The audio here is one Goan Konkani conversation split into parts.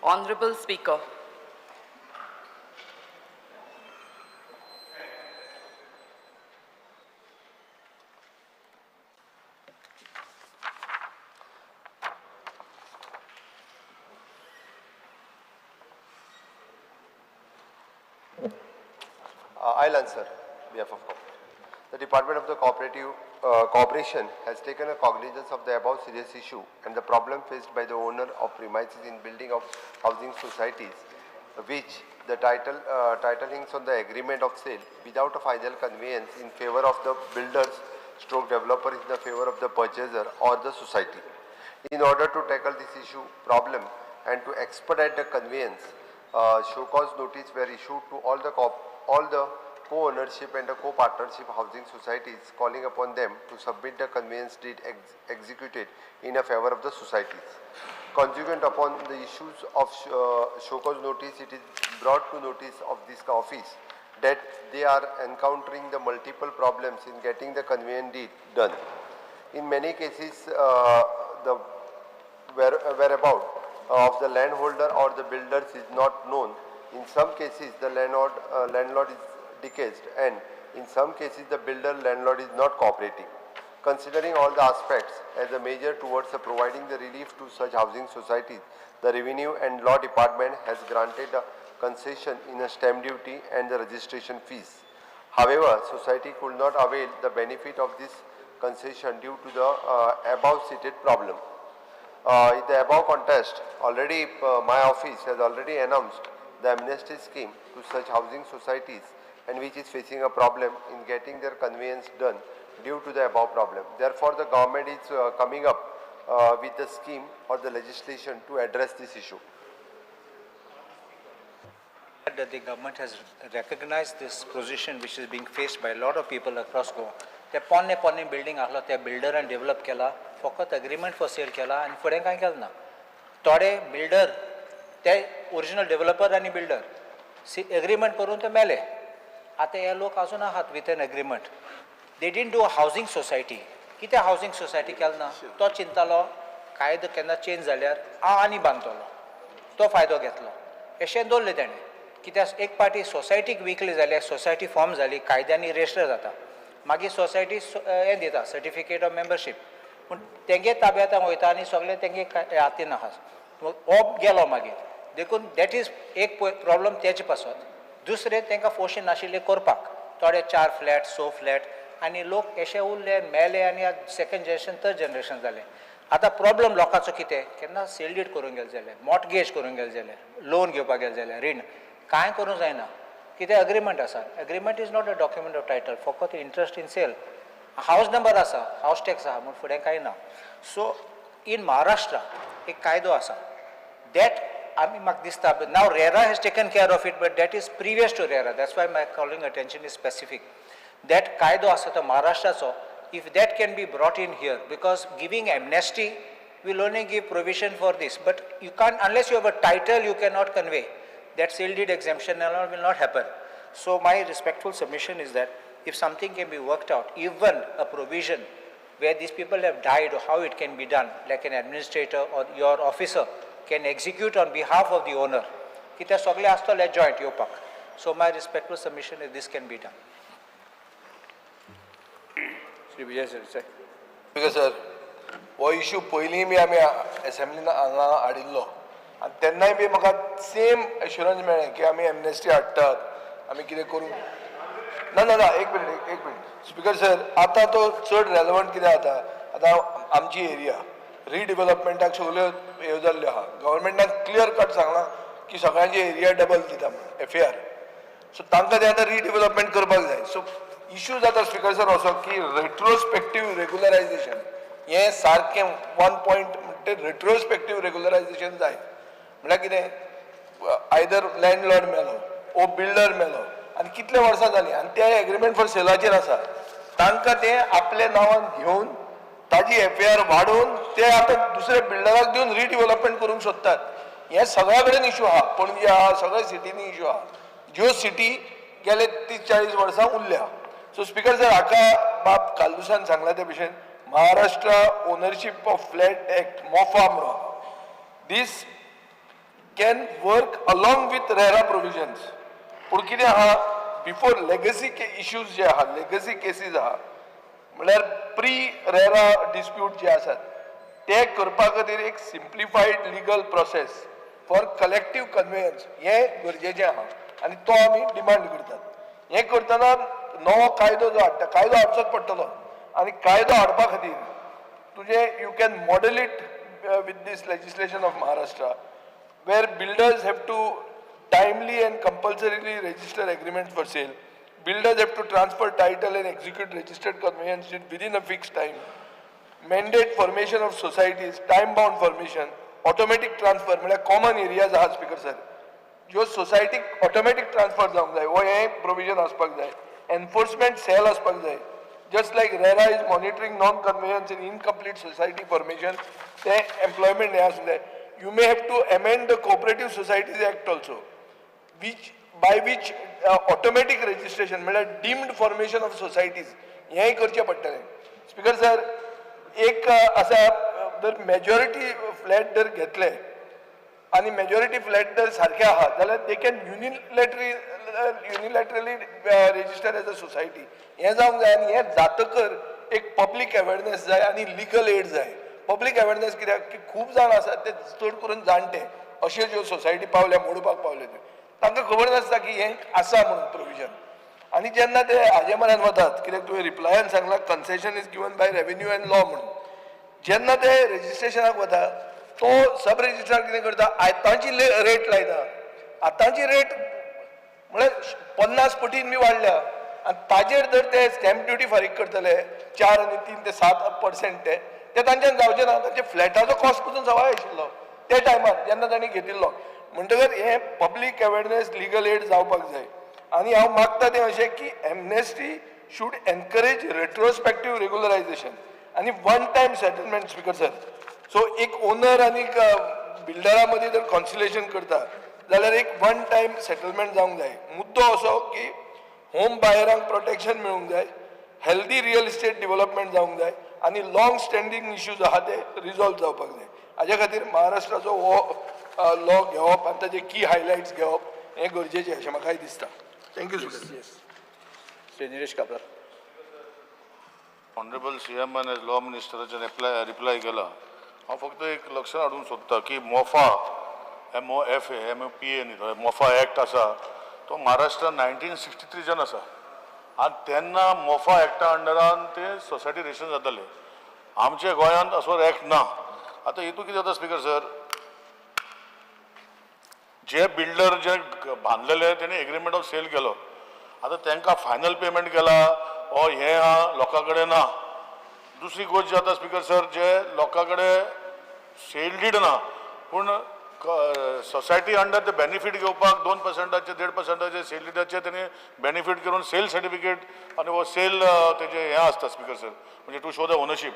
Honorable Speaker. I'll answer behalf of corporate. The Department of the Cooperative Cooperation has taken a cognizance of the above serious issue and the problem faced by the owner of premises in building of housing societies, which the title hinges on the agreement of sale without a final conveyance in favor of the builders stroke developer in the favor of the purchaser or the society. In order to tackle this issue problem and to expedite the conveyance, show cause notice were issued to all the co-ownership and the co-partnership housing societies, calling upon them to submit the conveyance deed executed in a favor of the societies. Consequent upon the issues of show cause notice, it is brought to notice of this office that they are encountering the multiple problems in getting the conveyance deed done. In many cases, the whereabout of the landholder or the builders is not known. In some cases, the landlord is deceased, and in some cases, the builder landlord is not cooperating. Considering all the aspects as a measure towards the providing the relief to such housing societies, the Revenue and Law Department has granted a concession in a stamp duty and the registration fees. However, society could not avail the benefit of this concession due to the above cited problem. In the above context, already my office has already announced the amnesty scheme to such housing societies and which is facing a problem in getting their conveyance done due to the above problem. Therefore, the government is coming up with the scheme or the legislation to address this issue. That the government has recognized this position which is being faced by a lot of people across Goa. ते पोन्ने पोन्ने बिल्डिंग आहलो ते बिल्डरान डेव्हलप केला, फकत अग्रीमेंट फॉर सेल केला आनी फुडें कांय केलें ना. थोडे बिल्डर ते ओरिजिनल डेव्हलपर आनी बिल्डर एग्रीमेंट करून ते मेले. आतां हे लोक आजून आहात with an agreement. They didn't do a housing society. कितें हावजींग सोसायटी केलें ना, तो चिंतालो कायदो केन्ना चेंज जाल्यार हांव आनी बांदतलो, तो फायदो घेतलो. अशें दवरलें तेणें. कित्याक एक पार्टी सोसायटीक विकली जाल्यार सोसायटी फॉर्म जाली, कायद्यांनी रजिस्टर जाता, मागीर सोसायटी हें दिता सर्टिफिकेट ऑफ मेंबरशीप, पूण तेंगे ताब्यांत वयता आनी सगळें तेंगे हातीन आहा, हो गेलो मागीर. देखून that is एक प्रॉब्लम तेजे पासत. दुसरें तांकां फोर्शन नाशिल्लें करपाक, थोडे 4 फ्लॅट 6 फ्लॅट आनी लोक अशे उरले मेले आनी सेकंड जनरेशन थर्ड जनरेशन जालें. आतां प्रॉब्लम लोकांचो कितें, केन्ना सेल डीड करूंक गेले जाल्यार, मॉर्टगेज करूंक गेले जाल्यार, लोन घेवपाक गेले जाल्यार, रीण कांय करूंक जायना. कितें अग्रीमेंट आसा, agreement is not a document of title, फकत interest in sale. House number आसा, हावस टॅक्स आसा, म्हूण फुडें कांय ना. सो इन महाराष्ट्रा एक कायदो आसा that आमी म्हाका दिसता now RERA has taken care of it, but that is previous to RERA, that's why my calling attention is specific. That कायदो आसा तो महाराष्ट्राचो, if that can be brought in here, because giving amnesty will only give provision for this, but you can't, unless you have a title you cannot convey. That sale deed exemption and all will not happen. So my respectful submission is that if something can be worked out, even a provision where these people have died, or how it can be done, like an administrator or your officer can execute on behalf of the owner, कित्याक सगळे आसतले joint येवपाक. So my respectful submission is this can be done. Shri Vijay Sardesai. Speaker sir, हो इशू पयलीं बी आमी एसेंब्लीन हांगा हाडिल्लो आनी तेन्नाय बी म्हाका सेम एश्युरन्स मेळ्ळें की आमी एमनेस्टी हाडटात, आमी कितें करूं ना ना ना एक मिनट, एक मिनट स्पीकर सर. आतां तो चड रेलेवंट कितें जाता, आतां आमची एरिया रिडिवेलपमेंटाक सगल्यो ह्यो जाल्ल्यो आहा, गव्हर्मेंटान क्लियर कट सांगलां की सगळ्यांची एरिया डबल दिता म्हणून एफ ए आर. सो तांकां तें आतां रिडिवेलपमेंट करपाक जाय. सो इशू जाता स्पीकर सर असो की रेट्रोस्पेक्टीव रेगुलरायझेशन हें सारकें वन पॉयंट म्हणटे रेट्रोस्पेक्टीव रेगुलरायझेशन जाय. म्हळ्यार कितें, आयदर लँडलॉर्ड मेलो ओ बिल्डर मेलो आनी कितले वर्सां जालीं आनी ते एग्रीमेंट फॉर सेलाचेर आसा, तांकां ते आपल्या नांवान घेवन ताजी एफ ए आर वाडोवन ते आतां दुसऱ्या बिल्डराक दिवन रिडिवेलपमेंट करूंक सोदतात. हें सगळ्या कडेन इशू आहा, पणजे आहा, सगळ्या सिटींनी इशू आहा, ज्यो सिटी गेले 30-40 वर्सां उरल्या. सो स्पीकर सर, हाका बाब कालदुसान सांगला ते भशेन Maharashtra ownership of flat act MOFA म्हणून, this can work along with RERA provisions. पूण कितें आहा, बिफोर लेगसी इश्यूज जे आहा, लेगसी केसीस आहा, म्हणल्यार प्री रेरा डिस्प्यूट जे आसात ते करपा खातीर एक simplified legal process for collective conveyance हें गरजेचें आहा आनी तो आमी डिमांड करतात. हें करतना नवो कायदो जो हाडटा, कायदो हाडचोच पडटलो आनी कायदो हाडपा खातीर तुजें you can model it with this legislation of Maharashtra, where builders have to timely and compulsorily register agreements for sale. Builders have to transfer title and execute registered conveyance within a fixed time. Mandate formation of societies, time bound formation, automatic transfer, म्हळ्यार कॉमन एरियाज आहा स्पीकर सर, ज्यो सोसायटीक ऑटोमॅटीक ट्रान्सफर जावंक जाय, हो हें प्रोविजन आसपाक जाय. एनफोर्समेंट सेल आसपाक जाय, just like RERA is monitoring non conveyance in incomplete society formation, तें एम्प्लॉयमेंट हें आसूंक जाय. You may have to amend the Cooperative Societies Act also, which by which automatic registration, म्हळ्यार डिम्ड फॉर्मेशन ऑफ सोसायटीज हेंय करचें पडटलें. स्पीकर सर, एक आसा, जर मेजॉरिटी फ्लॅट जर घेतले आनी मेजॉरिटी फ्लॅट जर सारके आहा जाल्यार they can unilaterally register as a society. हें जावंक जाय आनी हें जातकर एक पब्लीक अवेरनेस जाय आनी लिगल एड जाय. पब्लीक अवेरनेस कित्याक की खूब जाण आसात ते चड करून जाणटे, अश्यो ज्यो सोसायटी पावल्या, मोडपाक पावल्या, त्यो तांकां खबर नासता की हें आसा म्हणून प्रोविजन. आनी जेन्ना ते हाजे म्हऱ्यान वतात, कित्याक तुवें रिप्लायान सांगला concession is given by revenue and law म्हणून, जेन्ना ते रजिस्ट्रेशनाक वता तो सब रजिस्ट्रार कितें करता, आतांची रेट लायता. आतांची रेट म्हळ्यार 50 पटीन बी वाडल्या आनी ताजेर जर ते स्टॅम्प ड्युटी फारीक करतले 4 आनी 3 ते 7%, ते ते तांच्यान जावचें ना. तांचे फ्लॅटाचो कॉस्ट पसून सवाय आशिल्लो ते टायमार जेन्ना तांणी घेतिल्लो. म्हणटकर हें पब्लीक अवेरनेस, लिगल एड जावपाक जाय. आनी हांव मागता तें अशें की amnesty should encourage retrospective regularization आनी one time settlement, Speaker sir. So एक ओनर आनी बिल्डरा मदीं जर कॉन्सिलेशन करता जाल्यार एक वन टायम सेटलमेंट जावंक जाय. मुद्दो असो की होम बायरांक प्रोटेक्शन मेळूंक जाय, हेल्दी रियल इस्टेट डेव्हलपमेंट जावंक जाय आनी लॉंग स्टँडींग इश्यूज आहा ते रिजॉल्व जावपाक जाय. हाज्या खातीर महाराष्ट्राचो हो लॉ घेवप आनी ताजे की हायलायट्स घेवप हें गरजेचें अशें म्हाकाय दिसता. Thank you, sir. Shri Nilesh Cabral. Honourable CM as law मिनिस्टराचेर रिप्लाय केला. हांव फक्त एक लक्षात हाडूंक सोदता की मोफा, MOFA, MOPA न्ही, मोफा एक्ट आसा तो महाराष्ट्रान 1963च्यान आसा आनी तेन्ना मोफा एक्टा अंडरान ते सोसायटी रजिस्टर जाताले. आमच्या गोंयांत असो एक्ट ना. आतां हितून कितें जाता स्पीकर सर, जे बिल्डर जे बांदलेले तेणी एग्रीमेंट ऑफ सेल केलो. आतां तांकां फायनल पेमेंट केला ओ हें आहा लोकां कडेन ना. दुसरी गोश्ट जी जाता स्पीकर सर, जे लोकां कडेन सेल did ना पूण सोसायटी अंडर ते बेनिफीट घेवपाक 2 पर्संटाचे, 1.5 पर्संटाचे सेल डिडाचे तेणी बेनिफीट करून सेल सर्टिफिकेट आनी हो सेल तेजे हें आसता स्पीकर सर, म्हणजे टू शो the ownership.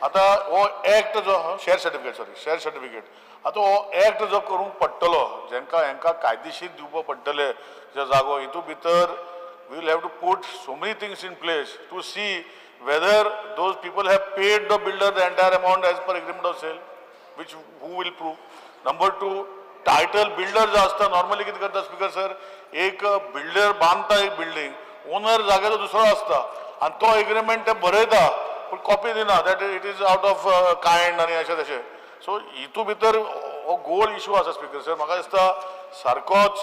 आतां हो एक्ट जो share certificate, sorry, share certificate, आतां हो एक्ट जो करूंक पडटलो जेंकां हेंकां कायदेशीर दिवपा पडटले जे जागो, हितून भितर we will have to put so many things in place to see whether those people have paid the builder the entire amount as per agreement of sale, which who will prove. Number two, title builder जो आसता नॉर्मली कितें करता स्पीकर सर, एक बिल्डर बांदता एक बिल्डींग, ओनर जाग्याचो दुसरो आसता आनी तो एग्रीमेंट ते बरयता पूण कॉपी दिना, that it is out of kind आनी अशें तशें. सो हितू भितर हो गोल इशू आसा स्पीकर सर. म्हाका दिसता सारकोच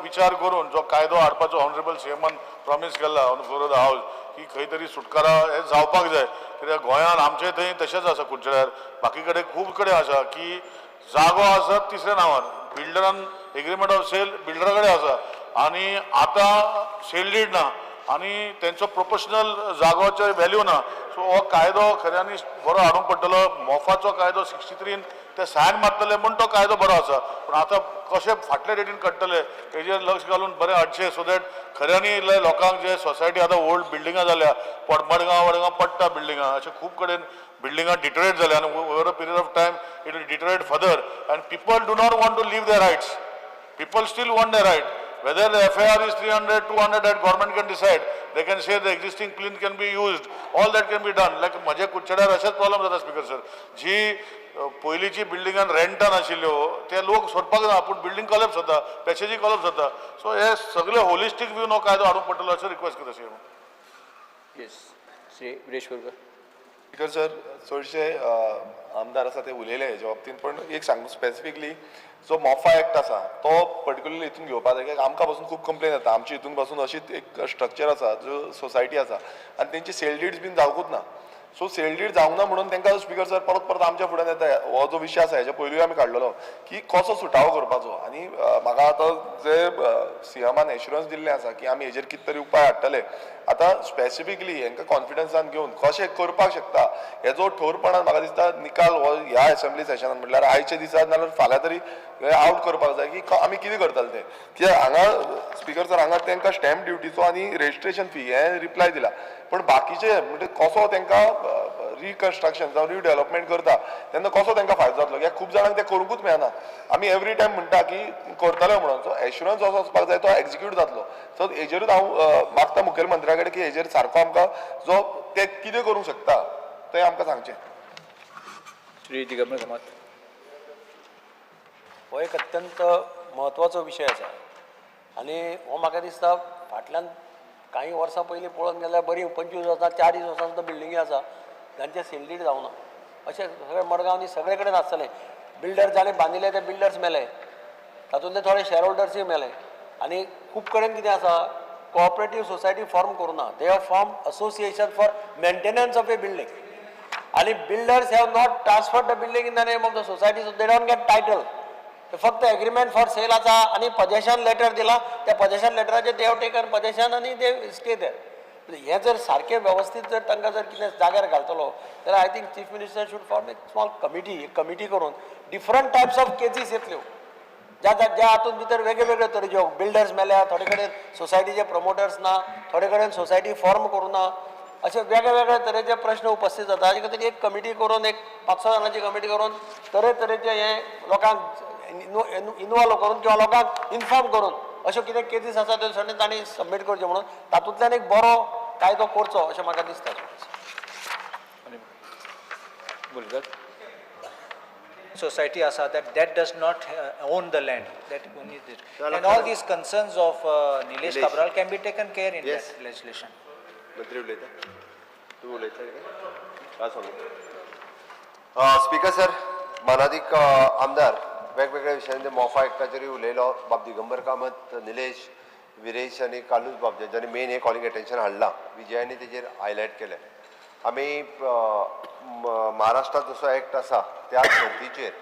विचार करून जो कायदो हाडपाचो ऑनरेबल सीएमान प्रॉमीस केला on floor of the house की खंय तरी सुटकारा हे जावपाक जाय, कित्याक गोंयांत आमचे थंय तशेंच आसा, कुडचड्यार, बाकी कडेन खूब कडेन आसा की जागो आसा तिसऱ्या नांवार, बिल्डरान एग्रीमेंट ऑफ सेल बिल्डरा कडेन आसा आनी आतां सेल did ना आनी तेंचो प्रोपोर्शनल जागोचो व्हॅल्यू ना. सो हो कायदो खऱ्यांनी बरो हाडूंक पडटलो. मोफाचो कायदो 63 ते सायन मारतले म्हूण तो कायदो बरो आसा, पूण आतां कशें फाटले डेटीन काडटले तेजेर लक्ष घालून बरें हाडचें, सो that खऱ्यांनी लोकांक जे सोसायटी आतां ओल्ड बिल्डिंगां जाल्या, मडगांव वडगांव पडटा बिल्डिंगां, अशें खूब कडेन बिल्डिंगां डिटोरेट जाल्या आनी over a period of time it will deteriorate further and people do not want to leave their rights. People still want their right. Whether the FAR is 300, 200, that government can decide. They can say the existing plinth can be used. All that can be done. Like म्हजे कुडचड्यार अशेंच प्रॉब्लम जाता स्पीकर सर, जी पयलींची बिल्डिंगान रेंटान आशिल्ल्यो ते लोक सोदपाक ना, पूण बिल्डींग कॉलेप्स जाता, पॅसेजी कॉलेप्स जाता. सो हे सगळे होलिस्टीक व्यू हो कायदो हाडूंक पडटलो अशें रिक्वेस्ट करता sir. Yes, Shri Viresh Borkar. Speaker sir, चडशे आमदार आसा ते उलयले हेच्या बाबतींत, पण एक सांगू स्पेसिफिकली जो मोफा एक्ट आसा तो पर्टिक्युलरली हितून घेवपा जाय, कित्याक आमकां पासून खूब कंप्लेन येता. आमच्या हितून पासून अशीच एक स्ट्रक्चर आसा जो सोसायटी आसा आनी तेंची सेल डीड्स बीन जावंकूच ना. सो सेल डीड जावंक ना म्हणून तांकां स्पीकर सर परत परत आमच्या फुड्यान येता. हो जो विशय आसा हेच्या पयलूय आमी काडलेलो की कसो सुटावो करपाचो. आनी म्हाका आतां जे सीएमान एश्युरन्स दिल्लें आसा की आमी हेजेर कितें तरी उपाय हाडटले, आतां स्पेसिफिकली हेंकां कॉन्फिडन्सान घेवन कशें करपाक शकता हेजो ठोरपणान म्हाका दिसता निकाल हो ह्या एसेंब्ली सेशनान म्हटल्यार आयच्या दिसा नाल्यार फाल्यां तरी आवट करपाक जाय की आमी कितें करतले तें. कित्याक हांगा स्पीकर सर हांगा तांकां स्टॅम्प ड्युटीचो आनी रेजिस्ट्रेशन फी हें रिप्लाय दिला, पण बाकीचे म्हणजे कसो तांकां रिकन्स्ट्रक्शन जावं रिडेवलपमेंट करता तेन्ना कसो तांकां फायदो जातलो, कित्याक खूब जाणांक तें करूंकूच मेळना. आमी एवरी टायम म्हणटा की करतले म्हणून, सो एश्युरन्स असो आसपाक जाय तो एक्जिक्यूट जातलो. सो हेजेरूच हांव मागता मुखेलमंत्र्या कडेन की हेजेर सारको आमकां जो ते कितें करूंक शकता तें आमकां सांगचें. श्री दिगंबर कामत. हो एक अत्यंत म्हत्वाचो विशय आसा आनी हो म्हाका दिसता फाटल्यान कांय वर्सां पयलीं पळोवन गेल्यार बरीं 25 वर्सां 40 वर्सां सुद्दां बिल्डिंगी आसा तांचे सेल डीड जावना. अशें सगळे मडगांव सगळे कडेन आसतलें. बिल्डर जाणें बांदिल्ले ते बिल्डर्स मेले, तातूंतले थोडे शेअर होल्डर्सूय मेले. आनी खूब कडेन कितें आसा, कोऑपरेटीव सोसायटी फॉर्म करूना, they have form association for maintenance of a building. आनी builders have not transferred the building in the name of the society, so they don't get title. फक्त एग्रीमेंट फॉर सेल आसा आनी पजेशन लेटर दिला, त्या possession लेटराचेर they have taken possession आनी they stay there. हें जर सारकें वेवस्थीत जर तांकां जर कितें जाग्यार घालतलो जाल्यार I think chief minister should form एक स्मॉल कमिटी, एक कमिटी करून डिफरंट टायप्स ऑफ केजीस येतल्यो ज्या ज्या हातूंत भितर वेगळे वेगळे तरेच्यो बिल्डर्स मेल्या, थोडे कडेन सोसायटीचे प्रमोटर्स ना, थोडे कडेन सोसायटी फॉर्म करूं ना, अशे वेगळे वेगळे तरेचे प्रश्न उपस्थित जाता. हाजे खातीर एक कमिटी करून, एक 5-6 जाणांची कमिटी करून तरेतरेचे हे लोकांक इनवॉल्व करून किंवा लोकांक इन्फॉर्म करून अश्यो कितें केसीस आसा त्यो सगळें तांणी सबमीट करच्यो म्हणून तातूंतल्यान एक बरो कायदो करचो अशें म्हाका दिसता. Society asa that does not own the land, that only this. And all these concerns of Nilesh Cabral can be taken care in yes. That legislation. मंत्री उलयता, तूं उलयता काय सांगू. स्पीकर सर, मानादीक आमदार वेगवेगळ्या विशयांनी मोफा एक्टाचेरूय उलयलो. बाब दिगंबर कामत, निलेश, विरेश आनी कार्लूस बाब जेंच्यांनी मेन हें कॉलिंग एटेन्शन हाडलां, विजयांनी तेजेर हायलायट केलें. आमी महाराष्ट्रांत जसो एक्ट आसा त्या धर्तीचेर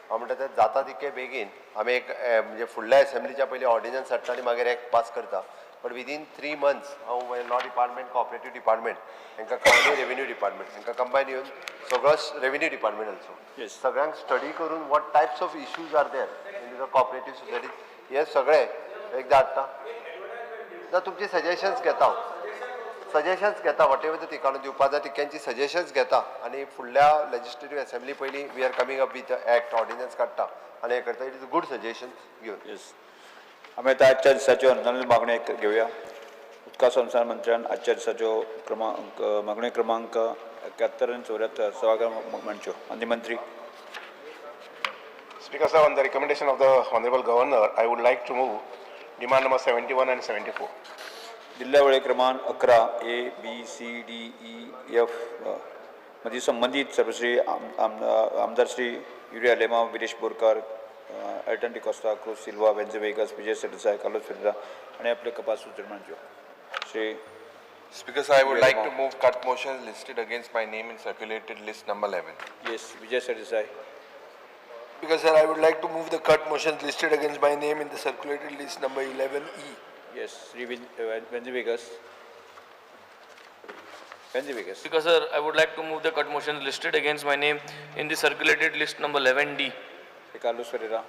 हांव म्हणटा ते जाता तितके बेगीन आमी एक म्हणजे फुडल्या एसेंब्लीच्या पयलीं ऑर्डिनन्स हाडटा आनी मागीर एक्ट पास करता. बट विदीन 3 मंथ्स हांव लॉ डिपार्टमेंट, कॉपरेटीव डिपार्टमेंट हांकां आनी रेवेन्यू डिपार्टमेंट हांकां कंबायन येवन सगळो रेवेन्यू डिपार्टमेंट ऑल्सो सगळ्यांक स्टडी करून what types of issues are there in the cooperative society हे सगळे एकदां हाडटा. ना तुमची सजेशन्स घेता हांव, सजेशन्स घेता, what ever तिकाणू दिवपा जाय तितक्यांची सजेशन्स घेता आनी फुडल्या लेजिस्लेटीव एसेंब्ली पयलीं we are coming up with act ordinance काडटा आनी हें करता. It is good suggestion घेवन. येस, आमी आतां आजच्या दिसाच्यो अनुदान मागण्यो घेवया. उदका संसार मंत्र्यान आजच्या दिसाच्यो क्रमांक मागण्यो क्रमांक 71 आनी 74 सभाघर मांडच्यो. आनी मंत्री. Speaker sir, on the recommendation of the Honorable Governor, I would like to move demand number 71 and 74. दिल्ल्या वेळे क्रमांक 11 A B C D E F मदीं संबंदीत सर्वश्री आमदार श्री युरी आलेमांव, विरेश बोरकार, एल्टन डिकोस्ता, क्रूज सिल्वा, वेंझी वेगस, विजय सरदेसाय, कार्लोस फेरेरा आनी आपले कपास सूचना मांडच्यो. Shri Speaker sir, I would like to move cut motions listed against my name in circulated list number 11. Yes, Vijay Sardesai. Speaker sir, I would like to move the cut motions listed against my name in the circulated list number 11E. Yes, Shri Venzy Viegas. Venzy Viegas. Speaker sir, I would like to move the cut motions listed against my name in the circulated list number 11D. Shri Carlos Ferreira.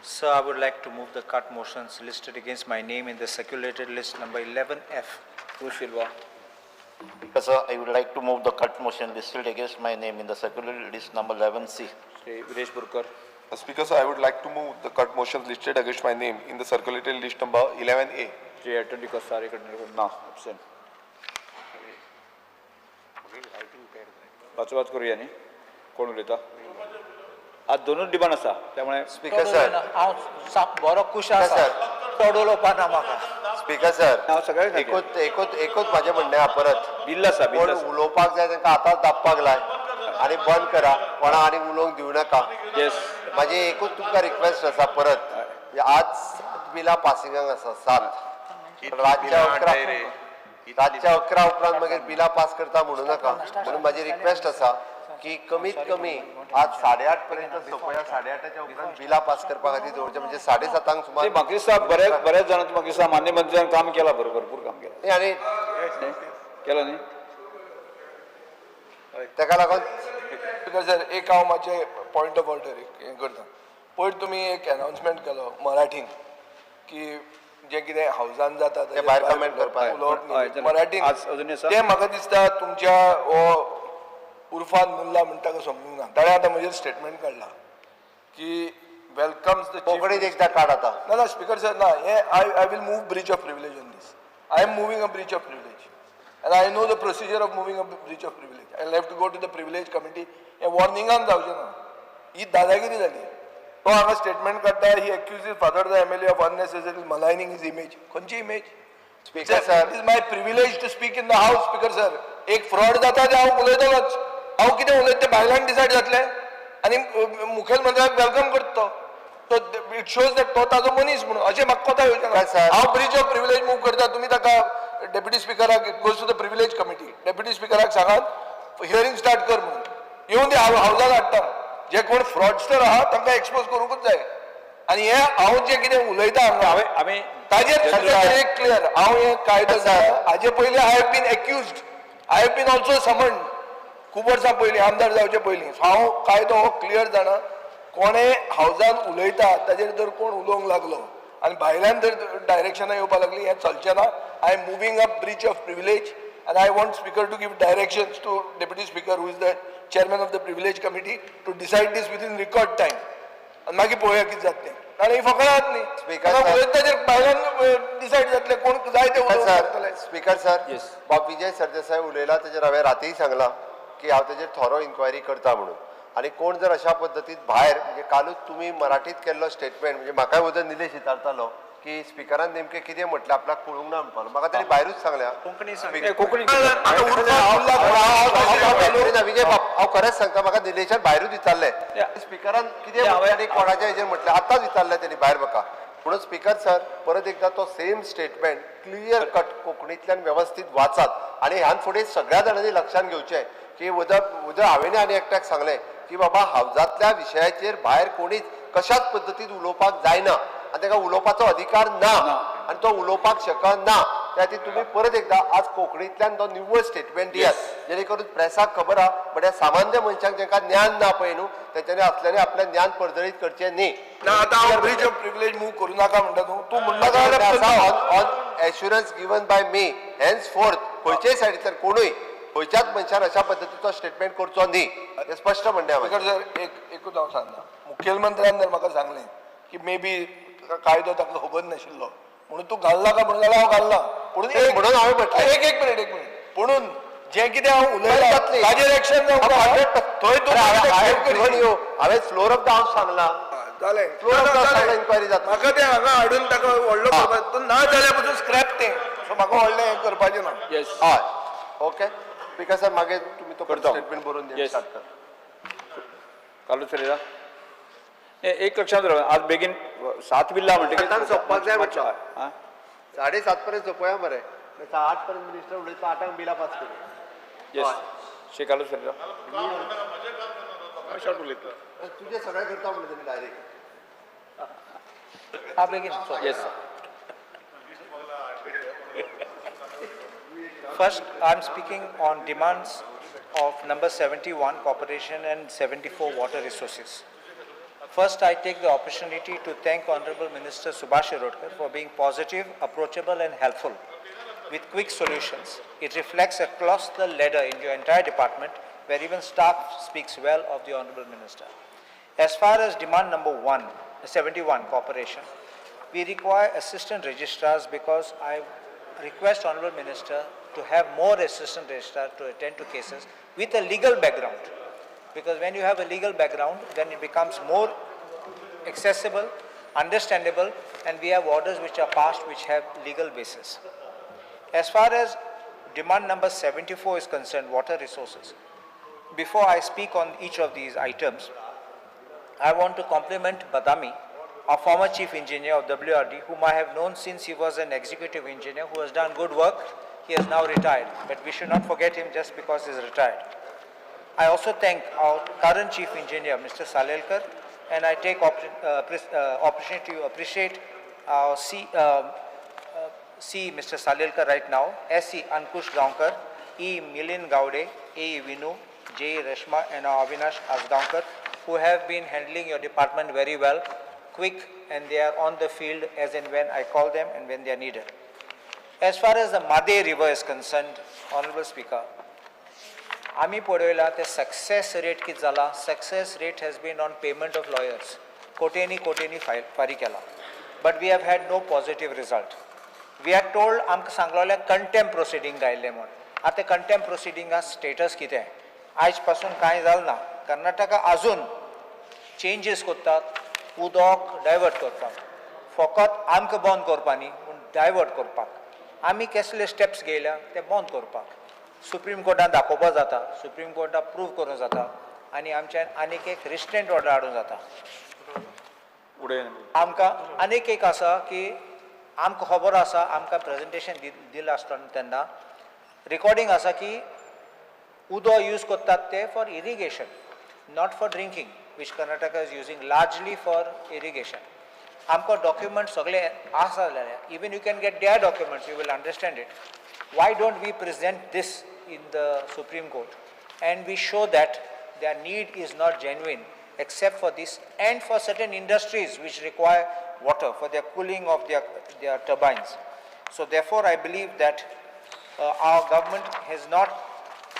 Sir, I would like to move the cut motions listed against my name in the circulated list number 11F. Cruz Silva. Speaker sir, I would like to move the cut motion listed against my name in the circular list number 11C. Shri Viresh Borkar. Speaker sir, I would like to move the cut motions listed against my name in the circulated list number 11A. Shri Elton D'Costa ना absent. वाचवाच करूया न्ही. कोण उलयता? आज दोनूच डिमांड आसा त्यामुळे स्पीकर सर, हांव बरो खूश आसा, चड उलोवपा ना म्हाका. स्पीकर सर, हांव सगळ्यांक एकूच एकूच एकूच म्हाजें म्हणणें आहा, परत बिल आसा, कोण उलोवपाक जाय तांकां आतांच दाबपाक लाय आनी बंद करा, कोणा आनी उलोवंक दिवं नाका. येस, म्हाजी एकूच तुमकां रिक्वेस्ट आसा परत, आज 7 बिलां पासिंगाक आसा, 7. रातच्या 11 उपरांत मागीर बिलां पास करता म्हणू नाका. म्हणून म्हाजी रिक्वेस्ट आसा की कमीत कमी आज 8:30 पर्यंत सोंपया, 8:30च्या उपरांत बिलां पास करपा खातीर दवरचें, म्हणजे 7:30 सुमार. म्हाका दिसता बऱ्याच जाणांनी म्हाका दिसता मान्य मंत्र्यान काम केलां, बरोबर, भरपूर काम केलां. आनी केलां न्ही ताका लागून स्पीकर सर, एक हांव म्हाजें पॉयंट ऑफ ऑर्डर एक हें करता. पयर तुमी एक अनाउन्समेंट केलो मराठीन की जें कितें हावजान जाता ते भायर कमेंट करपाक उलोवप मराठीन, आज अजून आसा तें म्हाका दिसता तुमच्या हो उर्फान मुल्ला म्हणटा तो समजूंक ना. ताणें आतां म्हजेर स्टेटमेंट काडला की वेलकम्स the कोंकणीत एकदां काड आतां. ना ना स्पीकर सर, ना, हें I will move breach of privilege on this. I am moving a breach of privilege and I know the procedure of moving a breach of privilege. I have to go to the privilege committee. हें वॉर्निंगान जावचें ना, ही दादागिरी जाली. तो हांगा स्टेटमेंट काडटा, he accuses father the MLA of unnecessary maligning his image. खंयची image? Speaker sir, it is my privilege to speak in the house. Speaker sir, एक फ्रॉड जाता तें हांव उलयतलोच. हांव कितें उलयता तें भायल्यान डिसायड जातलें आनी मुखेलमंत्र्याक welcome करता तो. It shows that तो ताजो मनीस म्हणून अशें म्हाका कोता येवचें ना. हांव ब्रीच ऑफ प्रिविलेज मूव करता, तुमी ताका डेप्युटी स्पिकराक, it goes to the privilege committee, deputy स्पिकराक सांगात हियरींग स्टार्ट कर म्हणून. येवन ते हावजान हाडटा. जे कोण फ्रॉडस्टर आहा तांकां एक्सपोज करूंकूच जाय. आनी हें हांव जें कितें उलयता हांगा ताजेर एक क्लियर, हांव हें कायदो हाजे पयलीं I have been accused, I have been also summoned खूब वर्सां पयलीं, आमदार जावचे पयलीं. हांव कायदो हो क्लियर जाणा. कोणें हावजान उलयता ताजेर जर कोण उलोवंक लागलो आनी भायल्यान जर डायरेक्शनां येवपाक लागली, हें चलचें ना. I am moving up breach of privilege and I want speaker to give directions to deputy speaker who is the chairman of the privilege committee to decide this within record time. आनी मागीर पळोवया कितें जाता तें. आनी ही फकणात न्ही, उलयता ताजेर भायल्यान डिसायड जातलें, कोण जाय तें उलोवंक शकतले. स्पीकर सर, बाब विजय सरदेसाय उलयला ताजेर हांवें रातीय सांगलां की हांव ताजेर थोरो इन्क्वायरी करता म्हणून. आनी कोण जर अशा पद्दतीन भायर, म्हणजे कालूच तुमी मराठीत केल्लो स्टेटमेंट, म्हणजे म्हाकाय वचून निलेश विचारतालो की स्पिकरान नेमकें कितें म्हटलें आपल्याक कळूंक ना म्हणपाक. म्हाका ताणें भायरूच सांगल्या कोंकणी. विजय बाब, हांव खरेंच सांगता, म्हाका निलेशान भायरूच विचारलें स्पिकरान कितें म्हटलें आनी कोणाच्या हेजेर म्हटलें, आतांच विचारलें तेणी भायर म्हाका. म्हणून स्पीकर सर, परत एकदां तो सेम स्टेटमेंट क्लियर कट कोंकणींतल्यान वेवस्थीत वाचात. आनी ह्यान फुडें सगळ्या जाणांनी लक्षांत घेवचें की उदक हांवें आनी एकट्याक सांगलें की बाबा हावजांतल्या विशयाचेर भायर कोणीच कशाच पद्दतीन उलोवपाक जायना आनी ताका उलोवपाचो अधिकार ना आनी तो उलोवपाक शकना. त्या खातीर तुमी परत एकदां आज कोंकणींतल्यान तो निव्वळ स्टेटमेंट दियात, जेणे करून प्रेसाक खबर आहा, बट ह्या सामान्य मनशांक जांकां ज्ञान ना पळय न्हू, तेंच्यांनी असल्यांनी आपलें ज्ञान पर्जळीत करचें न्ही. ना, आतां हांव ब्रीच ऑफ प्रिविलेज मूव करूं नाका म्हणटा तूं, तूं म्हणनाका. On assurance given by me, henceforth खंयचेय सायडींतल्यान कोणूय खंयच्याच मनशान अशा पद्दतीचो स्टेटमेंट करचो न्ही, हें स्पश्ट म्हणणें हांवें. स्पीकर सर, एकूच हांव सांगता, मुखेलमंत्र्यान जर म्हाका सांगलें की मे बी कायदो ताका खबर नाशिल्लो म्हणून तूं घालनाका म्हणून जाल्यार हांव घालना. पूण म्हणून हांवें म्हटलें एक मिनीट, एक मिनीट, पुणून जें कितें हांव उलयलां ताजेर एक्शन जावंक थंय तूं हांवें फ्लोर ऑफ the house सांगलां. जालें, floor of the house inquiry जाता. म्हाका तें हांगा हाडून ताका व्हडलो करपाक ना जाल्यार पसून स्क्रॅप तें, सो म्हाका व्हडलें हें करपाचें ना. हय, ओके स्पीकर सर, मागीर तुमी तो स्टेटमेंट बरोवन दियात, स्टार्ट कर. कार्लूस फेरेरा, एक लक्षांत दवर, आज बेगीन 7 बिल्ला म्हणटकीर सोंपपाक जाय म्हटलं. 7:30 पर्यंत सोंपोया मरे, 8 पर्यंत मिनिस्टर उलयता, 8 बिलां पास करूं. येस, श्री कार्लूस फेरेरा, तुजें सगळें करता म्हणलें तेणी डायरेक्ट. हा बेगीन. Yes. First, I am speaking on demands of number 71 Corporation and 74 Water Resources. First, I take the opportunity to thank Honorable Minister Subhash Shirodkar for being positive, approachable and helpful with quick solutions. It reflects across the ladder in your entire department, where even staff speaks well of the Honorable Minister. As far as demand number 71 Corporation, we require assistant registrars because I request Honorable Minister to have more assistant registrars to attend to cases with a legal background. Because when you have a legal background, then it becomes more accessible, understandable, and we have orders which are passed which have legal basis. As far as demand number 74 is concerned, water resources, before I speak on each of these items, I want to compliment Badami, our former chief engineer of WRD, whom I have known since he was an executive engineer who has done good work. He has now retired, but we should not forget him just because he is retired. I also thank our current chief engineer, Mr. Salelkar, and I take opportunity to appreciate our C Mr. Salelkar right now, S.C. Ankush Gaonkar, E. Milind Gaude, A. Vinu, J. Reshma, and our Avinash Asgaonkar, who have been handling your department very well, quick, and they are on the field as and when I call them and when they are needed. As far as the Mhadei River is concerned, Honorable Speaker, आमी पळयला ते सक्सेस रेट कितें जाला, success rate has been on payment of lawyers, कोट्यांनी कोट्यांनी फारीक केला, but we have had no positive result. We are told, आमकां सांगलोलें कंटेम्प प्रोसिडींग घायल्लें म्हूण. आतां कंटेम्प प्रोसिडिंगा स्टेटस कितें, आयज पासून कांय जालें ना. कर्नाटका आजून चेंजीस करतात, उदक डायवर्ट करपाक, फकत आमकां बंद करपा न्ही पूण डायवर्ट करपाक. आमी कसले स्टेप्स घेयल्या ते बंद करपाक सुप्रीम कोर्टान दाखोवपा जाता, सुप्रीम कोर्टान प्रूव करूंक जाता, आनी आमच्यान आनीक एक रिस्ट्रेंट ऑर्डर हाडूंक जाता. आमकां आनीक एक आसा की आमकां खबर आसा, आमकां प्रेजेंटेशन दिलां आसतना तेन्ना रिकॉर्डिंग आसा की उदक यूज करतात ते for irrigation, not for drinking, which Karnataka is using largely for irrigation. आमकां डॉक्युमेंट सगळे आसा जाल्यार even you can get their documents, you will understand it. Why don't we present this in the Supreme Court and we show that their need is not genuine except for this and for certain industries which require water for their cooling of their turbines. So therefore I believe that our government has not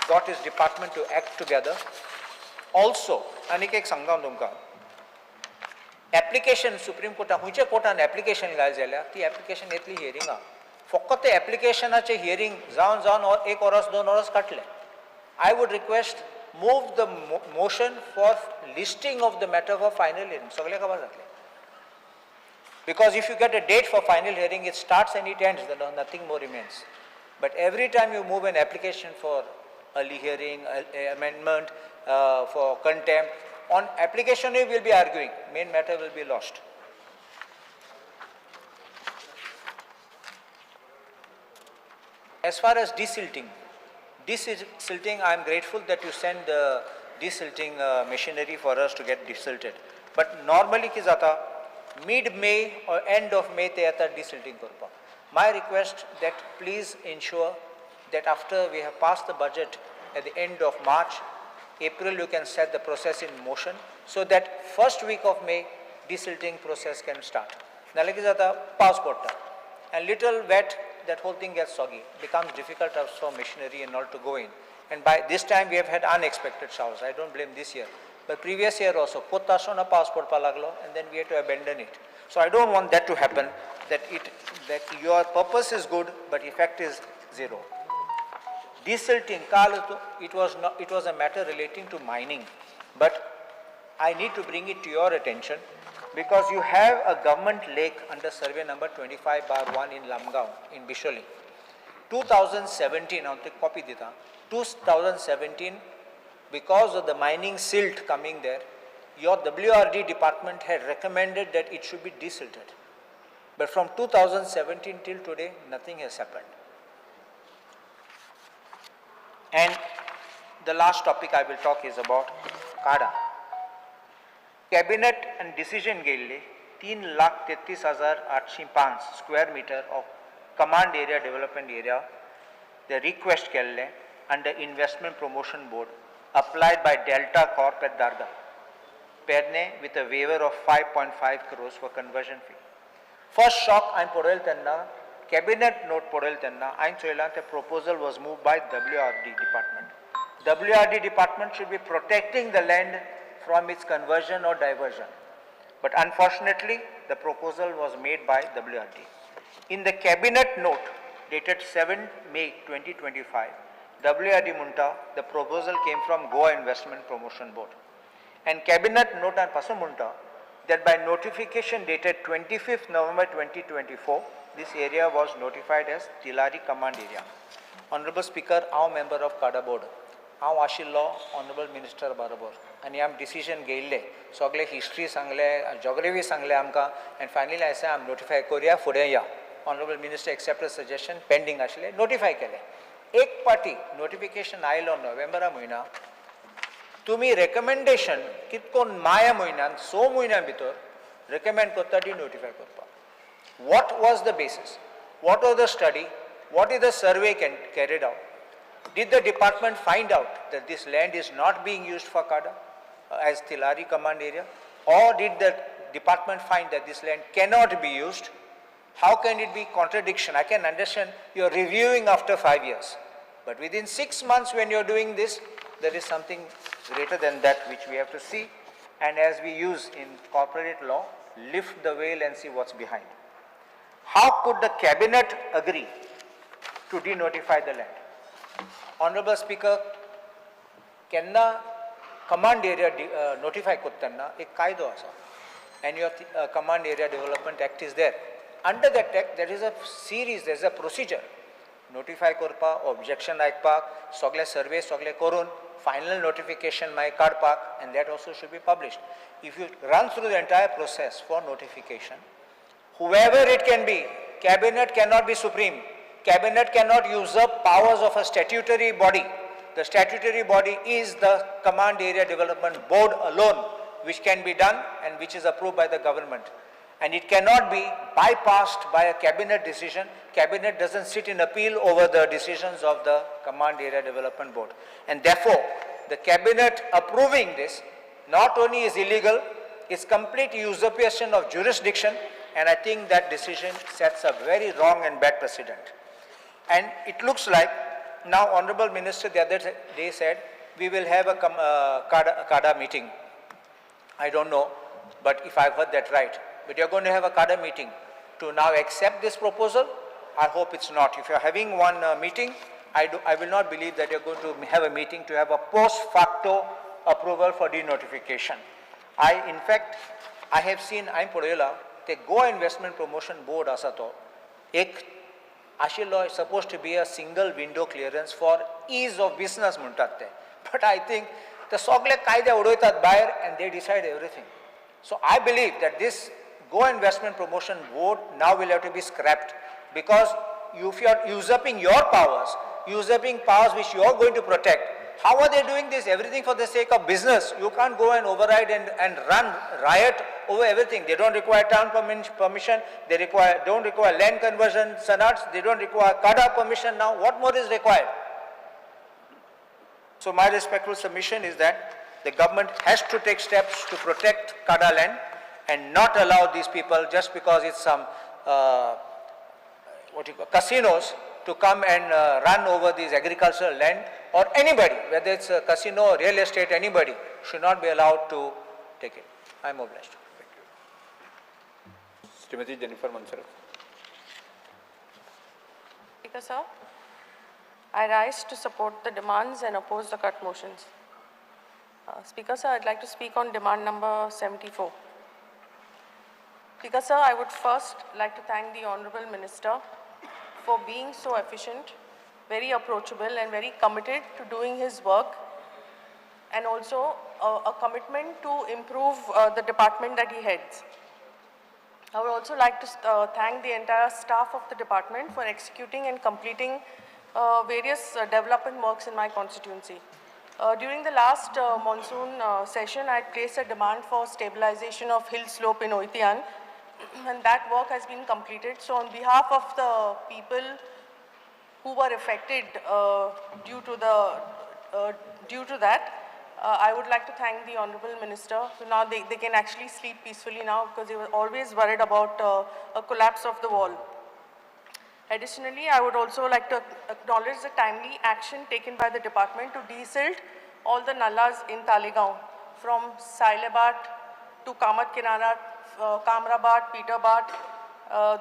got its department to act together. Also, आनीक एक सांगता तुमकां, एप्लिकेशन सुप्रीम कोर्टान खंयच्या कोर्टान एप्लिकेशन घाल जाल्यार ती एप्लिकेशन येतली हियरिंगा, फकत ते एप्लिकेशनाचें हियरींग जावन जावन एक वरस 2 वरस काडलें. I would request move the motion for listing of the matter for final hearing, सगळें खबर जातलें. Because if you get a date for final hearing, it starts and it ends, nothing more remains. But every time you move an application for early hearing, amendment, for contempt, on application you will be arguing, main matter will be lost. As far as desilting, I am grateful that you send the desilting machinery for us to get desilted. But normally कितें जाता, mid-May or end of May ते येता desilting करपाक. My request that please ensure that after we have passed the budget at the end of March, April you can set the process in motion so that first week of May desilting process can start. नाल्यार कितें जाता, पावस पडटा and little wet, that whole thing gets soggy, becomes difficult for machinery and all to go in. And by this time we have had unexpected showers. I don't blame this year, but previous year also, पोत्ता आसतना पावस पडपाक लागलो and then we had to abandon it. So I don't want that to happen, that your purpose is good, but effect is zero. Desilting, it was a matter relating to mining, but I need to bring it to your attention because you have a government lake under survey number 25/1 in Lamgaon, in Bisholi. 2017, I'll take copy dita, 2017, because of the mining silt coming there, your WRD department had recommended that it should be desilted. But from 2017 till today, nothing has happened. And the last topic I will talk is about CADA. Cabinet and decision गेल्ले 3,33,805 square meter of command area development area, the request केल्ले under Investment Promotion Board applied by Delta Corp at Dargah, Perne, with a waiver of 5.5 crores for conversion fee. First shock हांवें पळयलें तेन्ना, cabinet note पळयलें तेन्ना हांवें चोयलां ते proposal was moved by WRD department. WRD department should be protecting the land from its conversion or diversion. But unfortunately, the proposal was made by WRD. In the cabinet note dated 7 May 2025, WRD म्हणटा the proposal came from Goa Investment Promotion Board. And cabinet नोटान पासून म्हणटा that by notification dated 25th November 2024, this area was notified as Tillari Command Area. Honorable Speaker, हांव member of CADA board. हांव आशिल्लो ऑनरेबल मिनिस्टर बरोबर आनी आमी डिसिजन घेयल्ले, सगळे हिस्ट्री सांगले, जॉग्रफी सांगले आमकां, and finally I say आमी नोटिफाय करुया, फुडें या. Honourable minister accepted suggestion, pending आशिल्ले नोटिफाय केले. एक पाटी नोटिफिकेशन आयलो नोव्हेंबरा म्हयन्या, तुमी रेकमेंडेशन कितकोन माया म्हयन्यान 6 म्हयन्यां भितर रेकमेंड करता डी नोटिफाय करपाक. What was the basis? What was the study? What is the survey carried out? Did the department find out that this land is not being used for CADA as Tillari Command Area? Or did the department find that this land cannot be used? How can it be contradiction? I can understand you're reviewing after 5 years. But within 6 months when you're doing this, there is something greater than that which we have to see. And as we use in corporate law, lift the veil and see what's behind. How could the cabinet agree to denotify the land? Honorable Speaker, केन्ना command area notify करतना एक कायदो आसा, and your Command Area Development Act is there. Under that act, there is a series, there is a procedure. Notify करपाक, objection आयकपाक, सगळे सर्वे सगळे करून final notification मागीर काडपाक, and that also should be published. If you run through the entire process for notification, whoever it can be, cabinet cannot be supreme. Cabinet cannot usurp powers of a statutory body. The statutory body is the Command Area Development Board alone, which can be done and which is approved by the government. And it cannot be bypassed by a cabinet decision. Cabinet doesn't sit in appeal over the decisions of the Command Area Development Board. And therefore, the cabinet approving this not only is illegal, it's complete usurpation of jurisdiction, and I think that decision sets a very wrong and bad precedent. And it looks like now Honorable Minister the other day said, we will have a CADA meeting. I don't know, but if I've heard that right. But you're going to have a CADA meeting to now accept this proposal? I hope it's not. If you're having one meeting, I will not believe that you're going to have a meeting to have a post facto approval for denotification. In fact, I have seen, I'm पळयला, ते Goa Investment Promotion Board आसा तो, एक आशिल्लो supposed to be a single window clearance for ease of business म्हणटात ते. But I think ते सगळे कायदे उडयतात भायर and they decide everything. So I believe that this Goa Investment Promotion Board now will have to be scrapped, because if you are usurping your powers, usurping powers which you are going to protect, how are they doing this? Everything for the sake of business. You can't go and override and run riot over everything. They don't require town permission. They don't require land conversion sanats. They don't require CADA permission now. What more is required? So my respectful submission is that the government has to take steps to protect CADA land and not allow these people, just because it's some what you call casinos, to come and run over these agricultural land, or anybody, whether it's a casino or real estate, anybody should not be allowed to take it. I am obliged. Thank you. Srimati Jennifer Monserrate. Speaker sir, I rise to support the demands and oppose the cut motions. Speaker sir, I'd like to speak on demand number 74. Speaker sir, I would first like to thank the Honorable Minister for being so efficient, very approachable and very committed to doing his work, and also a commitment to improve the department that he heads. I would also like to thank the entire staff of the department for executing and completing various development works in my constituency. During the last monsoon session, I had placed a demand for stabilization of hill slope in Oitian, and that work has been completed. So on behalf of the people who were affected due to that, I would like to thank the Honorable Minister. So now they can actually sleep peacefully now, because they were always worried about a collapse of the wall. Additionally, I would also like to acknowledge the timely action taken by the department to desilt all the nallas in Talegaon, from Sailebat to Kamat Kirana, Kamrabat, Peterbad,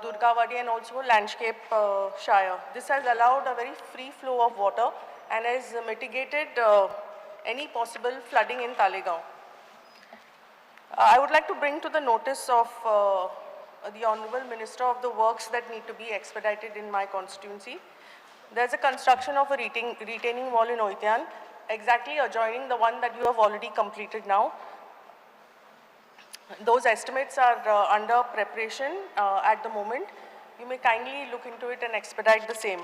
Durgawadi, and also Landscape Shire. This has allowed a very free flow of water and has mitigated any possible flooding in Taleigao. I would like to bring to the notice of the Honorable Minister of the works that need to be expedited in my constituency. There's a construction of a retaining wall in Oitian, exactly adjoining the one that you have already completed now. Those estimates are under preparation at the moment. You may kindly look into it and expedite the same.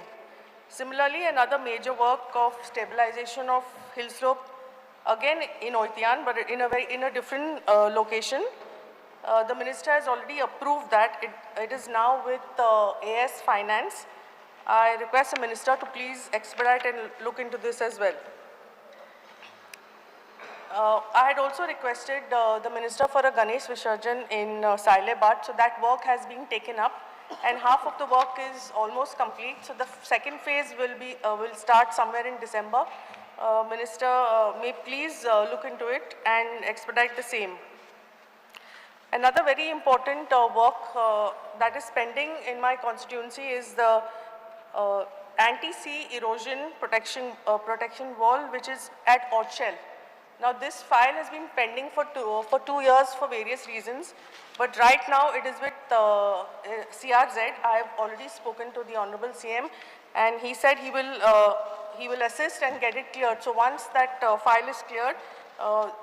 Similarly, another major work of stabilization of hill slope, again in Oitian, but in a different location. The minister has already approved that. It is now with AS Finance. I request the minister to please expedite and look into this as well. I had also requested the minister for a Ganesh Visarjan in Sailebut, so that work has been taken up, and half of the work is almost complete. So the second phase will start somewhere in December. Minister may please look into it and expedite the same. Another very important work that is pending in my constituency is the anti-sea erosion protection wall, which is at Orchel. Now this file has been pending for 2 years for various reasons, but right now it is with CRZ. I have already spoken to the Honorable CM, and he said he will assist and get it cleared. So once that file is cleared,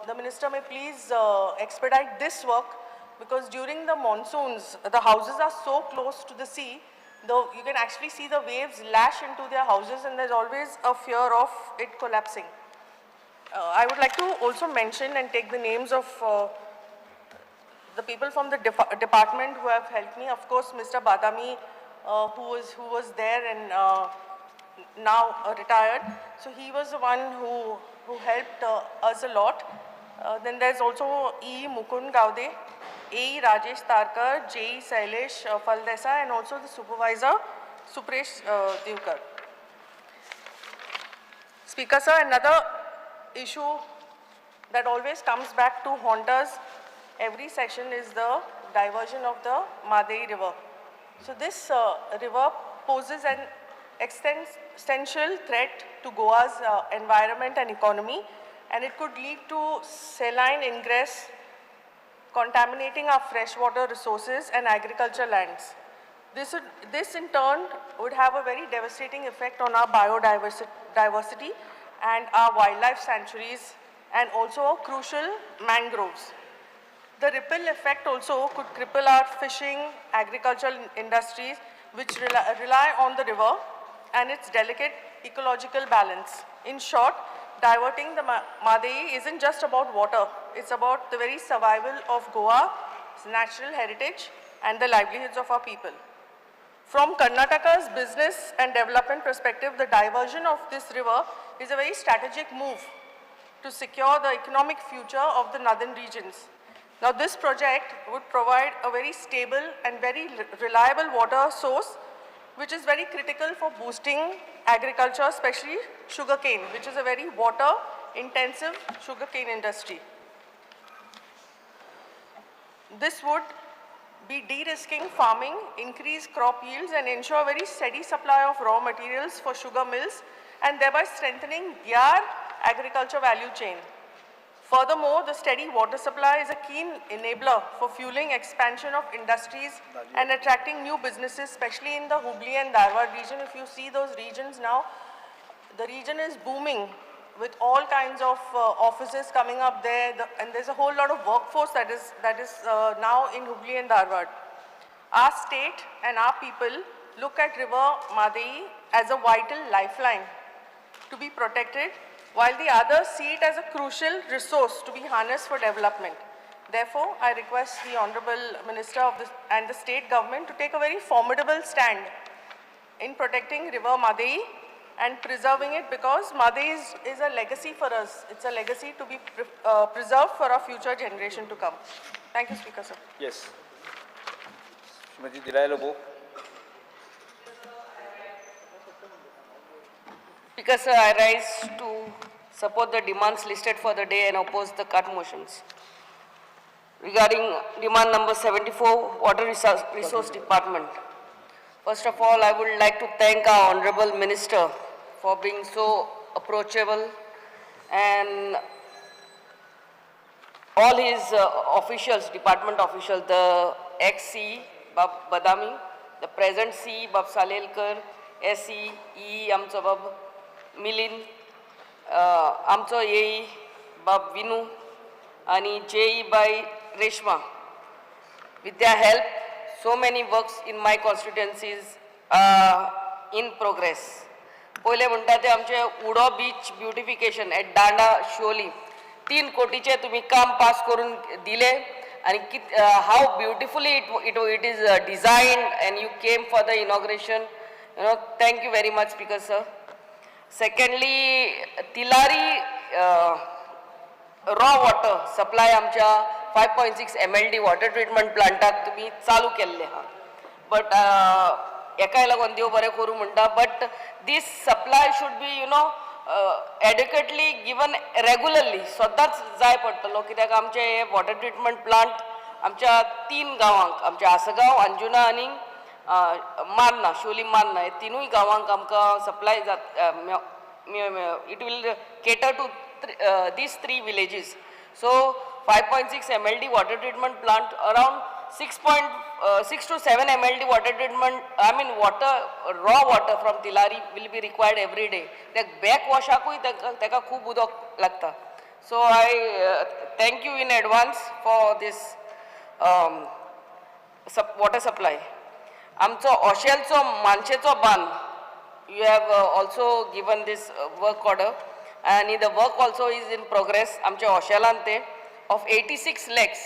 the minister may please expedite this work, because during the monsoons, the houses are so close to the sea, though you can actually see the waves lash into their houses, and there's always a fear of it collapsing. I would like to also mention and take the names of the people from the department who have helped me. Of course, Mr. Badami, who was there and now retired. So he was the one who helped us a lot. Then there's also E. Mukund Gaude, A. Rajesh Tarkar, J. Sailesh Faldesa, and also the supervisor, Supresh Devkar. Speaker sir, another issue that always comes back to haunt us every session is the diversion of the Mhadei River. So this river poses an existential threat to Goa's environment and economy, and it could lead to saline ingress, contaminating our freshwater resources and agriculture lands. This in turn would have a very devastating effect on our biodiversity and our wildlife sanctuaries, and also our crucial mangroves. The ripple effect also could cripple our fishing, agricultural industries, which rely on the river and its delicate ecological balance. In short, diverting the Mhadei isn't just about water, it's about the very survival of Goa's natural heritage and the livelihoods of our people. From Karnataka's business and development perspective, the diversion of this river is a very strategic move to secure the economic future of the northern regions. Now, this project would provide a very stable and very reliable water source, which is very critical for boosting agriculture, especially sugarcane, which is a very water-intensive sugarcane industry. This would be de-risking farming, increase crop yields, and ensure a very steady supply of raw materials for sugar mills, and thereby strengthening their agriculture value chain. Furthermore, the steady water supply is a keen enabler for fueling expansion of industries and attracting new businesses, especially in the Hubli and Dharwad region. If you see those regions now, the region is booming with all kinds of offices coming up there, and there's a whole lot of workforce that is now in Hubli and Dharwad. Our state and our people look at River Mhadei as a vital lifeline to be protected, while the others see it as a crucial resource to be harnessed for development. Therefore, I request the Honorable Minister of the, and the state government to take a very formidable stand in protecting River Mhadei and preserving it, because Mhadei is a legacy for us. It's a legacy to be preserved for our future generation to come. Thank you, Speaker, sir. Yes. Srimati Delilah Lobo. Speaker, sir, I rise to support the demands listed for the day and oppose the cut motions. Regarding demand number 74, Water Resource Department. First of all, I would like to thank our Honorable Minister for being so approachable and all his officials, department officials, the ex-CE, Bab Badami, the present CE, Bab Salelkar, SE, E, आमचो बाब मिलिंद, आमचो AE, बाब विनू, आनी JE by Reshma. With their help, so many works in my constituencies are in progress. पयलें म्हणटा ते आमचे Uddo beach beautification at Danda Siolim, 3 कोटीचे तुमी काम पास करून दिले आनी कित how beautifully it is designed, and you came for the inauguration. Thank you very much, Speaker sir. Secondly, Tillari raw water supply आमच्या 5.6 MLD water treatment प्लांटाक तुमी चालू केल्ले आहा, बट हेकाय लागून देव बरें करूं म्हणटा, but this supply should be adequately given regularly. सदांच जाय पडटलो, कित्याक आमचे हे वॉटर ट्रिटमेंट प्लांट आमच्या तीन गांवांक, आमच्या आसगांव, अंजुना आनी मान्ना, शोली मान्ना, हे तिनूय गांवांक आमकां सप्लाय जात. It will cater to these three villages. So 5.6 MLD water treatment plant, around 6.6 to 7 MLD water treatment, I mean water, raw water from Tilari will be required every day. त्या बॅक वॉशाकूय ताका खूब उदक लागता. So I thank you in advance for this water supply. आमचो ओशेलचो मानशेचो बांद, you have also given this work order आनी the work also is in progress. आमच्या ओशेलान ते ऑफ 86 लॅक्स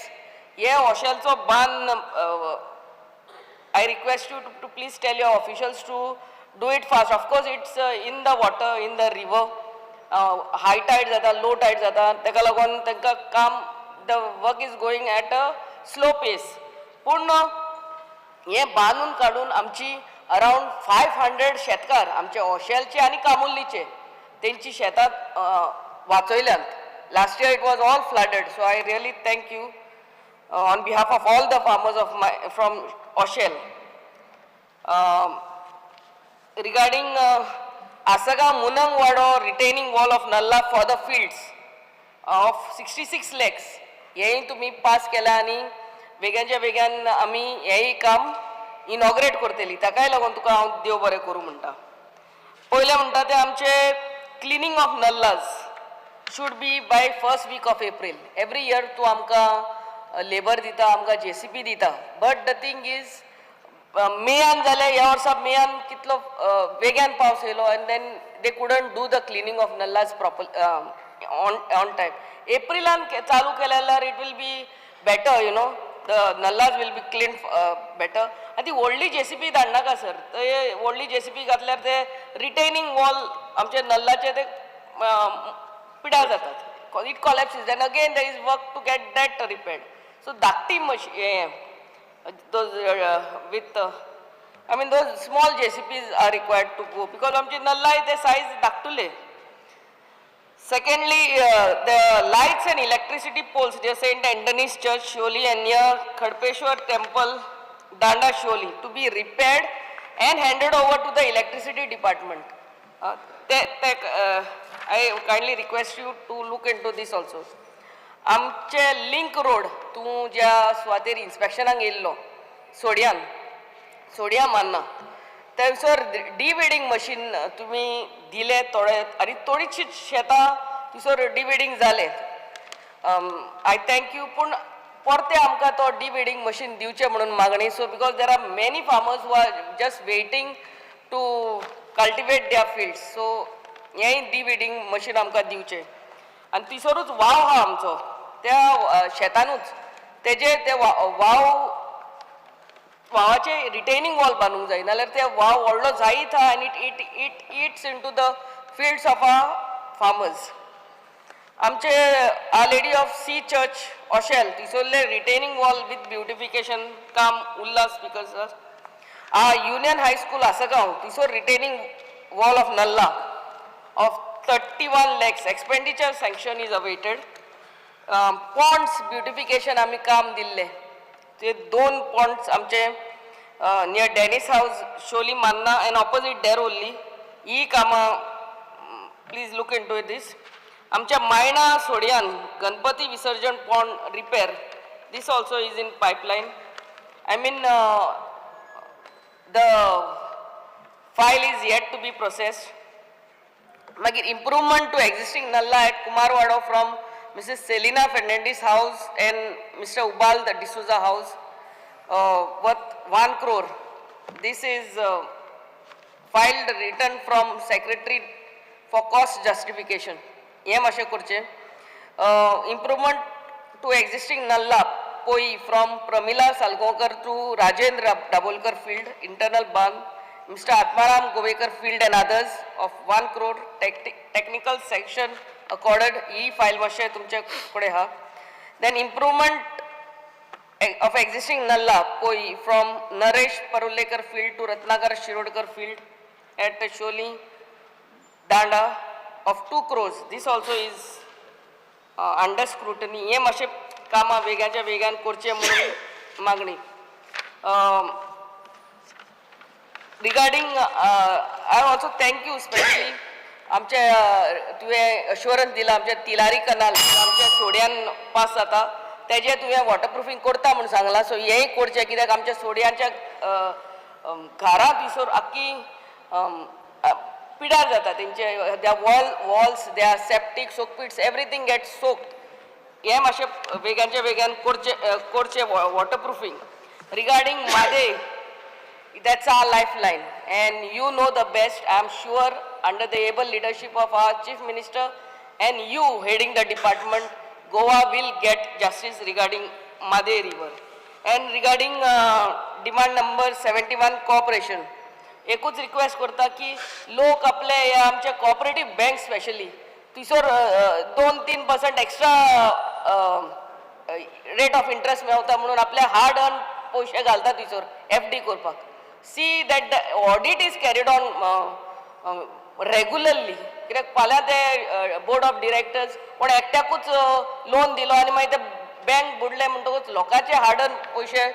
हे ओशेलचो बांद, I request you to please tell your officials to do it fast. Of course, it's in the water, in the river. High tide जाता, low tide जाता, ताका लागून तांकां काम, the work is going at a slow pace. पूण हें बांदून काडून आमची अरावंड 500 शेतकार आमचे ओशेलचे आनी कामुर्लीचे तेंची शेतां वाचयल्यांत. Last year it was all flooded, so I really thank you on behalf of all the farmers of my from Oshel. Regarding Assagao Munangwado retaining wall of Nallah for the fields of 66 lakhs, हेंय तुमी पास केला आनी बेग्याच्या बेग्यान आमी हेंय काम इनॉग्रेट करतली. ताकाय लागून तुका हांव देव बरें करूं म्हणटा. पयलें म्हणटा तें आमचें cleaning of nallahs should be by first week of April. Every year तूं आमकां लेबर दिता, आमकां जेसीबी दिता, बट the thing is मेयान जाल्यार ह्या वर्सा मेयान कितलो वेग्यान पावस येयलो and then they couldn't do the cleaning of nallahs proper on time. एप्रिलान चालू केलें जाल्यार it will be better, the nallahs will be clean better. आनी ती व्हडली जेसीबी धाडनाका सर. ते व्हडली जेसीबी घातल्यार ते रिटेनिंग वॉल आमचे नल्लाचे ते पिड्यार जातात. It collapses and again there is work to get that repaired. So धाकटी मशी हें those with I mean those small JCBs are required to go, because आमची नल्लाय ते size धाकटुले. Secondly, the lights and electricity poles near St. Anthony's Church, Sholi, and near Khadpeshwar Temple, Danda, Sholi, to be repaired and handed over to the electricity department. I kindly request you to look into this also. आमचे लिंक रोड, तूं ज्या सुवातेर इन्स्पेक्शनाक येयल्लो सोडयान, सोडया मान्ना, थंयसर डिविडींग मशीन तुमी दिले थोडे आनी थोडीशीं शेतां थंयसर डिविडींग जालें. I thank you, पूण परतें आमकां तो डिविडींग मशीन दिवचें म्हणून मागणी, so because there are many farmers who are just waiting to cultivate their fields, so हेंय डिविडींग मशीन आमकां दिवचें. आनी थंयसरूच वाव आहा आमचो त्या शेतानूच, तेजे ते वाव वावाचे रिटेनिंग वॉल बांदूंक जाय, नाल्यार ते वाव व्हडलो जायत आहा आनी it eats into the fields of our farmers. आमचे Our Lady of Sea Church, Oshel, थंयसरले retaining wall with beautification काम उरला, स्पिकर सर. आ युनियन हायस्कूल आसगांव, थंयसर retaining wall of nallah of 31 lakhs expenditure sanction is awaited. Ponds beautification आमी काम दिल्ले ते दोन पॉन्ड्स आमचे near Denis house, Siolim Manna, and opposite डेरोल्ली, ही कामां Please look into this. आमच्या मायणा सोडयान गणपती विसर्जन pond repair, this also is in pipeline. I mean, the file is yet to be processed. मागीर improvement to existing nallah at Kumarwado from Mrs Selina Fernandes house and Mr Ubal the D'Souza house worth 1 crore. This is filed written from secretary for cost justification. हें मातशें करचें. Improvement to existing nallah Poi from Pramila Salgaonkar to Rajendra Dabholkar field, internal bund, Mr Atmaram Govekar field and others of 1 crore, technical sanction accorded. He file मातशें तुमचे कडेन आहा. Then improvement of existing nallah Poi from Naresh Parulekar field to Ratnakar Shirodkar field at Sholi Danda of 2 crores. This also is under scrutiny. हे मातशें कामां वेगाच्या वेगान करचें म्हणून मागणी. Regarding, I also thank you specially आमच्या, तुवें अश्योरन्स दिला आमच्या तिलारी कनाल आमच्या सोड्यान पास जाता तेजें तुवें वॉटरप्रुफींग करता म्हूण सांगलां. सो हेंय करचें कित्याक आमच्या सोड्यांच्या घरां थंयसर आख्खी पिड्यार जाता तेंचे, their walls, their septic soak pits, everything get soaked. हें मातशें वेगानच्या वेगान करचें waterproofing. Regarding Mhadei, that's our lifeline, and you know the best. I am sure under the able leadership of our Chief Minister and you heading the department, Goa will get justice regarding Mhadei river. And regarding demand number 71, cooperation, एकूच रिक्वेस्ट करता की लोक आपले हे आमचे कॉपरेटीव बँक स्पेशली थंयसर 2-3% extra rate of interest मेवता म्हणून आपले हार्ड अर्न पयशे घालता थंयसर एफडी करपाक. See that the audit is carried on regularly, कित्याक फाल्यां ते बोर्ड ऑफ डिरेक्टर्स कोण एकट्याकूच लोन दिलो आनी मागीर ते बँक बुडले म्हणटकूच लोकांचे हार्ड अर्न पयशे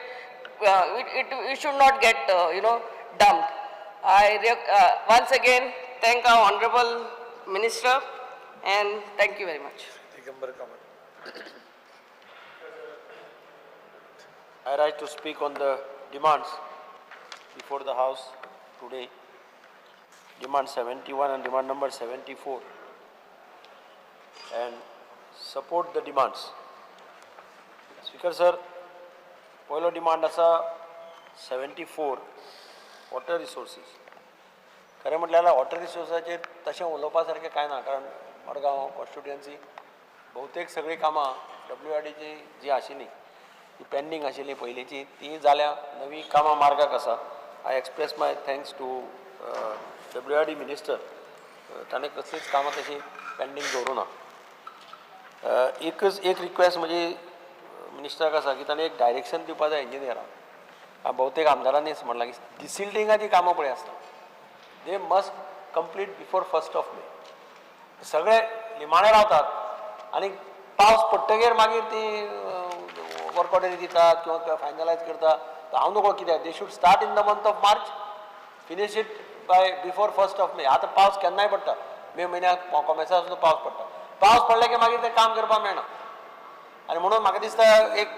it should not get dumped. I once again thank our honorable minister and thank you very much. Digambar Kamat. I rise to speak on the demands before the House today. Demand 71 and demand number 74, and support the demands. Speaker sir, पयलो डिमांड आसा 74, वॉटर रिसोर्सीस. खरें म्हटल्यार वॉटर रिसोर्साचेर तशें उलोवपा सारकें कांय ना, कारण मडगांव कॉन्स्टिट्युएन्सी बहुतेक सगळीं कामां डब्ल्यू आर डीची जी आशिल्ली ती पेंडींग आशिल्ली पयलींची ती जाल्या, नवी कामां मार्गाक आसा. I express my thanks to WRD minister, ताणें कसलीच कामां तशीं पेंडींग दवरूं ना. एकच एक रिक्वेस्ट म्हजी मिनिस्टराक आसा की ताणें एक डायरेक्शन दिवपा जाय इंजिनियराक. बहुतेक आमदारांनीच म्हणलां की डिसिल्टिंगाची कामां पळय आसता, they must complete before 1st of May. सगळे निमाणे रावतात आनी पावस पडटगीर मागीर ती वर्क ऑर्डरी दितात किंवा फायनलायज करता. हांव नकळो कित्याक, they should start in the month of March, finish it by before 1st of May. आतां पावस केन्नाय पडटा, मे म्हयन्याक कोमेसाक सुद्दां पावस पडटा. पावस पडले की मागीर तें काम करपाक मेळना. आनी म्हणून म्हाका दिसता एक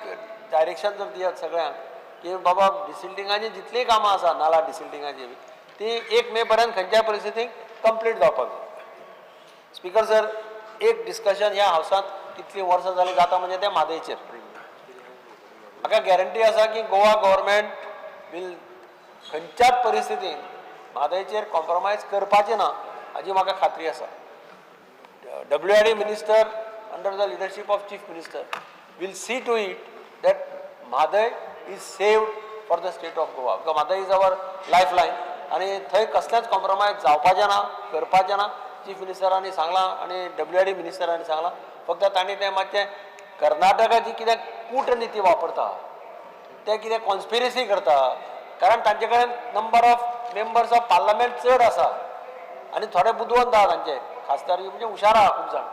डायरेक्शन जर दियात सगळ्यांक की बाबा डिसिल्टिंगाची जितलीं कामां आसा नाला डिसिल्टिंगाची ती 1 मे पर्यंत खंयच्याय परिस्थितीक कंप्लीट जावपाक जाय. स्पिकर सर, एक डिस्कशन ह्या हावसांत कितलीं वर्सां जालीं जाता म्हणजे तें म्हादयचेर. म्हाका गॅरंटी आसा की गोवा गव्हर्मेंट वील खंयच्याच परिस्थितीन म्हादयचेर कॉम्प्रोमायज करपाचें ना हाजी म्हाका खात्री आसा. WRD minister under the leadership of Chief Minister will see to it that Mhadei is saved for the state of Goa, because Mhadei is our life line आनी थंय कसलेंच कॉम्प्रोमायज जावपाचें ना, करपाचें ना. चीफ मिनिस्टरांनी सांगलां आनी डब्ल्यू आर डी मिनिस्टरांनी सांगलां. फक्त तांणी तें मातशें कर्नाटकाची कितें कूटनिती वापरता, ते कितें कॉन्स्पिरसी करता, कारण तांचे कडेन number of members of parliament चड आसा आनी थोडे बुदवंत आहा तांचे खासदार, म्हणजे हुशार आहा खूब जाण,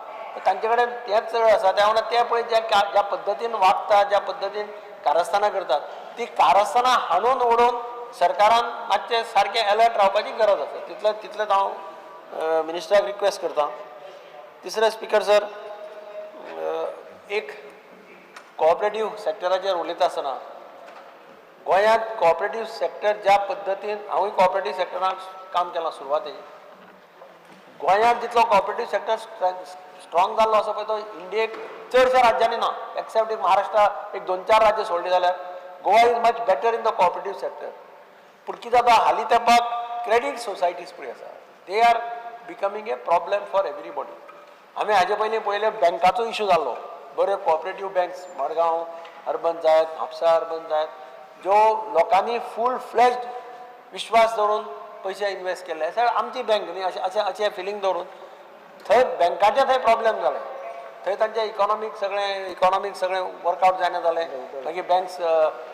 तांचे कडेन तेंच चड आसा. त्या वांगडा ते पळय ज्या ज्या पद्दतीन वागता, ज्या पद्दतीन कारस्थानां करतात, ती कारस्थानां हाणून उडोवन सरकारान मातशें सारकें अलर्ट रावपाची गरज आसा. तितलें तितलेंच हांव मिनिस्टराक रिक्वेस्ट करता. तिसरें स्पिकर सर, एक कॉपरेटीव सेक्टराचेर उलयता आसतना गोंयांत कॉपरेटीव सेक्टर ज्या पद्दतीन, हांवूय कॉपरेटीव सेक्टरान काम केलां सुरवातेक, गोंयांत जितलो कॉपरेटीव सेक्टर स्ट्रॉंग जाल्लो आसा पळय तो इंडियेक चडश्या राज्यांनी ना, एक्सेप्ट एक महाराष्ट्रा एक 2-4 राज्य सोडली जाल्यार Goa is much better in the cooperative sector. पूण कितें जाता, हालीं तेंपाक क्रेडीट सोसायटीज पळय आसा, they are becoming a problem for everybody. आमी हाजे पयलीं पळयलें बँकाचो इशू जाल्लो, बऱ्यो कॉपरेटीव बँक्स मडगांव अर्बन जायत, म्हापसा अर्बन जायत, ज्यो लोकांनी फूल फ्लॅज्ड विश्वास दवरून पयशे इन्वेस्ट केल्ले आसा, आमची बँक न्ही अशें अशें अशें फिलींग दवरून थंय बँकाचे थंय प्रॉब्लेम जाले, थंय तांचे इकॉनॉमीक सगळें वर्कआउट जायना जालें, मागीर बँक्स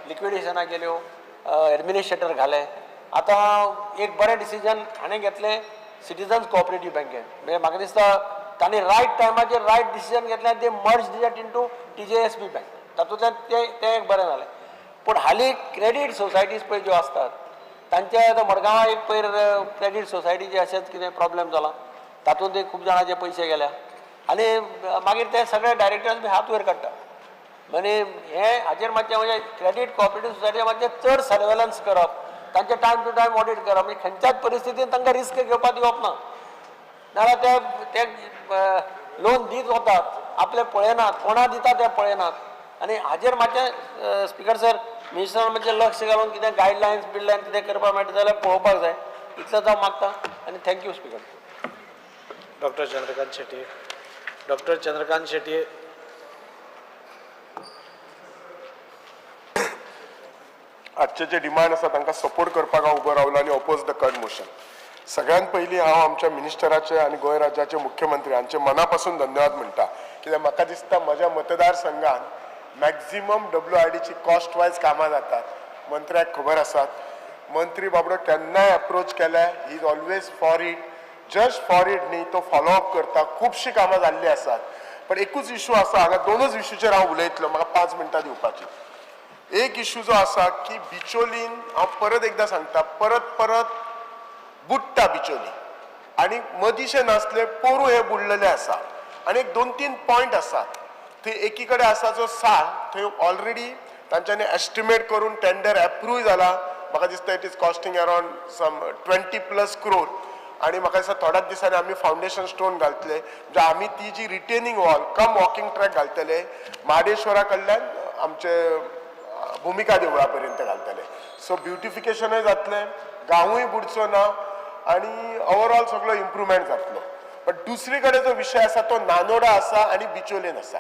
लिक्विडेशनाक गेल्यो, एडमिनिस्ट्रेटर घाले. आतां एक बरें डिसिजन हाणें घेतलें सिटिजन्स कॉपरेटीव बँकेन, म्हणजे म्हाका दिसता तांणी रायट टायमाचेर रायट डिसिजन घेतलें आनी ते merge that into TJSB bank, तातूंतल्यान तें एक बरें जालें. पूण हालीं क्रेडीट सोसायटीज पळय ज्यो आसतात तांच्या आतां मडगांवां एक पयर क्रेडीट सोसायटीचे अशेंच कितें प्रॉब्लेम जाला, तातूंत एक खूब जाणांचे पयशे गेल्या आनी मागीर ते सगळे डायरेक्टर्स बी हात वयर काडटा. आनी हें हाचेर मातशें म्हणजे क्रेडीट कॉपरेटीव सोसायटी मातशें चड सर्वेलन्स करप, तांचें टायम टू टायम ऑडीट करप, म्हणजे खंयच्याच परिस्थितीन तांकां रिस्क घेवपाक दिवप ना, नाजाल्यार ते लोन दीत वतात, आपले पळयनात, कोणा दिता ते पळयनात. आनी हाजेर मातशें स्पिकर सर मिनिस्टरान मातशें लक्ष घालून कितें गायडलायन्स बिडलायन्स कितें करपाक मेळटा जाल्यार पळोवपाक जाय, इतलेंच हांव मागता आनी thank you speaker. Doctor Chandrakant Shetye. Doctor Chandrakant Shetye. आजचे जे डिमांड आसा तांकां सपोर्ट करपाक हांव उबो रावलो आनी ओपोज the cut motion. सगळ्यात पयलीं हांव आमच्या मिनिस्टराचे आनी गोंय राज्याचे मुख्यमंत्री हांचे मना पासून धन्यवाद म्हणटा, कित्याक म्हाका दिसता म्हज्या मतदारसंघान मॅक्झिमम WIDची कॉस्ट वायज कामां जातात. मंत्र्याक खबर आसात, मंत्री बाबडो केन्नाय अप्रोच केल्यार he is always for it, just for it न्ही, तो फॉलोअप करता. खुबशीं कामां जाल्लीं आसात, पण एकूच इशू आसा हांगा, दोनूच इशूचेर हांव उलयतलो, म्हाका 5 मिनटां दिवपाची. एक इशू जो आसा की बिचोलीन, हांव परत एकदां सांगता, परत परत बुडटा बिचोली आनी मदींशें नासलें पोरूं हें बुडलेलें आसा. आनी एक 2-3 पॉयंट आसात थंय, एकी कडेन आसा जो साळ, थंय ऑलरेडी तांच्यांनी एस्टिमेट करून टेंडर एप्रूव जाला, म्हाका दिसता it is costing around some 20+ crore. आनी म्हाका दिसता थोड्याच दिसांनी आमी फावंडेशन स्टोन घालतले, म्हणजे आमी ती जी retaining wall cum walking track घालतले महाडेश्वरा कडल्यान आमचे भुमिका देवळा पर्यंत घालतले. सो ब्युटिफिकेशनूय जातलें, गांवूय बुडचो ना आनी ओवरऑल सगळो इम्प्रुवमेंट जातलो. बट दुसरी कडेन जो विशय आसा तो नानोडा आसा आनी बिचोलेन आसा.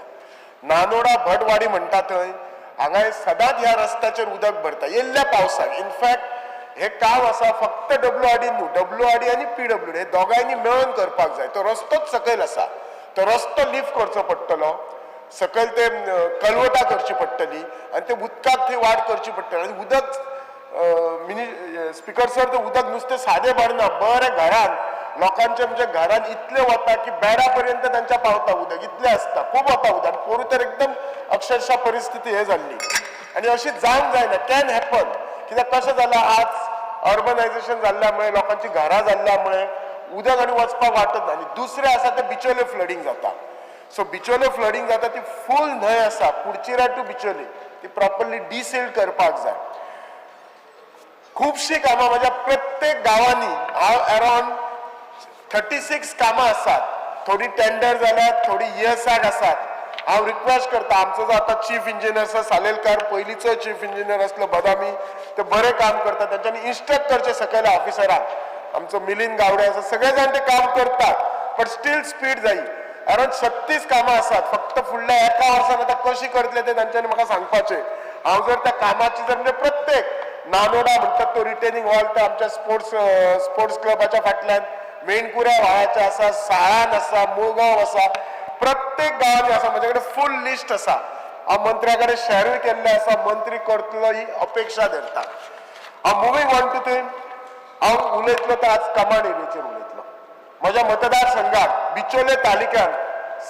नानोडा भटवाडी म्हणटा थंय हांगा सदांच ह्या रस्त्याचेर उदक भरता येल्ल्या पावसाक. इनफॅक्ट हे काम आसा फक्त WID न्हू, WID आनी PWD हे दोगांयनी मेळून करपाक जाय. तो रस्तोच सकयल आसा, तो रस्तो लिफ्ट करचो पडटलो, सकयल ते कलवटां करची पडटली आनी ते उदकाक थंय वाड करची पडटली. आनी उदक मिनी स्पिकर सर, ते उदक नुस्तें सादें भरना, बरें घरान लोकांचे म्हणजे घरान इतलें वता की बेडा पर्यंत तांच्या पावता उदक, इतलें आसता, खूब वता उदक. पोरूं तर एकदम अक्षरशः परिस्थिती हे जाल्ली आनी अशी जावंक जायना, can happen. कित्याक कशें जालां, आज अर्बनायजेशन जाल्ल्या मुळे, लोकांची घरां जाल्ल्या मुळे उदक आनी वचपाक वाटत ना. आनी दुसरें आसा तें बिचोले फ्लडींग जाता. सो बिचोले फ्लडींग जाता ती फूल न्हंय आसा, कुडचिरा टू बिचोली, ती प्रॉपरली डिसिल्ट करपाक जाय. खुबशीं कामां म्हज्या प्रत्येक गांवांनी, हांव अरावंड 36 कामां आसात, थोडी टेंडर जाल्यात, थोडी ESआक आसात. हांव रिक्वेस्ट करता, आमचो जो आतां चीफ इंजिनियर आसा सालेलकार, पयलींचो चीफ इंजिनियर आसलो बदामी, ते बरें काम करता, तांच्यांनी इन्स्ट्रक्ट करचें सकयल्या ऑफिसरांक. आमचो मिलिंद गावडे आसा, सगळे जाण ते काम करतात, बट स्टील स्पीड जायी. अरावंड 36 कामां आसात, फक्त फुडल्या एका वर्सान आतां कशी करतले ते तांच्यांनी म्हाका सांगपाचें. हांव जर त्या कामाची जर म्हणजे प्रत्येक नानोडा म्हणटात तो रिटेनिंग हॉल, ते आमच्या स्पोर्ट्स क्लबाच्या फाटल्यान मेणकुऱ्या व्हाळाचे आसा, साळान आसा, मुळगांव आसा, प्रत्येक गांवांनी आसा. म्हजे कडेन फूल लिस्ट आसा, हांव मंत्र्या कडेन शेअरूय केल्लें आसा, मंत्री करतलो ही अपेक्षा धरता. हांव मुवींग ऑन टू थंय हांव उलयतलो तर आज कमांड एरियेचेर उलयतलो. म्हज्या मतदारसंघात बिचोले तालुक्यांत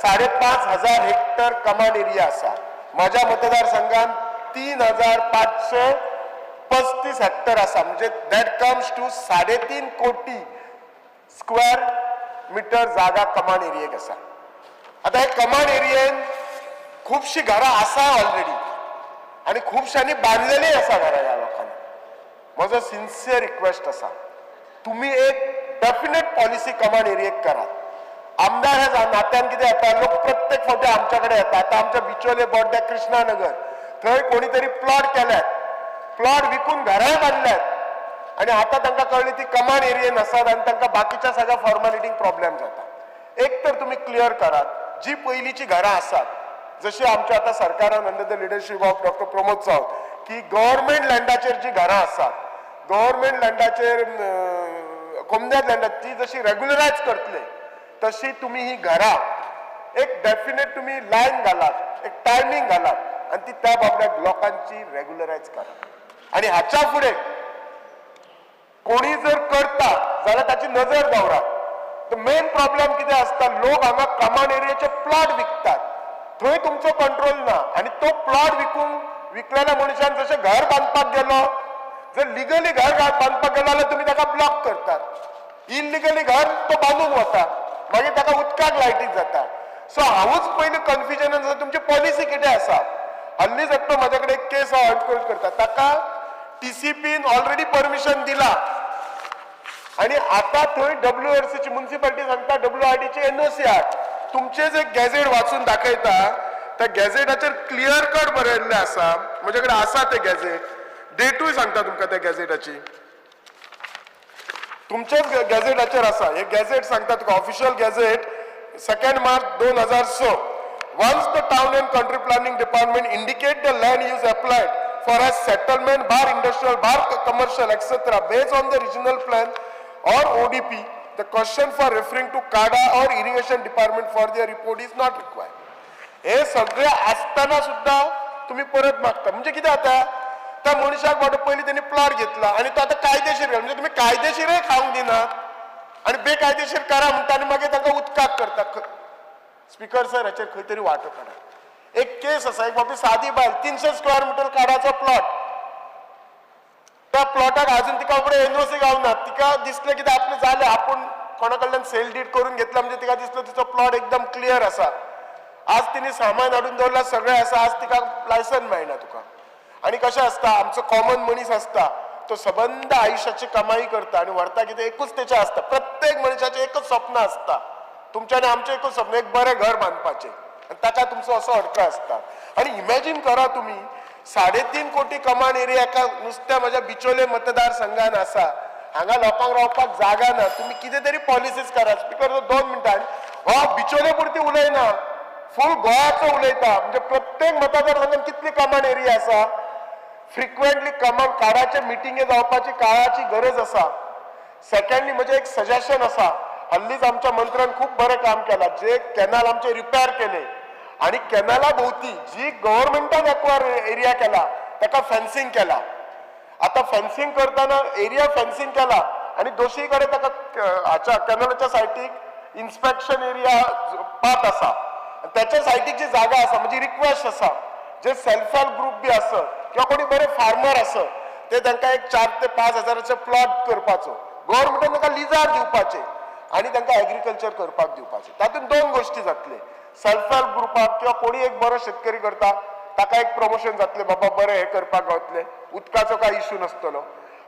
5,500 हेक्टर कमांड एरिया आसा. म्हज्या मतदारसंघात 3,535 हेक्टर आसा, म्हणजे that comes to 3.5 कोटी स्क्वेअर मिटर जागा कमांड एरियेक आसा. आतां हे कमांड एरियेन खुबशीं घरां आसा ऑलरेडी आनी खुबश्यांनी बांदलेलीं आसा घरां ह्या लोकांनी. म्हजो सिन्सियर रिक्वेस्ट आसा, तुमी एक डेफिनेट पॉलिसी कमांड एरियेक करात. आमदार ह्या नात्यान कितें जाता, लोक प्रत्येक फावटी आमच्या कडेन येता. आतां आमच्या बिचोले बोड्ड्या कृष्णानगर थंय कोणी तरी प्लॉट केल्यात, प्लॉट विकून घरांय बांदल्यात आनी आतां तांकां कळ्ळी ती कमांड एरियेन आसात आनी तांकां बाकीच्या सगळ्या फॉर्मेलिटींक प्रॉब्लेम जाता. एक तर तुमी क्लियर करात, जी पयलींची घरां आसात, जशी आमच्या आतां सरकारान under the leadership of doctor Pramod Sawant की गव्हर्मेंट लँडाचेर जी घरां आसात, गव्हर्मेंट लँडाचेर कोमदाद लँडार ती जशी रेगुलरायज करतले तशी तुमी ही घरां एक डेफिनेट तुमी लायन घालात, एक टायमींग घालात आनी ती त्या बाबड्याक लोकांची रेगुलरायज करात. आनी हाच्या फुडें कोणी जर करता जाल्यार ताची नजर दवरात. The main problem कितें आसता, लोक हांगा कमांड एरियाचे प्लॉट विकतात, थंय तुमचो कंट्रोल ना आनी तो प्लॉट विकलेल्या मनशान जशें घर बांदपाक गेलो, जर लिगली घर बांदपाक गेलो जाल्यार तुमी ताका ब्लॉक करतात, इलिगली घर तो बांदून वता, मागीर ताका उदकाक लायटीक जाता. सो हांवूच पयलीं कन्फ्युजनान आसा तुमची पॉलिसी कितें आसा. हल्लीच एकटो म्हाज्या कडेन एक केस हांव एनक्वयरी करता, ताका टीसीपीन ऑलरेडी परमिशन दिला आनी आतां थंय डब्ल्यूआरसीची मुन्सिपालिटी सांगता डब्ल्यूआरडीची एनओसी हाड. तुमचे जे गॅझेट वाचून दाखयता त्या गॅझेटाचेर क्लियर कट बरयल्लें आसा, म्हजे कडेन आसा तें गॅझेट, डेटूय सांगता तुमकां त्या गॅझेटाची, तुमच्याच गॅझेटाचेर आसा. हे गॅझेट सांगता तुका, official gazette 2 March 2006. Once the town and country planning department indicate the land use applied for a settlement bar industrial bar commercial etcetera based on the regional plan or ODP, the question for referring to CADA or irrigation department for their report is not required. हे सगळे असताना सुद्धा तुम्ही परत मागता, म्हणजे कितें जाता, त्या मनशाक बाबा पयलीं तेणी प्लॉट घेतला आनी तो आतां कायदेशीर, म्हणजे तुमी कायदेशीरय खावंक दिनात आनी बेकायदेशीर करा म्हणटा आनी मागीर तांकां उदकाक करता. स्पीकर सर, हाचेर खंय तरी वाटो काडा. एक केस आसा, एक बाबी सादी बायल, 300 स्क्वेअर मिटर काडाचो प्लॉट, त्या प्लॉटाक अजून तिका फुडें एनओसी गावना. तिका दिसलें कितें आपलें जालें, आपूण कोणा कडल्यान सेल did करून घेतला, म्हणजे तिका दिसलो तिचो प्लॉट एकदम क्लियर आसा. आज तिने सामान हाडून दवरलां, सगळें आसा, आज तिका लायसन मेळना तुका. आनी कशें आसता, आमचो कॉमन मनीस आसता तो सबंद आयुश्याची कमाई करता आनी व्हरता कितें एकूच तेचें आसता. प्रत्येक मनशाचें एकूच स्वप्न आसता, तुमचें आनी आमचें एकूच स्वप्न, एक बरें घर बांदपाचें, आनी ताका तुमचो असो अडखळ आसता. आनी इमॅजीन करा तुमी, 3.5 कोटी कमांड एरिया एका नुस्त्या म्हज्या बिचोले मतदारसंघान आसा, हांगा लोकांक रावपाक जागा ना. तुमी कितें तरी पॉलिसीज करा. स्पीकर 2 मिनटां, हो बिचोले पुरती उलयना, फूल गोवाचो उलयता. म्हणजे प्रत्येक मतदारसंघान कितली कमांड एरिया आसा, फ्रिक्वेंटली कमांड कार्डाचे मिटिंगे जावपाची काळाची गरज आसा. सेकंडली म्हजें एक सजेशन आसा, हल्लीच आमच्या मंत्र्यान खूब बरें काम केलां, जे कॅनल आमचे रिपेर केले आनी कॅनला भोवती जी गव्हर्मेंटान एक्वायर एरिया केला ताका फेन्सिंग केला. आतां फेन्सिंग करतना एरिया फेन्सिंग केला आनी दोशी कडेन ताका हाच्या कॅनलाच्या सायटीक इन्स्पेक्शन एरिया पात आसा, त्याच्या सायटीक जी जागा आसा, म्हणजे रिक्वेस्ट आसा जे सेल्फ हेल्प ग्रुप बी आसत किंवा कोणी बरे फार्मर आसत ते तांकां एक 4 ते 5 हजाराचे प्लॉट करपाचो, गव्हर्मेंटान तांकां लिजार दिवपाचे आनी तांकां एग्रीकल्चर करपाक दिवपाचे. तातूंत 2 गोश्टी जातले, सेल्फ हेल्प ग्रुपाक किंवा कोणी एक बरो शेतकरी करता ताका एक प्रमोशन जातलें, बाबा बरें हें करपाक गावतलें, उदकाचो कांय इश्यू नासतलो.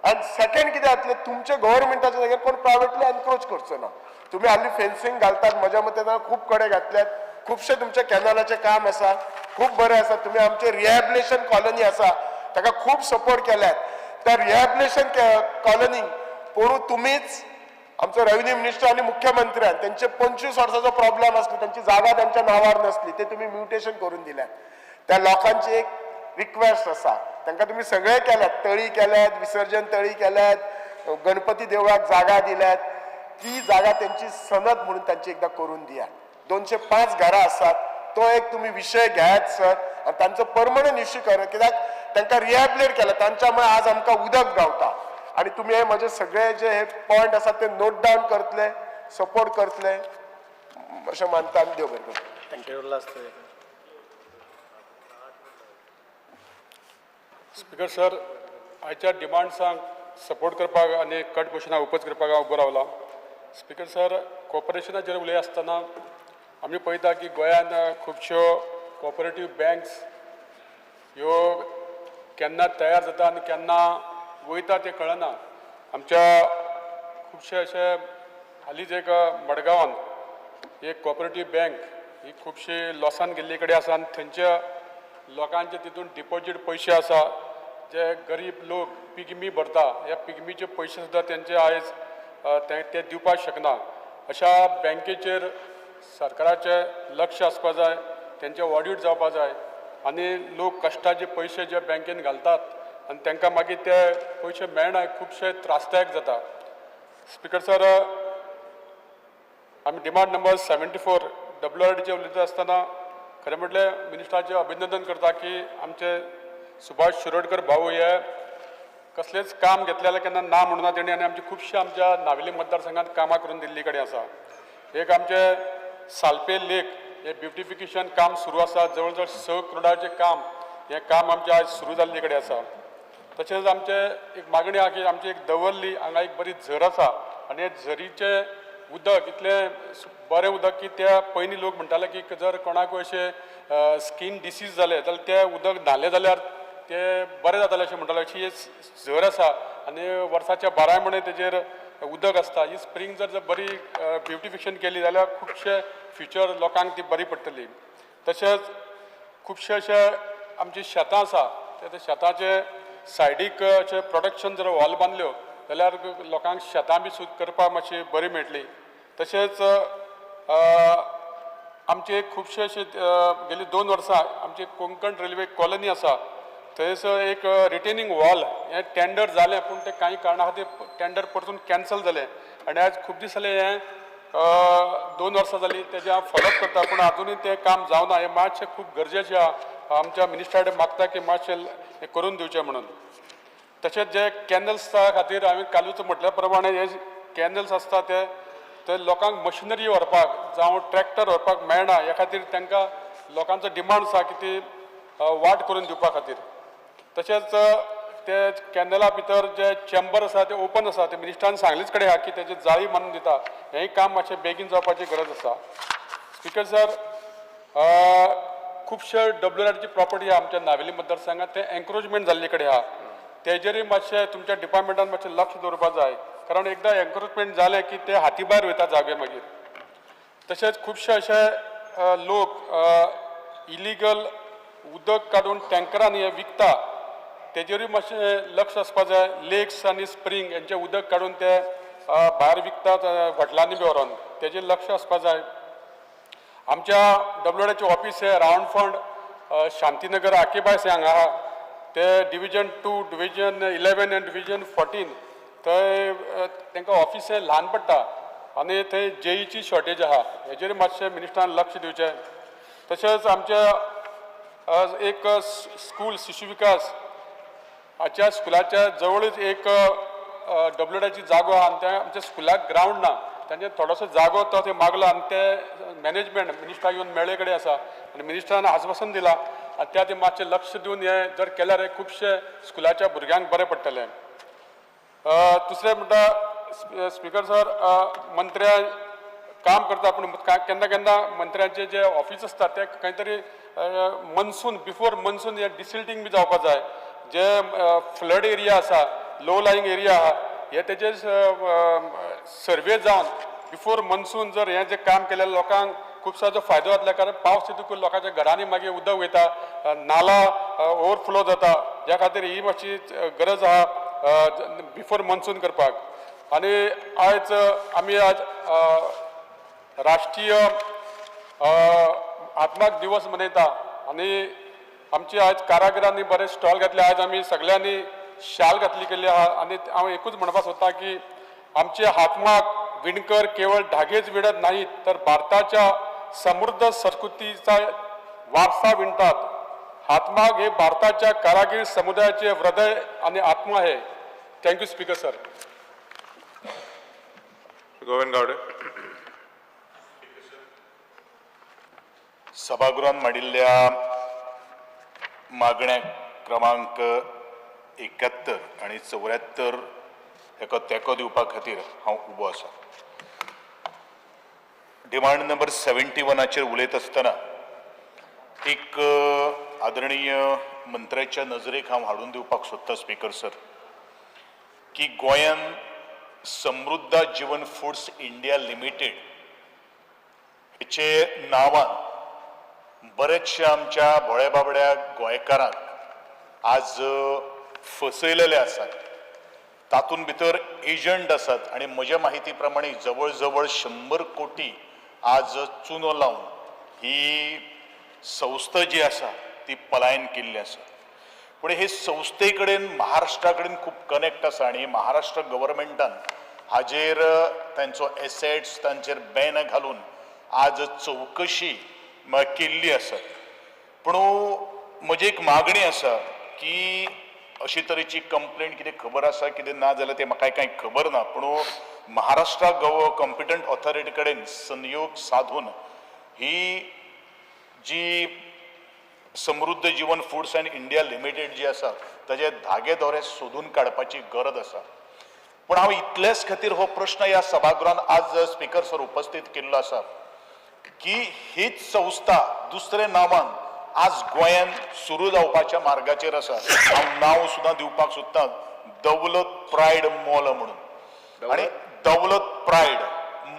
आनी सेकंड कितें जातलें, तुमचे गव्हर्मेंटाच्या जाग्यार कोण प्रायवेटली एनक्रोच करचो ना. तुमी हाली फेन्सिंग घालतात, म्हज्या मते खूब कडेन घातल्यात, खुबशे तुमच्या कॅनलाचें काम आसा, खूब बरें आसा. तुमी आमचे रिहॅबिलिटेशन कॉलनी आसा ताका खूब सपोर्ट केल्यात. त्या रिहॅबिलिटेशन कॉलनी पोरूं तुमीच आमचो रेव्हेन्यू मिनिस्टर आनी मुख्यमंत्र्यान तेंचे 25 वर्साचो प्रॉब्लेम आसलो, तेंची जागा तेंच्या नांवार नासली, ते तुमी म्युटेशन करून दिल्यात. त्या लोकांची एक रिक्वेस्ट आसा, तांकां तुमी सगळें केल्यात, तळी केल्यात, विसर्जन तळी केल्यात, गणपती देवळाक जागा दिल्यात, ती जागा तेंची सनद म्हणून तांची एकदां करून दियात. 205 घरां आसात, तो एक तुमी विशय घेयात सर आनी तांचो परमनंट इश्यू करा, कित्याक तांकां रिहॅबिलिटेट केला, तांच्या मुळे आज आमकां उदक गावता. आनी तुमी हे म्हजे सगळे जे हे पॉयंट आसात ते नोट डावन करतले, सपोर्ट करतले अशें मानता आनी देव बरें करूं. Thank you. Speaker sir, आयच्या डिमांड्सांक सपोर्ट करपाक आनी कट मोशनाक ओपोज करपाक हांव उबो रावला. Speaker sir, कॉर्पोरेशनाचेर उलय आसतना आमी पळयता की गोंयांत खुबश्यो कॉपरेटीव बँक्स ह्यो केन्ना तयार जाता आनी केन्ना वयता तें कळना. आमच्या खुबशे अशे हालींच एक मडगांवान एक कॉपरेटीव बँक ही खुबशी लॉसान गेल्ली कडेन आसा आनी थंयच्या लोकांचे तितून डिपॉजीट पयशे आसा, जे गरीब लोक पिगमी भरता, ह्या पिगमीचे पयशे सुद्दां तेंचे आयज ते दिवपाक शकना. अशा बँकेचेर सरकाराचें लक्ष आसपा जाय, तेंचें ऑडीट जावपा जाय आनी लोक कश्टाचे पयशे जे बँकेन घालतात आनी तांकां मागीर ते पयशे मेळना, खुबशे त्रासदायक जाता. स्पिकर सर, आमी डिमांड नंबर 74 WRDचेर उलयता आसतना खरें म्हटल्यार मिनिस्टराचें अभिनंदन करता की आमचे सुभाष शिरोडकर भाऊ हे कसलेंच काम घेतलें जाल्यार केन्ना ना म्हणूना तेणी आनी आमची खुबशे आमच्या नावेली मतदारसंघात कामां करून दिल्ली कडेन आसा. एक आमचे सालपे लेक हे ब्युटिफिकेशन काम सुरू आसा, जवळ जवळ 6 करोडाचें काम हें काम आमचें आयज सुरू जाल्ले कडेन आसा. तशेंच आमचें एक मागणी आहा की आमची एक दवर्ली हांगा एक बरी झर आसा आनी हे झरीचें उदक इतलें बरें उदक की त्या पयलीं लोक म्हणटाले की जर कोणाकूय अशें स्कीन डिसीज जालें जाल्यार तें उदक न्हालें जाल्यार ते बरें जातालें अशें म्हणटाले. अशी एक झर आसा आनी वर्साच्या 12 म्हयने तेजेर उदक आसता. ही स्प्रींग जर बरी ब्युटिफिकेशन केली जाल्यार खुबशे फ्युचर लोकांक ती बरी पडटली. तशेंच खुबशे अशे आमची शेतां आसा, त्या शेताचे सायडीक अशें प्रोडक्शन जर हॉल बांदल्यो जाल्यार लोकांक शेतां बी सुद्दां करपाक मातशी बरी मेळटली. तशेंच आमचे खुबशे अशे गेली 2 वर्सां आमची कोंकण रेल्वे कॉलनी आसा थंयसर एक रिटेनिंग वॉल हें टेंडर जालें, पूण तें कांय कारणा खातीर टेंडर परतून कॅन्सल जालें आनी आयज खूब दीस जाले हें 2 वर्सां जालीं तेजें हांव फॉलोअप करता, पूण आजुनूय तें काम जावना. हें मातशें खूब गरजेचें आहा, आमच्या मिनिस्टरा कडेन मागता की मातशें हें करून दिवचें म्हणून. तशेंच जे कॅनल्सा खातीर हांवें कालूच म्हटल्या प्रमाणे हे कॅनल्स आसता ते लोकांक मशिनरी व्हरपाक जावं ट्रॅक्टर व्हरपाक मेळना, ह्या खातीर तांकां लोकांचो डिमांड आसा की ती वाट करून दिवपा खातीर. तशेंच ते कॅनला भितर जे चेंबर आसा ते ओपन आसा, ते मिनिस्टरान सांगलीच कडेन आहा की तेजे जाळी बांदून दिता, हेंय काम मातशें बेगीन जावपाची गरज आसा. स्पिकर सर, खुबशे WRDची प्रॉपर्टी आहा आमच्या नावेली मतदारसंघात, ते एन्क्रोचमेंट जाल्ले कडेन आहा, तेजेरूय मातशें तुमच्या डिपार्टमेंटान मातशें लक्ष दवरपाक जाय, कारण एकदां एन्क्रोचमेंट जालें की ते हाती भायर वयता जागे मागीर. तशेंच खुबशे अशे लोक इलिगल उदक काडून टँकरांनी हें विकता, तेजेरूय मातशें लक्ष आसपा जाय. लेक्स आनी स्प्रींग हेंचें उदक काडून ते भायर विकतात हॉटेलांनी बी व्हरोन, तेजेर लक्ष आसपा जाय. आमच्या WRDचें ऑफीस हें रावंड फंड शांतीनगर आकेबायस हांगा आहा, ते डिविजन 2, डिविजन 11 आनी डिविजन 14 थंय तांकां ऑफीस हें ल्हान पडटा आनी थंय जेईची शॉर्टेज आहा, हेजेर मातशें मिनिस्टरान लक्ष दिवचें. तशेंच आमच्या एक स्कूल शिशु विकास हाच्या स्कुलाच्या जवळच एक WRDची जागो आहा आनी त्या आमच्या स्कुलाक ग्रावंड ना, तांचे थोडोसो जागो तो थंय मागलो आनी ते मॅनेजमेंट मिनिस्टराक येवन मेळ्ळे कडेन आसा आनी मिनिस्टरान आस्वासन दिलां आनी त्या ते मातशें लक्ष दिवन हें जर केल्यार खुबशे स्कुलाच्या भुरग्यांक बरें पडटलें. दुसरें म्हणटा स्पिकर सर, मंत्र्या काम करता पूण केन्ना केन्ना मंत्र्यांचे जे ऑफीस आसता ते खंय तरी मनसून बिफोर मनसून हे डिसिल्टींग बी जावपा जाय. जे फ्लड एरिया आसा, लो लायिंग एरिया आहा, हे तेजेर सर्वे जावन बिफोर मनसून जर हें जें काम केल्यार लोकांक खुबसो जो फायदो जातलो, कारण पावस येतकूच लोकांच्या घरांनी मागीर उदक वयता, नाला ओवरफ्लो जाता, ह्या खातीर ही मातशी गरज आहा बिफोर मनसून करपाक. आनी आयज आमी आज राष्ट्रीय आत्माक दिवस मनयता आनी आमची आयज कारागिरांनी बरे स्टॉल घातले, आयज आमी सगळ्यांनी शाल घातली केल्ली आहा आनी हांव एकूच म्हणपाक सोदता की आमचे हातमाग विणकर केवळ धागेच विणत नाहीत तर भारताच्या समृद्ध संस्कृतीचा वारसा विणतात. हातमाग हे भारताच्या कारागीर समुदायाचे हृदय आणि आत्मा आहे. Thank you speaker sir. Govind Gawade. सभागृहात मांडिल्ल्या मागण्या क्रमांक 71 आनी 74 हेका तेंको दिवपा खातीर हांव उबो आसा. डिमांड नंबर 71आचेर उलयत आसतना एक आदरणीय मंत्र्याच्या नजरेक हांव हाडून दिवपाक सोदतां स्पीकर सर, की गोंयान समृद्धा जीवन फूड्स इंडिया लिमिटेड हेचे नांवान बरेचशे आमच्या भोळे बाबड्या गोंयकारांक आज फसयलेले आसात. तातूंत भितर एजंट आसात आनी म्हज्या माहिती प्रमाणे जवळ जवळ 100 कोटी आज चुनो लावन ही संस्था जी आसा ती पलायन केल्ली आसा. पूण हे संस्थे कडेन महाराष्ट्रा कडेन खूब कनेक्ट आसा आनी महाराष्ट्र गव्हर्मेंटान हाजेर तांचो एसेट्स तांचेर बॅन घालून आज चवकशी केल्ली आसा. पूण म्हजी एक मागणी आसा की अशे तरेची कंप्लेंट कितें खबर आसा कितें ना जाल्यार तें म्हाका कांय खबर ना, पूण महाराष्ट्रा कॉम्पिटंट ऑथॉरिटी कडेन संयोग साधून ही जी Samruddh Jeevan foods and India limited जी आसा ताजे धागे दोरे सोदून काडपाची गरज आसा. पूण हांव इतलेच खातीर हो प्रश्न ह्या सभागृहान आज स्पीकर सर उपस्थित केल्लो आसा की हीच संस्था दुसरे नांवान आज गोंयान सुरू जावपाच्या मार्गाचेर आसा. हांव नांव सुद्दां दिवपाक सोदतां, दौलत प्रायड मॉल म्हणून, आनी दौलत प्रायड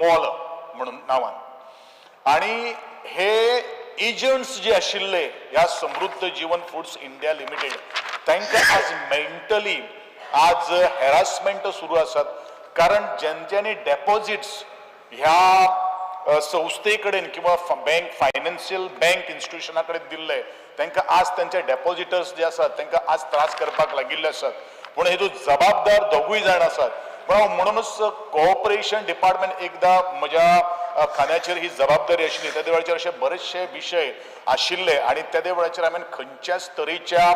मॉल म्हणून नांवान. आनी हे एजंट्स जे आशिल्ले ह्या समृद्ध जीवन फूड्स इंडिया लिमिटेड तांकां आज मेंटली आज हॅरासमेंट सुरू आसात, कारण जेंच्यांनी डेपॉझिट्स ह्या संस्थे कडेन किंवा बँक फायनान्शियल बँक इन्स्टिट्युशना कडेन दिल्ले तांकां आज तांचे डेपॉझिटर्स जे आसात तांकां आज त्रास करपाक लागिल्ले आसात. पूण हेतून जबाबदार दोगूय जाण आसात. पूण हांव म्हणूनच कॉपरेशन डिपार्टमेंट एकदां म्हज्या खांद्याचेर ही जबाबदारी आशिल्ली तेदे वेळाचेर अशे बरेचशे विशय आशिल्ले आनी तेदे वेळाचेर हांवें खंयच्याच तरेच्या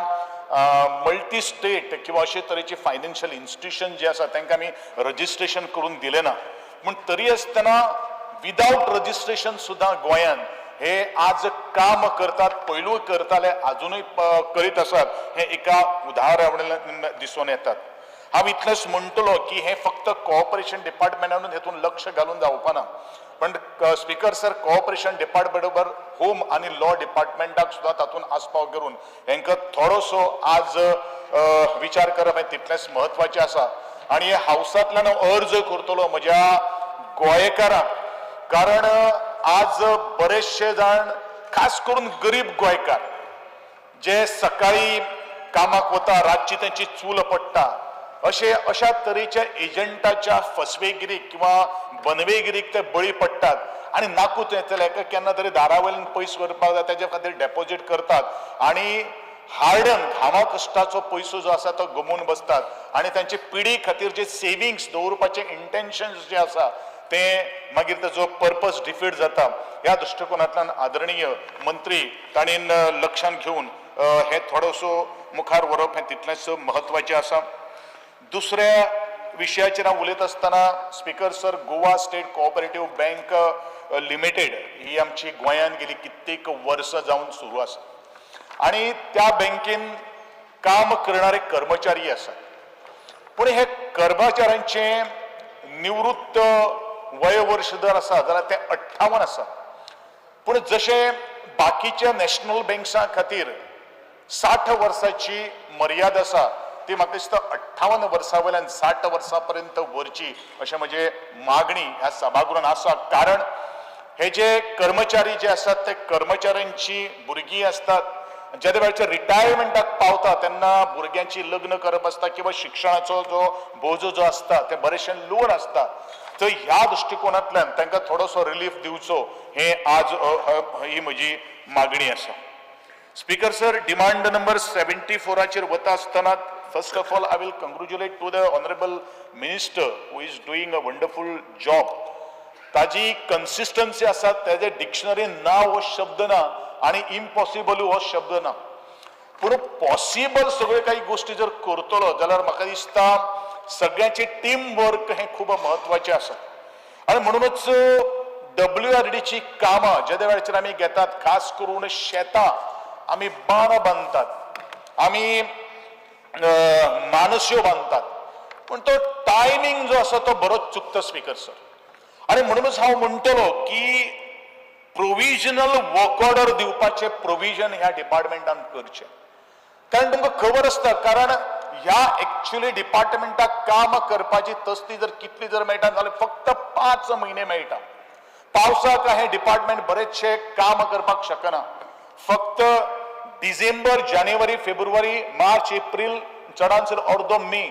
मल्टी स्टेट किंवा अशे तरेचे फायनान्शियल इन्स्टिट्युशन जे आसा तांकां आमी रजिस्ट्रेशन करून दिलें ना. पूण तरी आसतना विदावट रजिस्ट्रेशन सुद्दां गोंयान हे आज काम करतात, पयलूय करताले, आजुनूय करीत आसात, हें एका उदाहरणा दिसून येतात. हांव इतलेंच म्हणटलो की हें फक्त कॉपरेशन डिपार्टमेंटानूच हेतून लक्ष घालून जावपाना, पण स्पीकर सर कॉपरेशन डिपार्टमेंट बरोबर होम आनी लॉ डिपार्टमेंटाक सुद्दां तातूंत आस्पाव करून हेंकां थोडोसो आज विचार करप हें तितलेंच म्हत्वाचें आसा. आनी हे हावसांतल्यान हांव अर्ज करतलो म्हज्या गोंयकारांक, कारण आज बरेचशे जाण खास करून गरीब गोंयकार जे सकाळी कामाक वता, रातची तेंची चूल पडटा, अशे अशा तरेच्या एजंटाच्या फसवेगिरीक किंवा बनवेगिरीक ते बळी पडटात आनी नाकूच येतले एका केन्ना तरी दारा वयल्यान पयस व्हरपाक जाय तेजे खातीर डेपॉझीट करतात आनी हार्डन घामा कश्टाचो पयसो जो आसा तो गमोवन बसतात आनी तांचे पिढी खातीर जे सेविंग्स दवरपाचे इंटेन्शन्स जे आसा ते मागीर ताजो पर्पज डिफीट जाता. ह्या दृश्टिकोनांतल्यान आदरणीय मंत्री ताणें लक्षांत घेवन हें थोडोसो मुखार व्हरप हें तितलेंच म्हत्वाचें आसा. दुसऱ्या विशयाचेर हांव उलयत आसतना speaker sir, Goa state cooperative bank limited ही आमची गोंयांत गेली कित्येक वर्सां जावन सुरू आसा आनी त्या बँकेन काम करणारे कर्मचारी आसात. पूण हे कर्मचाऱ्यांचे निवृत्त वयवर्ष जर आसा जाल्यार तें 58 आसा. पूण जशें बाकीच्या नॅशनल बँक्सां खातीर 60 वर्सांची मर्यादा आसा ती म्हाका दिसता 58 वर्सां वयल्यान 60 वर्सां पर्यंत व्हरची अशें म्हजें मागणी ह्या सभागृहान आसा. कारण हे जे कर्मचारी जे आसात ते कर्मचाऱ्यांची भुरगीं आसतात, जेदे वेळाचेर रिटायरमेंटाक पावता तेन्ना भुरग्यांची लग्न करप आसता किंवा शिक्षणाचो जो बोजो जो आसता ते बरेचशे लोन आसता. तर ह्या दृश्टिकोनांतल्यान तांकां थोडोसो रिलीफ दिवचो हें आज ही म्हजी मागणी आसा. स्पीकर सर, डिमांड नंबर 74 वता आसतना first of all I will congratulate to the honourable minister who is doing a wonderful job. ताजी कन्सिस्टन्सी आसा, तेजे डिक्शनरीन ना हो शब्द ना आनी इम्पॉसिबल हो शब्द ना, पूण पॉसिबल सगळ्यो काही गोश्टी जर करतलो जाल्यार म्हाका दिसता सगळ्यांचे टीम वर्क हें खूब म्हत्वाचें आसा. आनी म्हणूनच WRDची कामां जेदे वेळाचेर आमी घेतात, खास करून शेतां आमी बांद बांदतात, आमी मानस्यो बांदतात, पूण तो टायमींग जो आसा तो बरोच चुकता स्पीकर सर. आनी म्हणूनच हांव म्हणटलो की प्रोविजनल वर्क ऑर्डर दिवपाचें प्रोविजन ह्या डिपार्टमेंटान करचें, कारण तुमकां खबर आसता, कारण ह्या एक्चुअली डिपार्टमेंटाक काम करपाची तस्ती जर कितली जर मेळटा जाल्यार फक्त 5 म्हयने मेळटा. पावसाक हें डिपार्टमेंट बरेचशें काम करपाक शकना. फक्त डिसेंबर, जानेवारी, फेब्रुवारी, मार्च, एप्रील, चडान चड अर्दो मे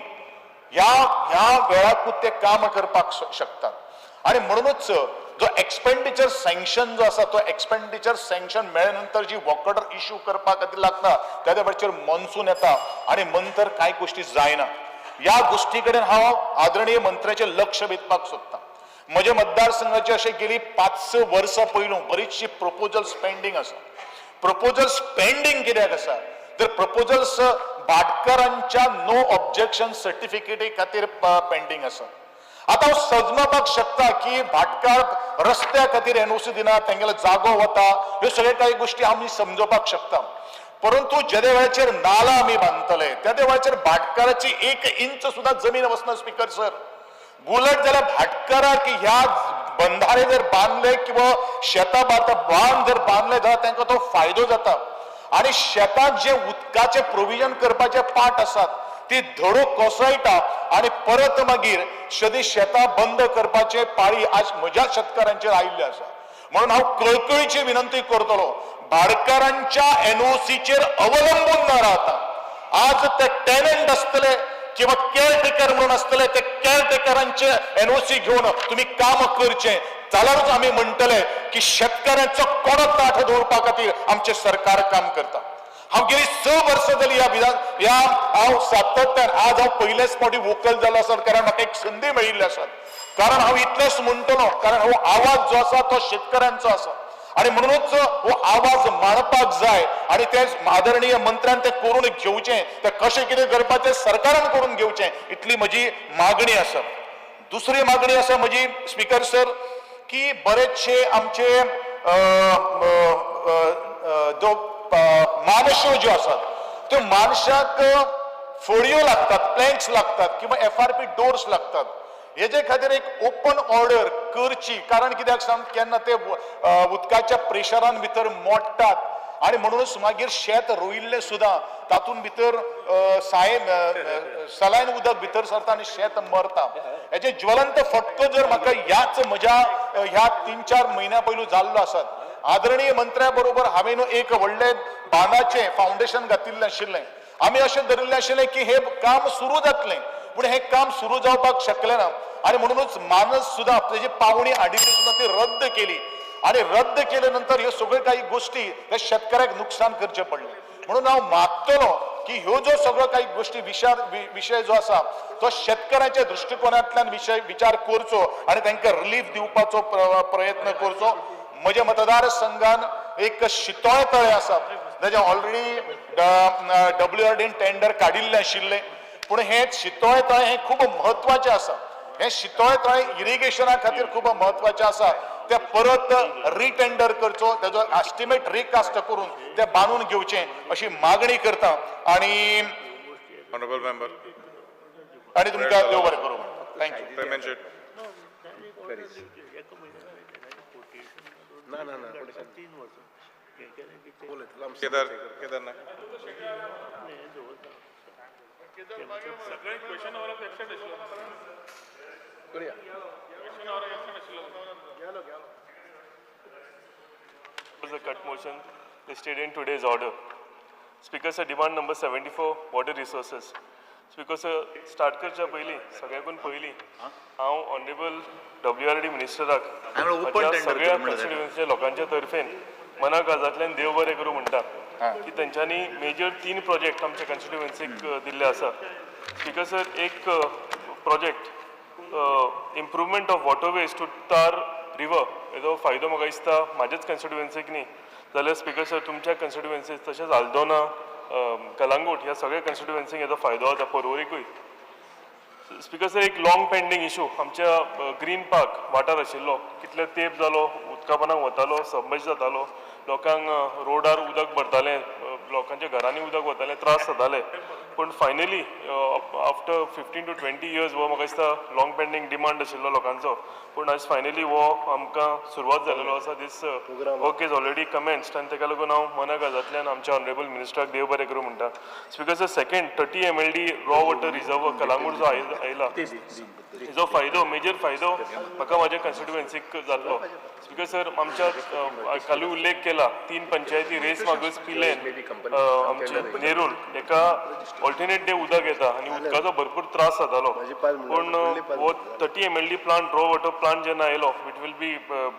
ह्या ह्या वेळाकूच ते काम करपाक शकतात. आनी म्हणूनच जो एक्सपेंडिचर सँक्शन जो आसा तो एक्सपेंडिचर सँक्शन मेळ्ळे नंतर जी वर्क ऑर्डर इश्यू करपा खातीर लागता त्या वेळाचेर मॉन्सून येता आनी नंतर कांय गोश्टी जायना. ह्या गोश्टी कडेन हांव आदरणीय मंत्र्याचें लक्ष वेधपाक सोदतां. म्हज्या मतदारसंघाचे अशें गेली 5-6 वर्सां पयलू बरीचशी प्रपोजल्स पेंडींग आसा. प्रपोजल्स पेंडींग कित्याक आसा तर प्रपोजल्स भाटकारांच्या नो ऑब्जेक्शन सर्टिफिकेटी खातीर पेंडींग आसा. आतां हांव सजमापाक शकता की भाटकार रस्त्या खातीर एनओसी दिना, तेंगेलो जागो वता, ह्यो सगळे कांय गोश्टी आमी समजोवपाक शकता. परंतु जेदे वेळाचेर नाला आमी बांदतले त्या वेळाचेर भाटकाराची 1 इंच सुद्दां जमीन वचना स्पीकर सर. उलट जाल्यार भाटकाराक ह्या बंधारे जर बांदले किंवा शेतां बांद जर बांदले जाल्यार तांकां तो फायदो जाता. आनी शेतांत जे उदकाचें प्रोविजन करपाचे पाट आसात ती धडो कोसळटा आनी परत मागीर सदी शेतां बंद करपाचे पाळी आज म्हज्या शेतकारांचेर आयिल्ले आसा. म्हणून हांव कळकळीची विनंती करतलो, भाटकारांच्या एनओसीचेर अवलंबून न राहता आज ते टेनंट आसतले किंवा केअरटेकर म्हणून आसतले ते केअरटेकरांचे एनओसी घेवन तुमी काम करचें जाल्यारूच आमी म्हणटले की शेतकऱ्यांचो कोडो ताठ दवरपा खातीर आमचें सरकार काम करता. हांव गेली 6 वर्सां जाली ह्या विधान ह्या हांव सातत्यान आज हांव पयलेच फावटी वोकल जालो आसा, कारण म्हाका एक संदी मेळिल्ली आसा. कारण हांव इतलेंच म्हणटलो, कारण हो आवाज जो आसा तो शेतकऱ्यांचो आसा आनी म्हणूनच हो आवाज मांडपाक जाय आनी ते आदरणीय मंत्र्यान ते करून घेवचें, ते कशें कितें करपाचें सरकारान करून घेवचें, इतली म्हजी मागणी आसा. दुसरी मागणी आसा म्हजी स्पीकर सर की बरेचशे आमचे जो मानश्यो ज्यो आसात त्यो मानशाक फळयो लागतात, प्लँक्स लागतात किंवा एफआरपी डोर्स लागतात. हेजे खातीर एक ओपन ऑर्डर करची, कारण कित्याक सांग केन्ना ते उदकाच्या प्रेशरान भितर मोडटात आनी म्हणूनच मागीर शेत रोयिल्लें सुद्दां तातूंत भितर सलायन उदक भितर सरता आनी शेत मरता. हेजे ज्वलंत फटको जर म्हाका ह्याच म्हज्या ह्या 3-4 म्हयन्या पयलू जाल्लो आसात. आदरणीय मंत्र्या बरोबर हांवें एक व्हडलें बांदाचें फावंडेशन घातिल्लें आशिल्लें. आमी अशें धरिल्लें आशिल्लें की हें काम सुरू जातलें, पूण हें काम सुरू जावपाक शकलें ना आनी म्हणूनच मानस सुद्दां तेजी पावणी हाडिल्ली सुद्दां ती रद्द केली आनी रद्द केले नंतर ह्यो सगळ्यो काही गोश्टी त्या शेतकऱ्याक नुकसान करचें पडलें. म्हणून हांव मागतलो की ह्यो ज्यो सगळ्यो काही गोश्टी विशय जो आसा तो शेतकऱ्यांच्या दृश्टिकोनांतल्यान विचार करचो आनी तांकां रिलीफ दिवपाचो प्रयत्न करचो. म्हज्या मतदारसंघान एक शितोळे तळें आसा ताजें ऑलरेडी WRDन टेंडर काडिल्लें आशिल्लें, पूण हें शितोळे तळें हें खूब म्हत्वाचें आसा. हें शितोळे तळें इरिगेशना खातीर खूब म्हत्वाचें आसा. ते परत रिटेंडर करचो, तेजो एस्टिमेट रिकास्ट करून ते बांदून घेवचें अशी मागणी करता आनी ऑनरेबल मेंबर आनी तुमकां देव बरें करूं. Thank you. ना ना ना केदार केदार नायक. सगळे क्वेश्चन our absent आशिल्लो. क्वेश्चन our absent आशिल्लो. The cut motion listed in today's order. Speaker sir, demand number 74, water resources. Speaker sir, start करच्या पयलीं सगळ्याकून पयलीं हांव ऑनरेबल WRD मिनिस्टराक सगळ्या कॉन्स्टिट्युएन्सीच्या लोकांच्या तर्फेन मना काळजांतल्यान देव बरें करूं म्हणटा की तेंच्यांनी मेजर 3 प्रोजेक्ट आमच्या कॉन्स्टिट्युएन्सीक दिल्ले आसा. स्पीकर सर, एक project improvement of waterways to Tar river हेजो फायदो म्हाका दिसता म्हाज्याच कॉन्स्टिट्युएन्सीक न्ही जाल्यार स्पीकर सर तुमच्या कॉन्स्टिट्युएन्सीक तशेंच आल्दोना, कलांगूट ह्या सगळ्या कॉन्स्टिट्युएन्सीक हेजो फायदो जाता, पर्वरीकूय. स्पीकर सर, एक लॉंग पेंडींग इशू आमच्या ग्रीन पार्क वाठार आशिल्लो, कितले तेंप जालो उदकापणाक वतालो, सबमर्ज जातालो, लोकांक रोडार उदक भरतालें, लोकांच्या घरांनी उदक वतालें, त्रास जाताले. पूण finally after 15 to 20 years हो म्हाका दिसता लाँग पेंडींग डिमांड आशिल्लो लोकांचो, पूण आयज फायनली हो आमकां सुरवात जालेलो आसा. This work is already commenced आनी ताका लागून हांव मना काळजांतल्यान आमच्या ऑनरेबल मिनिस्टराक देव बरें करूं म्हणटा. Speaker sir, second, 30 MLD raw water reserve Calangute जो आयला, हेजो फायदो, मेजर फायदो म्हाका म्हाज्या कॉन्स्टिट्युएन्सीक जातलो. स्पीकर सर, आमच्या कालूय उल्लेख केला, तीन पंचायती रेस मागस, पिलेन, आमचे नेरूल हेका ऑल्टरनेट डे उदक येता आनी उदकाचो भरपूर त्रास जातालो. पूण हो 30 MLD plant, raw water plant जेन्ना आयलो, it will be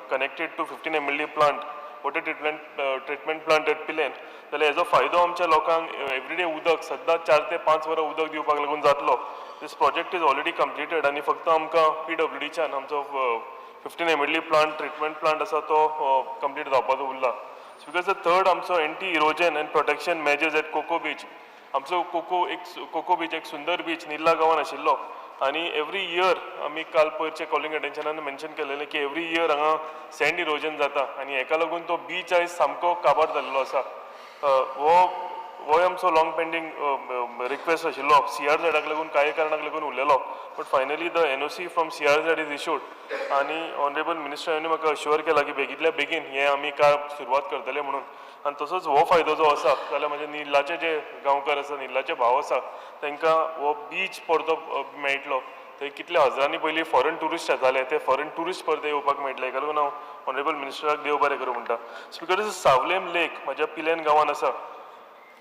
connected to 15 MLD plant, water treatment plant at Pilerne, जाल्यार हेजो फायदो आमच्या लोकांक एवरीडे उदक सद्दां 4 ते 5 वरां उदक दिवपाक लागून जातलो. This project is already completed आनी फक्त आमकां पीडब्ल्यूडीच्यान आमचो 15 MLD plant, treatment plant आसा तो कंप्लीट जावपाचो उरला. स्पीकर सर, थर्ड, आमचो anti erosion and protection measures at Coco Beach. आमचो कोको बीच एक सुंदर बीच निर्ला गांवान आशिल्लो आनी एवरी इयर आमी काल पयरचे कॉलिंग अटेन्शनान मेन्शन केलेलें की एवरी इयर हांगा सँड इरोजन जाता आनी हेका लागून तो बीच आयज सामको काबार जाल्लो आसा. हो होय आमचो लाँग पेंडींग रिक्वेस्ट आशिल्लो. सीआरझेडाक लागून, कांय कारणाक लागून उरलेलो, but finally the NOC from CRZ is issued आनी ऑनरेबल मिनिस्टरांनी म्हाका अश्युअर केला की बेगींतल्या बेगीन हें आमी काम सुरवात करतले म्हणून. आनी तसोच हो फायदो जो आसा जाल्यार म्हजे निर्लाचे जे गांवकार आसा, निर्लाचे भाव आसा, तांकां हो बीच परतो मेळटलो. थंय कितले हजारांनी पयलीं फॉरन ट्युरिस्ट येताले, ते फॉरन ट्युरिस्ट परते येवपाक मेळटले. हेका लागून हांव ऑनरेबल मिनिस्टराक देव बरें करूं म्हणटा. स्पीकर, सावलेम लेक म्हज्या पिलेन गांवान आसा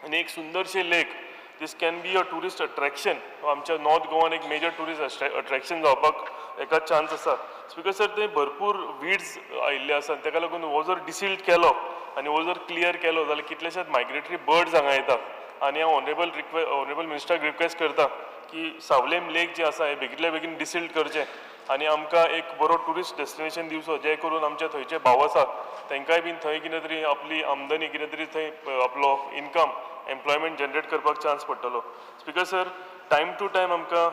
आनी एक सुंदरशें lake. This can be a tourist attraction. आमच्या नॉर्थ गोवान एक मेजर ट्युरिस्ट अट्रॅक्शन जावपाक हेका चान्स आसा. स्पीकर सर, थंय भरपूर वीड्स आयिल्ले आसा. ताका लागून हो जर डिसिल्ट केलो आनी हो जर क्लियर केलो जाल्यार कितलेशेच मायग्रेटरी बर्ड्स हांगा येता. आनी हांव ऑनरेबल मिनिस्टराक रिक्वेस्ट करता की सावलेम लेक जे आसा हे बेगींतल्या बेगीन डिसिल्ट करचें आनी आमकां एक बरो ट्युरिस्ट डेस्टिनेशन दिवचो, जे करून आमचे थंयचे भाव आसा तांकांय बीन थंय कितें तरी आपली आमदनी, कितें तरी थंय आपलो इनकम, एम्प्लॉयमेंट जनरेट करपाक चान्स पडटलो. Speaker sir, time to time आमकां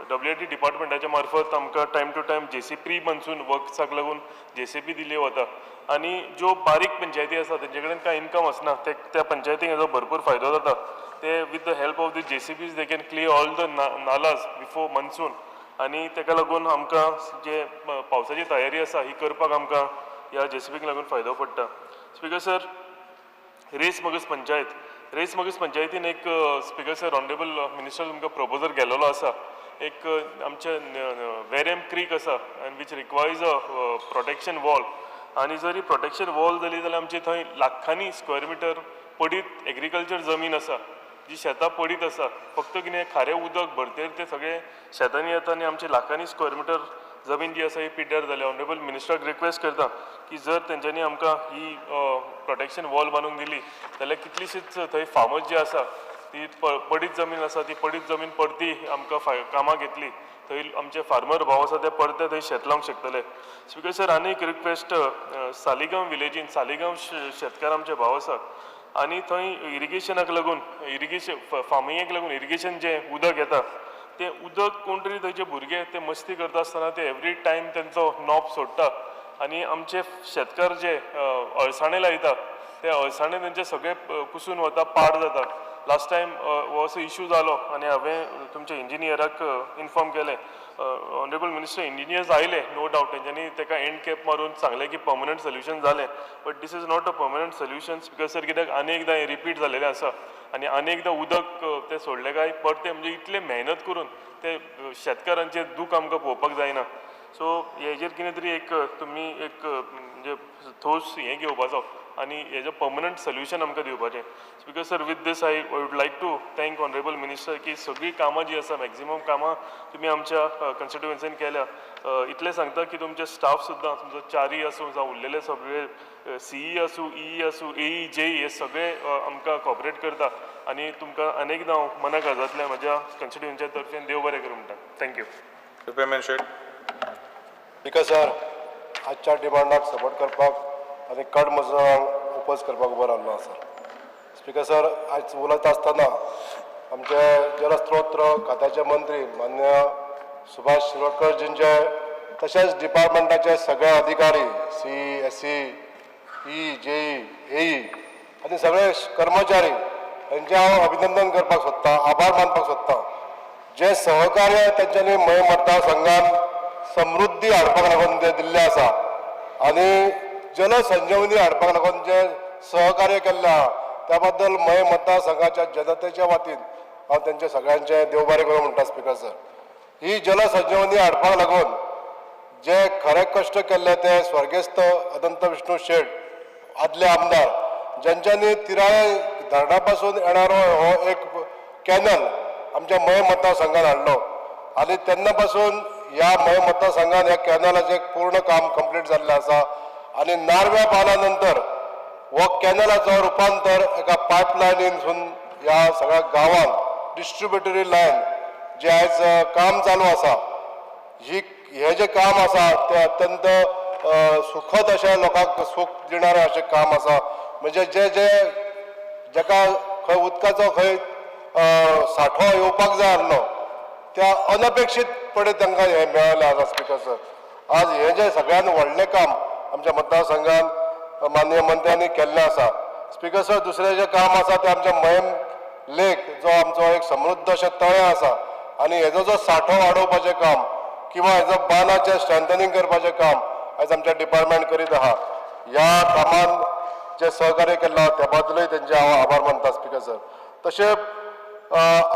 डब्ल्यू I T डिपार्टमेंटाच्या मार्फत आमकां time to time JC pre monsoon वर्क्साक लागून जेसीबी दिली वता आनी ज्यो बारीक पंचायती आसा तेंचे कडेन कांय इनकम आसना, ते त्या पंचायतींक हेजो भरपूर फायदो जाता. ते with the help of the JCBs they can clear all the nalas before monsoon आनी तेका लागून आमकां जे पावसाची तयारी आसा ही करपाक आमकां ह्या जेसीबीक लागून फायदो पडटा. स्पीकर सर, रेस मगस पंचायत, रेस मगस पंचायतीन एक, स्पीकर सर, ऑनरेबल मिनिस्टर, तुमकां प्रपोजल गेलेलो आसा. एक आमचे वेरेम क्रीक आसा and which requires a protection wall. आनी जरी प्रोटेक्शन वॉल जाली जाल्यार आमची थंय लाखांनी स्क्वेअर मिटर पडीत एग्रीकल्चर जमीन आसा, जी शेतां पडीत आसा. फक्त कितें, खारें उदक भरतेर ते सगळे शेतांनी येता आनी आमचे लाखांनी स्क्वेअर मिटर जमीन जी आसा ही पिड्ड्यार जाल्या. ऑनरेबल मिनिस्टराक रिक्वेस्ट करता की जर तेंच्यांनी आमकां ही प्रोटेक्शन वॉल बांदून दिली जाल्यार कितलीशीच थंय फार्मर्स जी आसा ती पडीत जमीन आसा ती पडीत जमीन परती आमकां कामाक येतली. थंय आमचे फार्मर भाव आसा ते परते थंय शेत लावंक शकतले. स्पीकर सर, आनी एक रिक्वेस्ट, सालिगांव विलेजीन, सालिगांव शेतकार आमचे भाव आसा आनी थंय इरिगेशनाक लागून, इरिगेशन फार्मिंगेक लागून इरिगेशन जें उदक येता तें उदक कोण तरी थंयचे भुरगे ते मस्ती करता आसतना ते एवरी टायम तेंचो नॉब सोडटा आनी आमचे शेतकार जे अळसाणे लायता ते अळसाणे तेंचे सगळे कुसून वता, पाड जाता. लास्ट टायम हो असो इशू जालो आनी हांवें तुमच्या इंजिनियराक इन्फॉर्म केलें. ऑनरेबल मिनिस्टर, इंजिनियर्स आयले, नो डावट, तेंच्यांनी तेका एंड कॅप मारून सांगलें की पर्मनंट सोल्युशन जालें, but this is not a permanent solution, speaker sir, कित्याक आनी एकदां हें रिपीट जालेलें आसा आनी आनी एकदां उदक तें सोडलें काय परतें, म्हणजे इतलें मेहनत करून ते शेतकारांचें दूख आमकां पळोवपाक जायना. सो हेजेर कितें तरी एक तुमी एक म्हणजे ठोस हें घेवपाचो आनी हेजें पर्मनंट सोल्युशन आमकां दिवपाचें. Speaker sir, with this I would like to thank honourable minister की सगळीं कामां जीं आसा, मॅक्झिमम कामां तुमी आमच्या कॉन्स्टिट्युएन्सीन केल्या. इतलें सांगता की तुमचे स्टाफ सुद्दां, तुमचो च्यारी आसूं जावं उरलेले सगळे सीई आसूं, ई आसूं, एई, जेई, हे सगळे आमकां कॉपरेट करता आनी तुमकां अनेकदां हांव मना काळजांतल्यान म्हज्या कॉन्स्टिट्युएन्सीच्या तर्फेन देव बरें करूं म्हणटा. Thank you. Repairman Shet. Speaker sir, आजच्या डिमांडाक सपोर्ट करपाक आनी कट मोशनाक ओपोज करपाक उबो रावलो आसा. स्पीकर सर, आयज उलयता आसतना आमचे जलस्त्रोत खात्याचे मंत्री मान्य सुभाष शिरोडकर जींचे, तशेंच डिपार्टमेंटाचे सगळे अधिकारी, C, S E, E, J, A. आनी सगळे कर्मचारी हेंचें हांव अभिनंदन करपाक सोदतां, आभार मानपाक सोदतां. जे सहकार्य तेंच्यांनी मयें मतदारसंघान समृद्धी हाडपाक लागून जे दिल्लें आसा आनी जलसंजीवनी हाडपाक लागून जे सहकार्य केल्लें आहा त्या बद्दल मयें मतदारसंघाच्या जनतेच्या वतीन हांव तेंचे सगळ्यांचें देव बरें करूं म्हणटा. स्पिकर सर, ही जलसंजीवनी हाडपाक लागून जे खरे कश्ट केल्ले ते स्वर्गेस्त अनंत विष्णू शेट आदले आमदार, ज्यांच्यांनी तिराळे धरणा पासून येणारो हो एक कॅनल आमच्या मयें मतदारसंघान हाडलो आनी तेन्ना पासून ह्या मयें मतदारसंघान ह्या कॅनलाचें पूर्ण काम कंप्लीट जाल्लें आसा. आनी नार्व्या बांदा नंतर हो कॅनलाचो रुपांतर एका पायपलायनीनसून ह्या सगळ्या गांवांत डिस्ट्रिब्युटरी लायन जे आयज काम चालू आसा, ही हें जें काम आसा तें अत्यंत सुखद अशें लोकांक सूख दिणारें अशें काम आसा. म्हणजे जे जे जाका खंय उदकाचो खंय सांठो येवपाक जाय आसलो त्या अनपेक्षीतपणे तांकां हें मेळ्ळें आसा. स्पिकर सर, आज हें जें सगळ्यान व्हडलें काम आमच्या मतदारसंघान माननीय मंत्र्यांनी केल्लें आसा. स्पिकर सर, दुसरें जें काम आसा तें आमच्या मयेम लेक जो आमचो एक समृद्ध अशें तळें आसा आनी हेजो जो सांठो वाडोवपाचें काम किंवा हेजो बांदाचें स्ट्रेंथनिंग करपाचें काम आयज आमच्या डिपार्टमेंट करीत आहा. ह्या कामान जे सहकार्य केल्लां त्या बद्दलूय तेंचे हांव आभार मानता. स्पिकर सर, तशें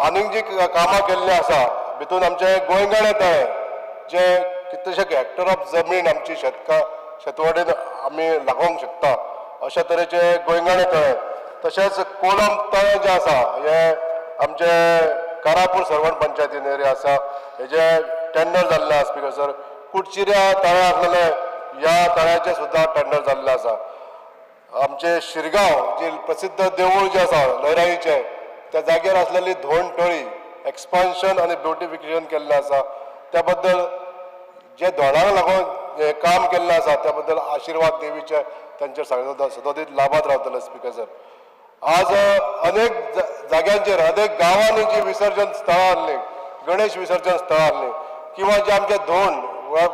आनीक जी कामां केल्लीं आसा भितून आमचें गोंयगाणें तळें जें कितलेशे हेक्टर ऑफ जमीन आमची शेतवडीन आमी लागोवंक शकता अशा तरेचें गोंयगाणें तळें, तशेंच कोलम तळें जें आसा हें आमचें कारापूर सर्वण पंचायतीन एरिया आसा हेजें टेंडर जाल्लें आसा. स्पिकर सर, कुडचिऱ्या तळें आसलेलें ह्या तळ्याचें सुद्दां टेंडर जाल्लें आसा. आमचें शिरगांव जी प्रसिद्ध देवूळ जें आसा लयराईचें त्या जाग्यार आसलेली धोंड तळी एक्सपान्शन आनी ब्युटिफिकेशन केल्लें आसा. त्या बद्दल जे धोंडाक लागून हें काम केल्लें आसा त्या बद्दल आशिर्वाद देवीचे तांचेर सगळे सदोदीत लाभात रावतले. स्पिकर सर, आज अनेक जाग्यांचेर अनेक गांवांनी जी विसर्जन स्थळां आसलीं, गणेश विसर्जन स्थळां आसलीं किंवा जे आमचे धोंड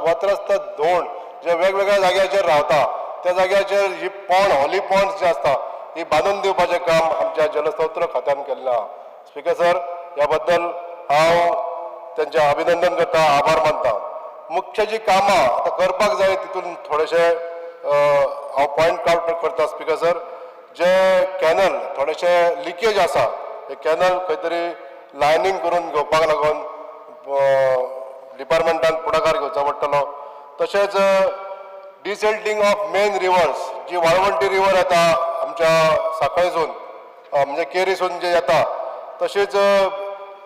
वत्रस्थ धोंड जे वेगवेगळ्या जाग्याचेर रावता त्या जाग्याचेर ही पॉन्ड हॉली पॉन्ड्स जे आसता ही बांदून दिवपाचें काम आमच्या जलस्रोत खात्यान केल्लें आहा. स्पिकर सर, ह्या बद्दल हांव तेंचें अभिनंदन करता, आभार मानता. मुख्य जी कामां आतां करपाक जाय तितून थोडेशे हांव पॉयंट आउट करता. स्पिकर सर, जे कॅनल थोडेशे लिकेज आसा हे कॅनल खंय तरी लायनींग करून घेवपाक लागून डिपार्टमेंटान फुडाकार घेवचो पडटलो. तशेंच डिसेल्टिंग ऑफ मेन रिवर्स जी वाळवंटी रिवर येता आमच्या साखळेसून म्हणजे केरीसून जे येता, तशेंच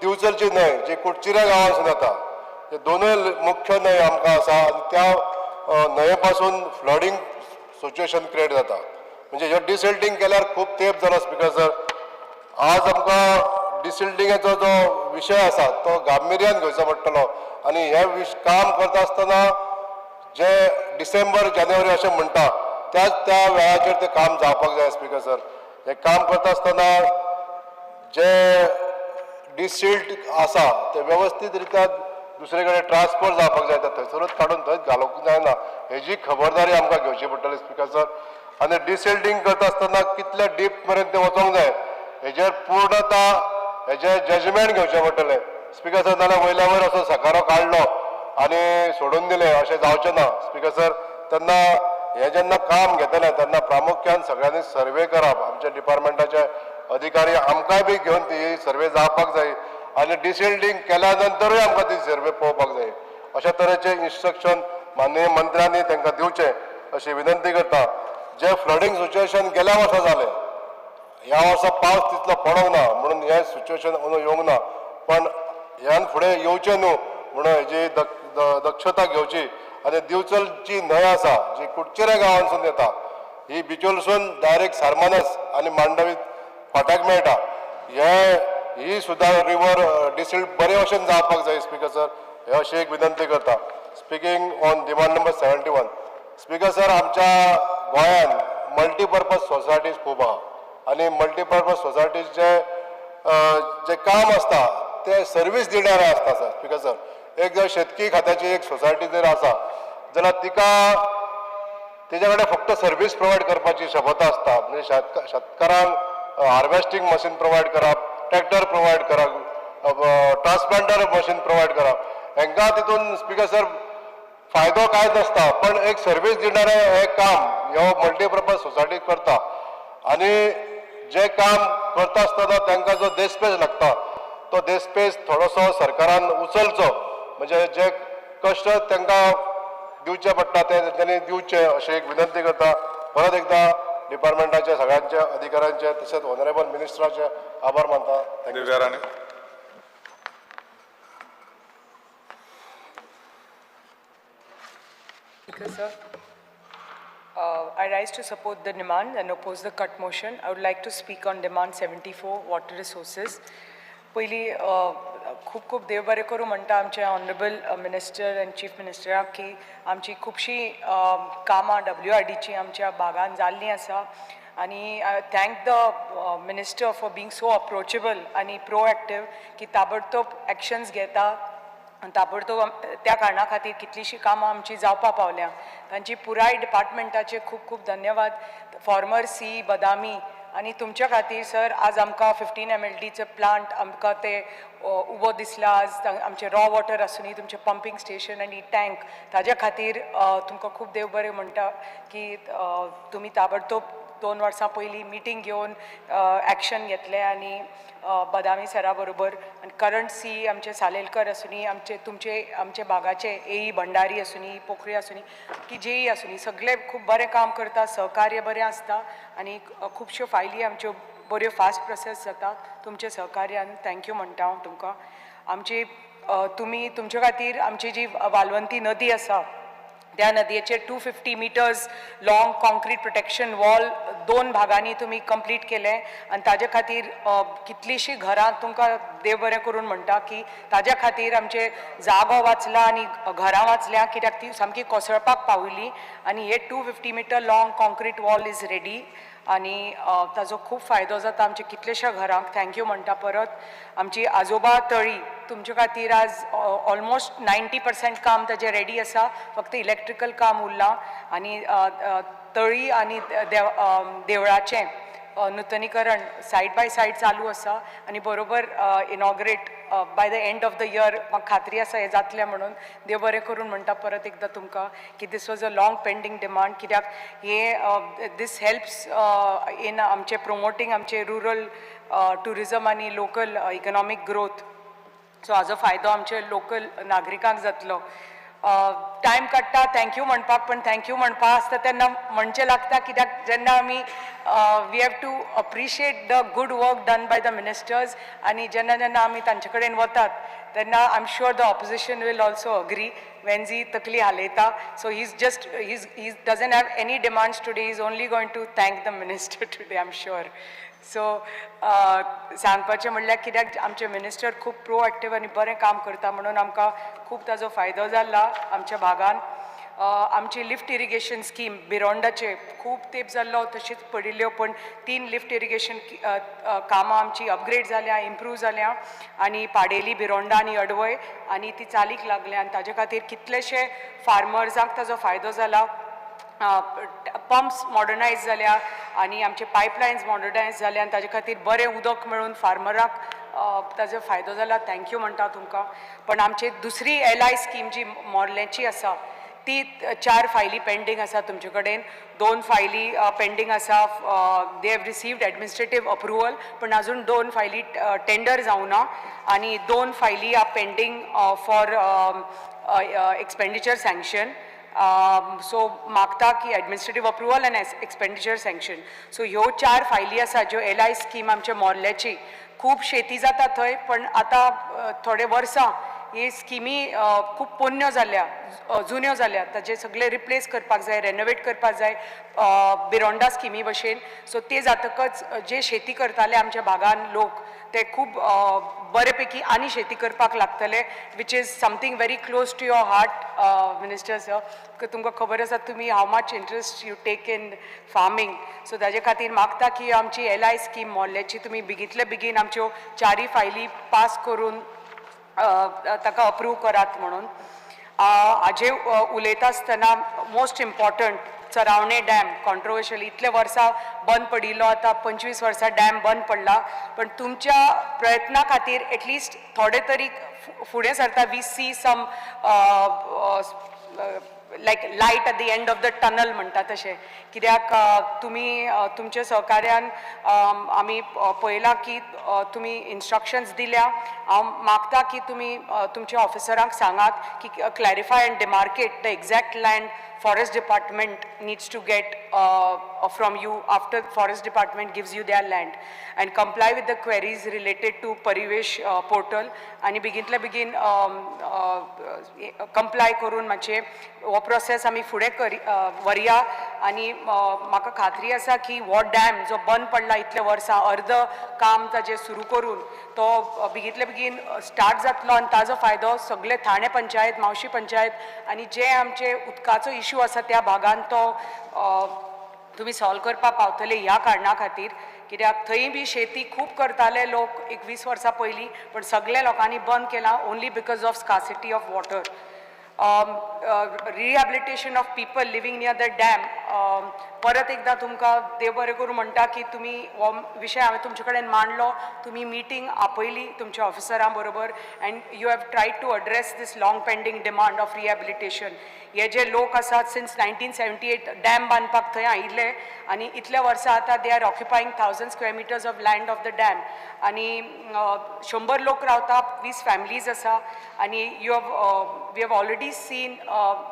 दिवचलची न्हंय जी कुडचिऱ्या गांवांसून येता, हे दोनूय मुख्य न्हंय आमकां आसा आनी त्या न्हंये पासून फ्लडींग सिच्युएशन क्रिएट जाता. म्हणजे हे डिसेल्टिंग केल्यार खूब तेंप जालो. स्पिकर सर, आज आमकां डिसिल्टिंगाचो जो विशय आसा तो गांभिर्यान घेवचो पडटलो आनी हें काम करता आसतना जे डिसेंबर जानेवारी अशें म्हणटा त्याच त्या वेळाचेर तें काम जावपाक जाय. स्पिकर सर, हें काम करता आसतना जे डिसिल्ट आसा ते वेवस्थीत रित्या दुसरे कडेन ट्रान्सफर जावपाक जाय, थंयसरूच काडून थंयच घालूंक जायना हेजी खबरदारी आमकां घेवची पडटली. स्पिकर सर, आनी डिसिल्टींग करता आसतना कितले डीप मेरेन तें वचोंक जाय हेजेर पूर्णता हेजें जजमेंट घेवचें पडटलें. स्पिकर सर, नाल्यार वयल्या वयर असो सकारो काडलो आनी सोडून दिलें अशें जावचें ना. स्पिकर सर, तेन्ना हें जेन्ना काम घेतलें तेन्ना प्रामुख्यान सगळ्यांनी सर्वे करप, आमच्या डिपार्टमेंटाचे अधिकारी आमकांय बी घेवन ती सर्वे जावपाक जाय आनी डिसिल्टींग केल्या नंतरूय आमकां ती सर्वे पळोवपाक जाय. अशा तरेचें इन्स्ट्रक्शन माननीय मंत्र्यांनी तांकां दिवचें अशी विनंती करता. जें फ्लडींग सिच्युएशन गेल्या वर्सा जालें, ह्या वर्सा पावस तितलो पडोंक ना म्हणून हें सिच्युएशन अंदू येवंक ना, पण ह्यान फुडें येवचें न्हू म्हणून हेजी दक्षता घेवची. आनी दिवचलची न्हंय आसा जी कुडचेऱ्या गांवांसून येता ही बिचोलसून डायरेक्ट सारमानस आनी मांडवी फाट्याक मेळटा, हे ही सुद्दां रिवर डिसिल्ट बरे भशेन जावपाक जाय. स्पिकर सर, हे अशी एक विनंती करता. Speaking on demand number 71. Speaker sir, आमच्या गोंयान मल्टीपर्पज सोसायटीज खूब आहा आनी मल्टीपर्पज सोसायटीज जे काम आसता ते सर्वीस दिणारे आसता. सर, स्पिकर सर, एक जर शेतकी खात्याची एक सोसायटी जर आसा जाल्यार तिका तेज्या कडेन फक्त सर्वीस प्रोवायड करपाची क्षमता आसता. म्हणजे शेतकारांक हार्वेस्टींग मशीन प्रोवायड करप, ट्रॅक्टर प्रोवायड करप, ट्रान्सप्लांटर मशीन प्रोवायड करप, हेंकां तितून स्पीकर सर फायदो कांयच नासता, पण एक सर्वीस दिणारें हें काम ह्यो मल्टीपर्पज सोसायटी करता. आनी जे काम करता आसतना तांकां जो देस्पेस लागता तो देस्पेस थोडोसो सरकारान उचलचो, म्हणजे जे कश्ट तांकां दिवचे पडटा ते तेंच्यांनी दिवचे अशें एक विनंती करता. परत एकदां डिपार्टमेंटाचे सगळ्यांचे अधिकाऱ्यांचे तशेंच ऑनरेबल मिनिस्टराचे आभार मानता. Thank you. Divya Rane. Speaker, sir, I rise to support the demand and oppose the cut motion. I would like to speak on demand 74, water resources. पयलीं खूब खूब देव बरें करूं म्हणटा आमचे ऑनरेबल मिनिस्टर आनी चीफ मिनिस्टराक की आमची खुबशीं कामां WRDची आमच्या भागान जाल्लीं आसा. आनी I thank the minister for being so approachable आनी प्रोएक्टीव की ताबडतोब एक्शन्स घेता. ताबडतोब त्या कारणा खातीर कितलींशीं कामां आमची जावपा पावल्या. तांची पुराय डिपार्टमेंटाचे खूब खूब धन्यवाद. फॉर्मर सी बदामी आनी तुमच्या खातीर सर आज आमकां 15 MLDचो प्लांट आमकां ते उबो दिसला. आज आमचें रॉ वॉटर आसुनी, तुमचें पंपींग स्टेशन आनी टँक, ताज्या खातीर तुमकां खूब देव बरें म्हणटा की तुमी ताबडतोब 2 वर्सां पयलीं मिटींग घेवन एक्शन घेतलें आनी बदामी सरा बरोबर आनी करंट सी आमचे सालेलकर आसुनी, आमचे तुमचे आमचे भागाचे ए भंडारी आसुनी, पोखरी आसुनी की जेई आसुनी, सगळे खूब बरें काम करता, सहकार्य बरें आसता आनी खुबश्यो फायली आमच्यो बऱ्यो फास्ट प्रोसेस जाता तुमचे सहकार्यान. Thank you म्हणटा हांव तुमकां. आमची तुमी तुमचे खातीर आमची जी वालवंती नदी आसा त्या नदयेचेर 250 meters long concrete protection wall 2 भागांनी तुमी कंप्लीट केलें आनी ताजे खातीर कितलींशीं घरां तुमकां देव बरें करून म्हणटा की ताज्या खातीर आमचे जागो वाचला आनी घरां वाचल्या, कित्याक ती सामकी कोसळपाक पाविल्ली. आनी हे 250 meter long concrete wall is ready आनी ताजो खूब फायदो जाता आमच्या कितलेश्या घरांक. Thank you म्हणटा परत. आमची आजोबा तळी तुमचे खातीर आज ऑलमोस्ट 90% काम ताजें रेडी आसा, फक्त इलेक्ट्रिकल काम उरलां. आनी तळी आनी देवळाचें नुतनीकरण सायड बाय सायड चालू आसा आनी बरोबर inaugurate by the end of the year म्हाका खात्री आसा हें जातलें म्हणून. देव बरें करून म्हणटा परत एकदां तुमकां की this was a long pending demand, कित्याक हे दीस हेल्प्स इन आमचें प्रोमोटींग आमचें रुरल ट्युरिजम आनी लोकल इकनॉमीक ग्रोथ. सो हाजो फायदो आमचे लोकल नागरिकांक जातलो. टायम काडटा thank you म्हणपाक, पण thank you म्हणपा आसता तेन्ना म्हणचें लागता, कित्याक जेन्ना आमी we have to appreciate the good work done by the ministers आनी जेन्ना जेन्ना आमी तांचे कडेन वतात तेन्ना I am sure the opposition will also agree. Venzy तकली हालयता, so he is just he doesn't have any demands today, is only going to thank the minister today, I am sure. So सांगपाचें म्हणल्यार कित्याक आमचे मिनिस्टर खूब प्रोएक्टीव आनी बरें काम करता म्हणून आमकां खूब ताजो फायदो जाला आमच्या भागान. आमची लिफ्ट इरिगेशन स्कीम बिरोंडाचे खूब तेंप जाल्लो तशीच पडिल्ल्यो, पण 3 लिफ्ट इरिगेशन कामां आमची अपग्रेड जाल्या, इम्प्रूव जाल्या आनी पाडेली, बिरोंडा आनी अडवय आनी ती चालीक लागल्या आनी ताजे खातीर कितलेशे फार्मर्सांक ताजो फायदो जाला. पंप्स मॉडर्नायज जाल्या आनी आमचे पायपलायन्स मॉडर्नायज जाल्या आनी ताजे खातीर बरें उदक मेळून फार्मराक ताजो फायदो जाला. Thank you म्हणटा तुमकां. पण आमची दुसरी LI scheme जी मोर्लेची आसा ती 4 फायली पेंडींग आसा तुमचे कडेन, 2 फायली पेंडींग आसा, they have received administrative approval, पण अजून 2 फायली टेंडर जावना आनी 2 फायली are pending for expenditure sanction. So मागता की एडमिनिस्ट्रेटीव अप्रुवल आनी एक्सपेंडिचर सँक्शन. सो ह्यो 4 फायली आसा ज्यो LI scheme आमच्या मोर्ल्याची. खूब शेती जाता थंय, पण आतां थोडे वर्सां ही स्किमी खूब पोन्न्यो जाल्या, जुन्यो जाल्या, ताजे सगळे रिप्लेस करपाक जाय, रेनोवेट करपाक जाय बिरोंडा स्किमी भशेन. सो ते जातकच जे शेती करताले आमच्या भागान लोक ते खूब बरे पैकी आनी शेती करपाक लागतले, which is something very close to your heart minister sir. तुमकां खबर आसा तुमी how much interest you take in farming. So ताजे खातीर मागता की आमची LI scheme मोर्ल्याची तुमी बेगींतले बेगीन आमच्यो 4 फायली पास करून ताका अप्रूव करात म्हणून. हाजे उलयता आसतना most important Charavane dam controversial इतले वर्सां बंद पडिल्लो, आतां 25 वर्सां डॅम बंद पडला, पण तुमच्या प्रयत्ना खातीर एटलिस्ट थोडे तरी फुडें सरता. We see some like light at the end of the tunnel म्हणटा तशें, कित्याक तुमी तुमच्या सहकार्यान आमी पळयलां की तुमी इन्स्ट्रक्शन्स दिल्या. हांव मागता की तुमी तुमच्या ऑफिसरांक सांगात की clarify and demarcate the exact land forest department needs to get from you after forest department gives you their land, and comply with the queries related to Parivesh portal आनी बेगीनतले बेगीन कंप्लाय करून मातशें हो प्रोसेस आमी फुडें करी व्हरया. आनी म्हाका खात्री आसा की हो डॅम जो बंद पडला इतले वर्सां, अर्द काम ताजें सुरू करून, तो बेगींतले बेगीन स्टार्ट जातलो आनी ताजो फायदो सगळे ठाणे पंचायत, म्हावशी पंचायत आनी जे आमचे उदकाचो इशू आसा त्या भागान तो तुमी सॉल्व करपाक पावतले. ह्या कारणा खातीर, कित्याक थंय बी शेती खूब करताले लोक एक 20 वर्सां पयलीं, पण सगल्या लोकांनी बंद केलां only because of scarcity of water. Rehabilitation of people living near the dam, परत एकदां तुमकां देव बरें करूं म्हणटा की तुमी हो विशय हांवें तुमचे कडेन मांडलो, तुमी मिटींग आपयली तुमच्या ऑफिसरां बरोबर and you have tried to address this long pending demand of rehabilitation. हे जे लोक आसात सिन्स 1978 डॅम बांदपाक थंय आयिल्ले आनी इतल्या वर्सां आतां they are occupying 1000 square meters of land of the dam आनी 100 लोक रावता, 20 फॅमिलीज आसा. आनी you have we have already seen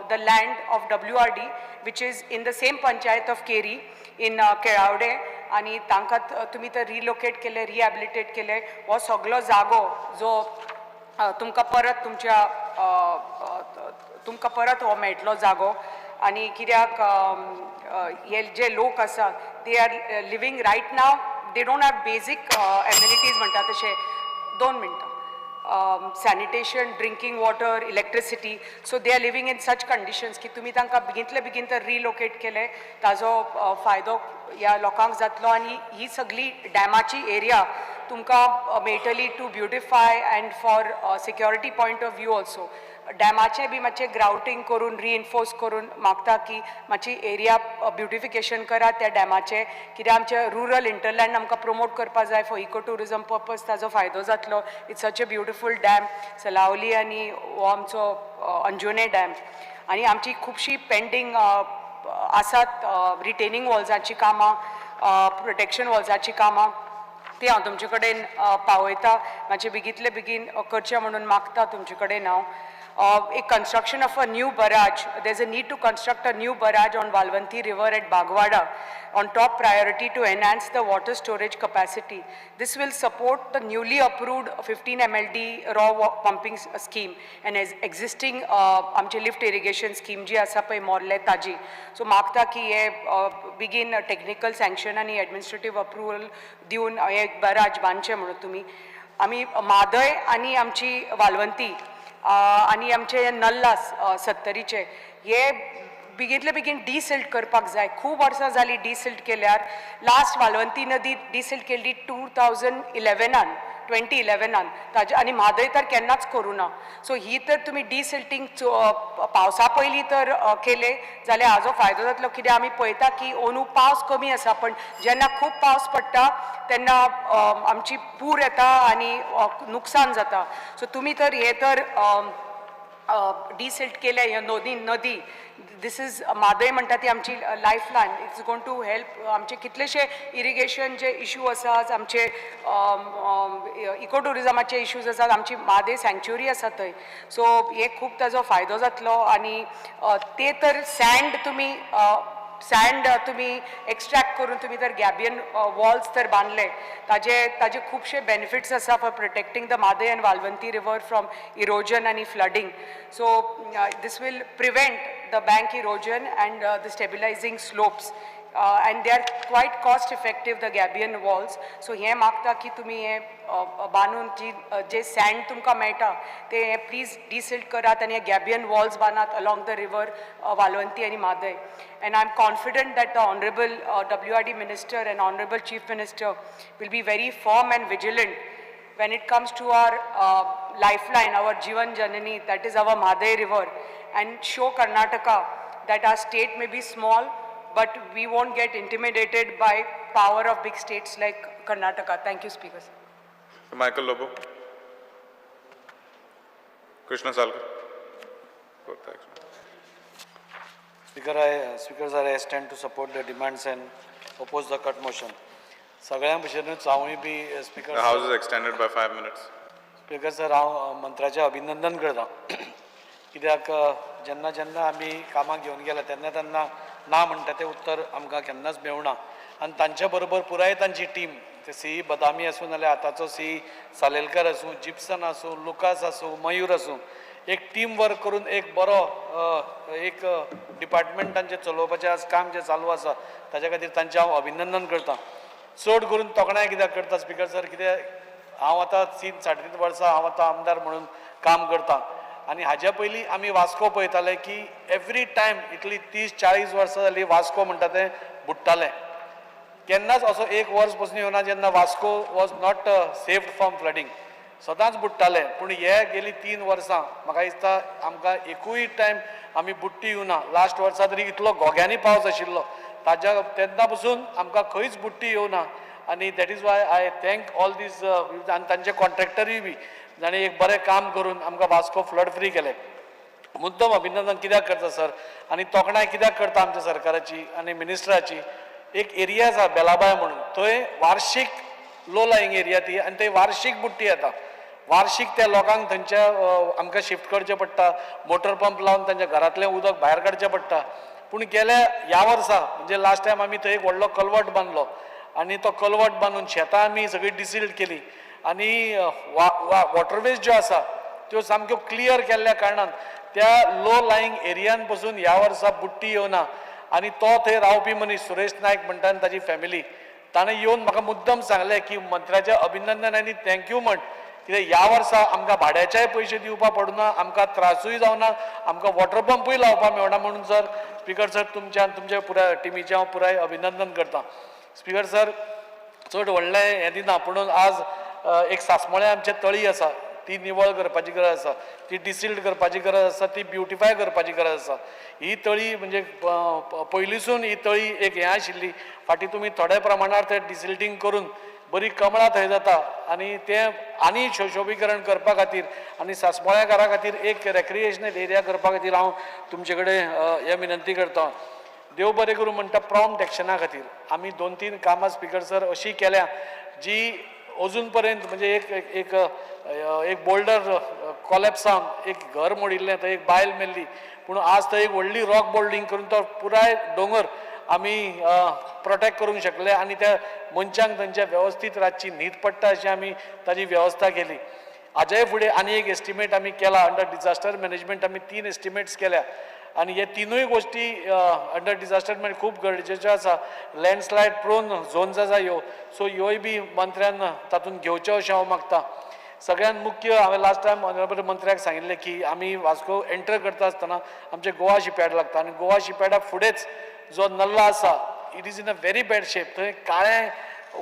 the land of WRD, which is in the same panchayat of Keri in Kelavde, आनी तांकां तुमी तर रिलोकेट केले, रिहॅबिलिटेट केले. हो सगलो जागो जो तुमकां परत तुमच्या तुमकां परत हो मेळटलो जागो. आनी कित्याक हे जे लोक आसा, they are living right now, they don't have basic amenities म्हणटा तशें, 2 मिनटां, sanitation, drinking water, electricity. So they are living in such conditions की तुमी तांकां बेगींतले बेगीन तर रिलोकेट केले, ताजो फायदो ह्या लोकांक जातलो आनी ही सगळी डॅमाची एरिया तुमकां मेळटली to beautify and for security point of view also. डॅमाचें बी मातशें ग्रावटींग करून रिइन्फोर्स करून मागता की मातशी एरिया ब्युटिफिकेशन करात त्या डॅमाचें, कित्याक आमचें रुरल हिंटरलँड आमकां प्रमोट करपा जाय फॉर इको ट्युरिजम पर्पज, ताजो फायदो जातलो. It's such a beautiful dam, Salaulim आनी हो आमचो अंजुणे डॅम. आनी आमची खुबशी पेंडींग आसात रिटेनींग वॉल्साची कामां, प्रोटेक्शन वॉल्साची कामां, ती हांव तुमचे कडेन पावयता. मातशें बेगींतले बेगीन करचें म्हणून मागता तुमचे कडेन हांव. A construction of a new barrage. There's a need to construct a new barrage on Valvanti River at Bagwada on top priority to enhance the water storage capacity. This will support the newly approved 15 MLD raw pumping scheme and as existing आमचे lift irrigation scheme जी आसा पळय मोर्ले ताजी. सो मागता की हे बेगीन टेक्निकल सँक्शन आनी एडमिनिस्ट्रेटीव अप्रुवल दिवन हे बराज बांदचे म्हणून तुमी. आमी म्हादय आनी आमची वालवंती आनी आमचे नल्ला सत्तरीचे हे बेगींतले बेगीन डिसिल्ट करपाक जाय. खूब वर्सां जालीं डिसिल्ट केल्यार. लास्ट वालवंती नदी डिसिल्ट केल्ली 2011आन, 2011आन ताजे, आनी म्हादय तर केन्नाच करूं ना. सो ही तर तुमी डिसिल्टींग पावसा पयलीं तर केले जाल्यार हाजो फायदो जातलो, कित्याक आमी पळयता की अंदू पावस कमी आसा, पण जेन्ना खूब पावस पडटा तेन्ना आमची पूर येता आनी नुकसान जाता. सो तुमी तर हे तर डिसिल्ट केले ह्या नदी नदी, this is Mhadei म्हणटा ती आमची life line. It's going to help आमचे कितलेशे इरिगेशन जे इशू आसात, आमचे इको ट्युरिजमाचे इश्यूज आसात, आमची म्हादय सँक्च्युरी आसा थंय. सो हे खूब ताजो फायदो जातलो. आनी ते तर सँड तुमी एक्स्ट्रॅक्ट करून तुमी जर गॅबियन वॉल्स तर बांदले, ताजे खुबशे बेनिफिट्स आसा for protecting the Mhadei and Valvanti river from erosion आनी flooding. So this will prevent the bank erosion and the stabilizing slopes, and they are quite cost effective, the gabion walls. So हें मागता की तुमी हें बांदून जी जे सँड तुमकां मेळटा ते प्लीज डिसिल्ट करात आनी हे गॅबियन वॉल्स बांदात अलॉंग the river Valvanti आनी Mhadei. And I am confident that the honourable WRD Minister and honourable Chief Minister will be very firm and vigilant when it comes to our lifeline, our Jivan Janani, that is our Mhadei River, and show Karnataka that our state may be small, But we won't get intimidated by power of big states like Karnataka. Thank you, Speaker. Sir Michael Lobo. Krishna Salkar. Speaker sir, I stand to support the demands and oppose the cut motion. सगळ्यां भशेनूच हांवूय बी speaker The House is extended by 5 minutes. Speaker sir, हांव मंत्र्याचें अभिनंदन करता, कित्याक जेन्ना जेन्ना आमी कामाक घेवन गेले तेन्ना तेन्ना ना म्हणटा तें उत्तर आमकां केन्नाच मेळना. आनी तांचे बरोबर पुराय तांची टीम, ते सी बदामी आसूं नाल्यार आतांचो सी सालेलकर आसूं, जिप्सन आसूं, लुकास आसूं, मयूर आसूं, एक टीम वर्क करून एक बरो एक डिपार्टमेंट तांचें चलोवपाचें आज काम जें चालू आसा, ताच्या खातीर तांचें हांव अभिनंदन करता. चड करून तोखणाय कित्याक करता स्पिकर सर, कित्याक हांव आतां 3 साडे 3 वर्सां हांव आतां आमदार म्हणून काम करता आनी हाज्या पयलीं आमी वास्को पळयताले की एवरी टायम इतली 30-40 वर्सां जालीं वास्को म्हणटा तें बुडटालें. केन्नाच असो एक वर्स पसून येवना जेन्ना Vasco was not saved from flooding. सदांच बुडटाले. पूण हे गेली 3 वर्सां म्हाका दिसता आमकां एकूय टायम आमी बुडटी येवना. लास्ट वर्सा तरी इतलो घोग्यांनी पावस आशिल्लो, ताज्या तेन्ना पसून आमकां खंयच बुडटी येवना. आनी that is why I thank all these आनी तांचे कॉन्ट्रॅक्टरूय बी जाणें एक बरें काम करून आमकां वास्को फ्लड फ्री केलें. मुद्दम अभिनंदन कित्याक करता सर आनी तोखणाय कित्याक करता आमच्या सरकाराची आनी मिनिस्टराची, एक एरिया आसा बेलाबाय म्हणून, थंय वार्षीक लो लाईंग एरिया ती आनी थंय वार्षीक बुडटी येता. वार्षीक त्या लोकांक थंयच्या आमकां शिफ्ट करचें पडटा, मोटर पंप लावन तांच्या घरांतलें उदक भायर काडचें पडटा. पूण गेल्या ह्या वर्सा, म्हणजे लास्ट टायम आमी थंय एक व्हडलो कलवट बांदलो आनी तो कलवट बांदून शेतां आमी सगळीं डिसिल्ट केली आनी वॉटरवेज ज्यो आसा त्यो सामक्यो क्लियर केल्ल्या कारणान त्या लो लाईंग एरियान पसून ह्या वर्सा बुडटी येवना. आनी तो थंय रावपी मनीस सुरेश नायक म्हणटा आनी ताजी फॅमिली, ताणें येवन म्हाका मुद्दम सांगलें की मंत्र्याचें अभिनंदन आनी thank you म्हण, कित्याक ह्या वर्सा आमकां भाड्याचेय पयशे दिवपा पडना, आमकां त्रासूय जावना, आमकां वॉटर पंपूय लावपा मेळना म्हणून. सर, स्पिकर सर, तुमच्या आनी तुमच्या पुराय टिमीचें हांव पुराय अभिनंदन करता. स्पिकर सर, चड व्हडलें हें दिना, पुणून आज एक सासमोळें आमचें तळी आसा, ती निवळ करपाची गरज आसा, ती डिसिल्ट करपाची गरज आसा, ती ब्युटिफाय करपाची गरज आसा. ही तळी म्हणजे पयलींसून ही तळी एक हें आशिल्ली. फाटीं तुमी थोड्या प्रमाणार ते डिसिल्टींग करून बरी कमळां थंय जाता आनी तें आनी सुशोबीकरण करपा खातीर आनी सासमोळ्याकारा खातीर एक रेक्रिएशनल एरिया करपा खातीर हांव तुमचे कडेन हें विनंती करता. देव बरें करूं म्हणटा. प्रॉम्प्ट एक्शना खातीर आमी दोन तीन कामां स्पिकर सर अशी केल्या जी अजून पर्यंत, म्हणजे एक एक एक एक बोल्डर कॉलेप्स जावन एक घर मोडिल्लें, थंय एक बायल मेल्ली. पूण आज थंय एक व्हडली रॉक बोल्डिंग करून तो पुराय दोंगर आमी प्रोटेक्ट करूंक शकले आनी त्या मनशांक थंयच्या वेवस्थीत रातची न्हीद पडटा अशी आमी ताजी वेवस्था केली. हाज्याय फुडें आनी एक एस्टिमेट आमी केला. अंडर डिजास्टर मॅनेजमेंट आमी तीन एस्टिमेट्स केल्या आनी हे तिनूय गोश्टी अंडर डिजास्टर मॅनेजमेंट खूब गरजेच्यो आसा. लँडस्लायड प्रोन झोन्स आसा ह्यो, सो ह्योय बी मंत्र्यान तातूंत घेवच्यो अशें हांव मागता. सगळ्यात मुख्य, हांवें लास्ट टायम ऑनरेबल मंत्र्याक सांगिल्लें की आमी वास्को एंटर करता आसतना आमचें गोवा शिपयार्ड लागता आनी गोवा शिपयार्डा फुडेंच जो नल्ला आसा, it is in a very bad shape. थंय काळें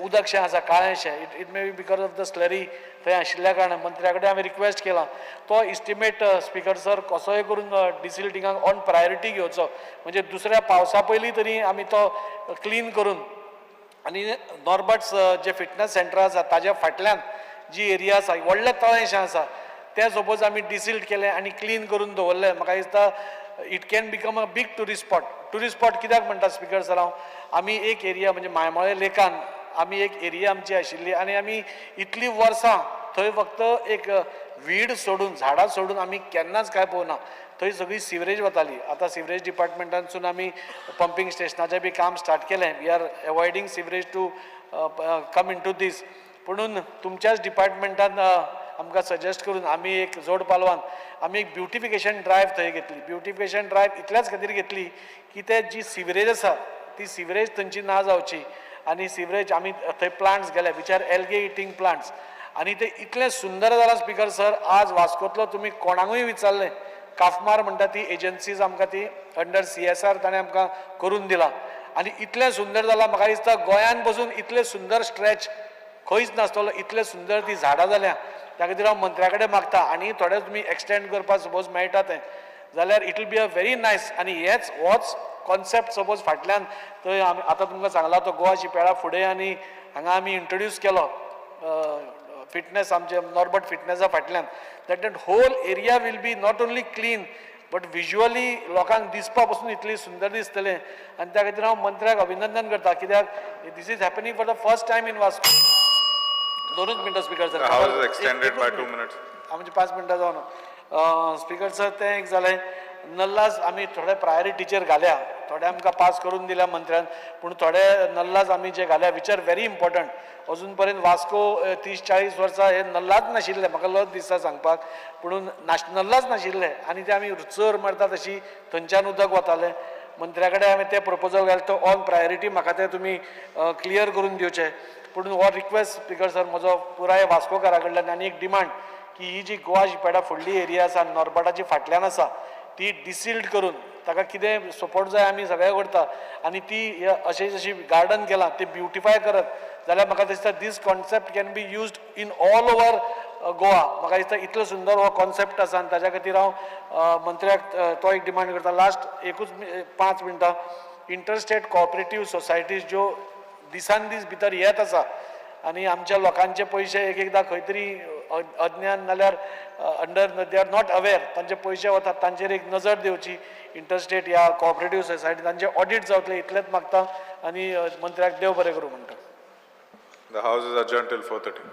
उदकशें आसा, काळेंशें. It may be because of the slurry थंय आशिल्ल्या कारणान मंत्र्या कडेन हांवें रिक्वेस्ट केलां, तो इस्टिमेट स्पिकर सर कसोय करून डिसिल्टिंगाक ऑन प्रायोरिटी घेवचो, म्हणजे दुसऱ्या पावसा पयलीं तरी आमी तो क्लीन करून आनी नॉर्बर्ट्स जे फिटनस सेंटर आसा ताज्या फाटल्यान जी एरिया आसा, व्हडलें तळेंशें आसा, तें सपोज आमी डिसिल्ट केलें आनी क्लीन करून दवरलें, म्हाका दिसता it can become a big tourist spot. Tourist spot कित्याक म्हणटा स्पिकर सर हांव, आमी एक एरिया म्हणजे मायमोळे लेकान आमी एक एरिया आमची आशिल्ली आनी आमी इतलीं वर्सां थंय फक्त एक वीड सोडून, झाडां सोडून आमी केन्नाच कांय पळोवना. थंय सगळी सिवरेज वताली. आतां सिवरेज डिपार्टमेंटानसून आमी पंपींग स्टेशनाचें बी काम स्टार्ट केलें. We are avoiding sewerage to come into this. पुणून तुमच्याच डिपार्टमेंटान आमकां सजेस्ट करून आमी एक जोड पालवान आमी एक ब्युटिफिकेशन ड्रायव थंय घेतली. ब्युटिफिकेशन ड्रायव इतल्याच खातीर घेतली की ते जी सिवरेज आसा ती सिवरेज थंयची ना जावची आनी सिवरेज आमी थंय प्लांट्स गेले which are algae eating plants आनी ते इतलें सुंदर जालां स्पिकर सर, आज वास्कोतलो तुमी कोणाकूय विचारलें, काफमार म्हणटा ती एजन्सीज आमकां ती अंडर सीएसआर ताणें आमकां करून दिला आनी इतलें सुंदर जालां, म्हाका दिसता गोंयान पसून इतलें सुंदर स्ट्रेच खंयच नासतलो, इतलें सुंदर ती झाडां जाल्या. त्या खातीर हांव मंत्र्या कडेन मागता आनी थोडे तुमी एक्सटेंड करपाक सपोज मेळटा तें जाल्यार it will be a very nice आनी हेच होच कॉन्सेप्ट सपोज फाटल्यान थंय आमी आतां तुमकां सांगला तो गोवा शिपयार्डा फुडें आनी हांगा आमी इंट्रोड्यूस केलो फिटनेस आमचे नॉर्बर्ट फिटनेसा फाटल्यान, that that whole area will be not only clean but visually लोकांक दिसपा पसून इतली सुंदर दिसतलें. आनी त्या खातीर हांव मंत्र्याक अभिनंदन करता, कित्याक this is happening for the first time in Vasco. दोनूच मिनटां speaker sir. The house is extended by 2 minutes. आमचे 5 मिनटां जावन स्पीकर सर. तें एक जालें. नल्लास आमी थोडे प्रायोरिटीचेर घाल्या, थोडे आमकां पास करून दिल्या मंत्र्यान, पूण थोडे नल्लास आमी जे घाल्या which are very important. अजून पर्यंत वास्को 30-40 वर्सां हे नल्लाच नाशिल्ले, म्हाका लज दिसता सांगपाक, पूण नल्लाच नाशिल्ले आनी ते आमी चर मारता तशी थंयच्यान उदक वतालें. मंत्र्या कडेन हांवें तें प्रपोजल घालें, तो ऑन प्रायोरिटी म्हाका तें तुमी क्लियर करून दिवचें. पूण हो रिक्वेस्ट स्पीकर सर म्हजो पुराय वास्कोकारा कडल्यान आनी एक डिमांड की ही जी गोवा शिपयार्डा फुडली एरिया आसा, नॉर्बर्टाची फाटल्यान आसा, ती डिसिल्ड करून ताका कितें सपोर्ट जाय आमी सगळें करता आनी ती अशें जशी गार्डन केलां तें ब्युटिफाय करत जाल्यार म्हाका दिसता this concept can be used in all over Goa. म्हाका दिसता इतलो सुंदर हो कॉन्सेप्ट आसा आनी ताज्या खातीर हांव मंत्र्याक तो एक डिमांड करता. लास्ट एकूच 5 मिनटां, इंटरस्टेट कॉपरेटीव सोसायटीज ज्यो दिसान दीस भितर येत आसा आनी आमच्या लोकांचे पयशे एक एकदां खंय तरी अज्ञान नाल्यार under they are not aware तांचे पयशे वतात, तांचेर एक नजर दिवची. इंटरस्टेट ह्या कॉपरेटीव सोसायटी तांचे ऑडीट जावतले इतलेंच मागता आनी मंत्र्याक देव बरें करूं म्हणटा. The house is adjourned till 4:30.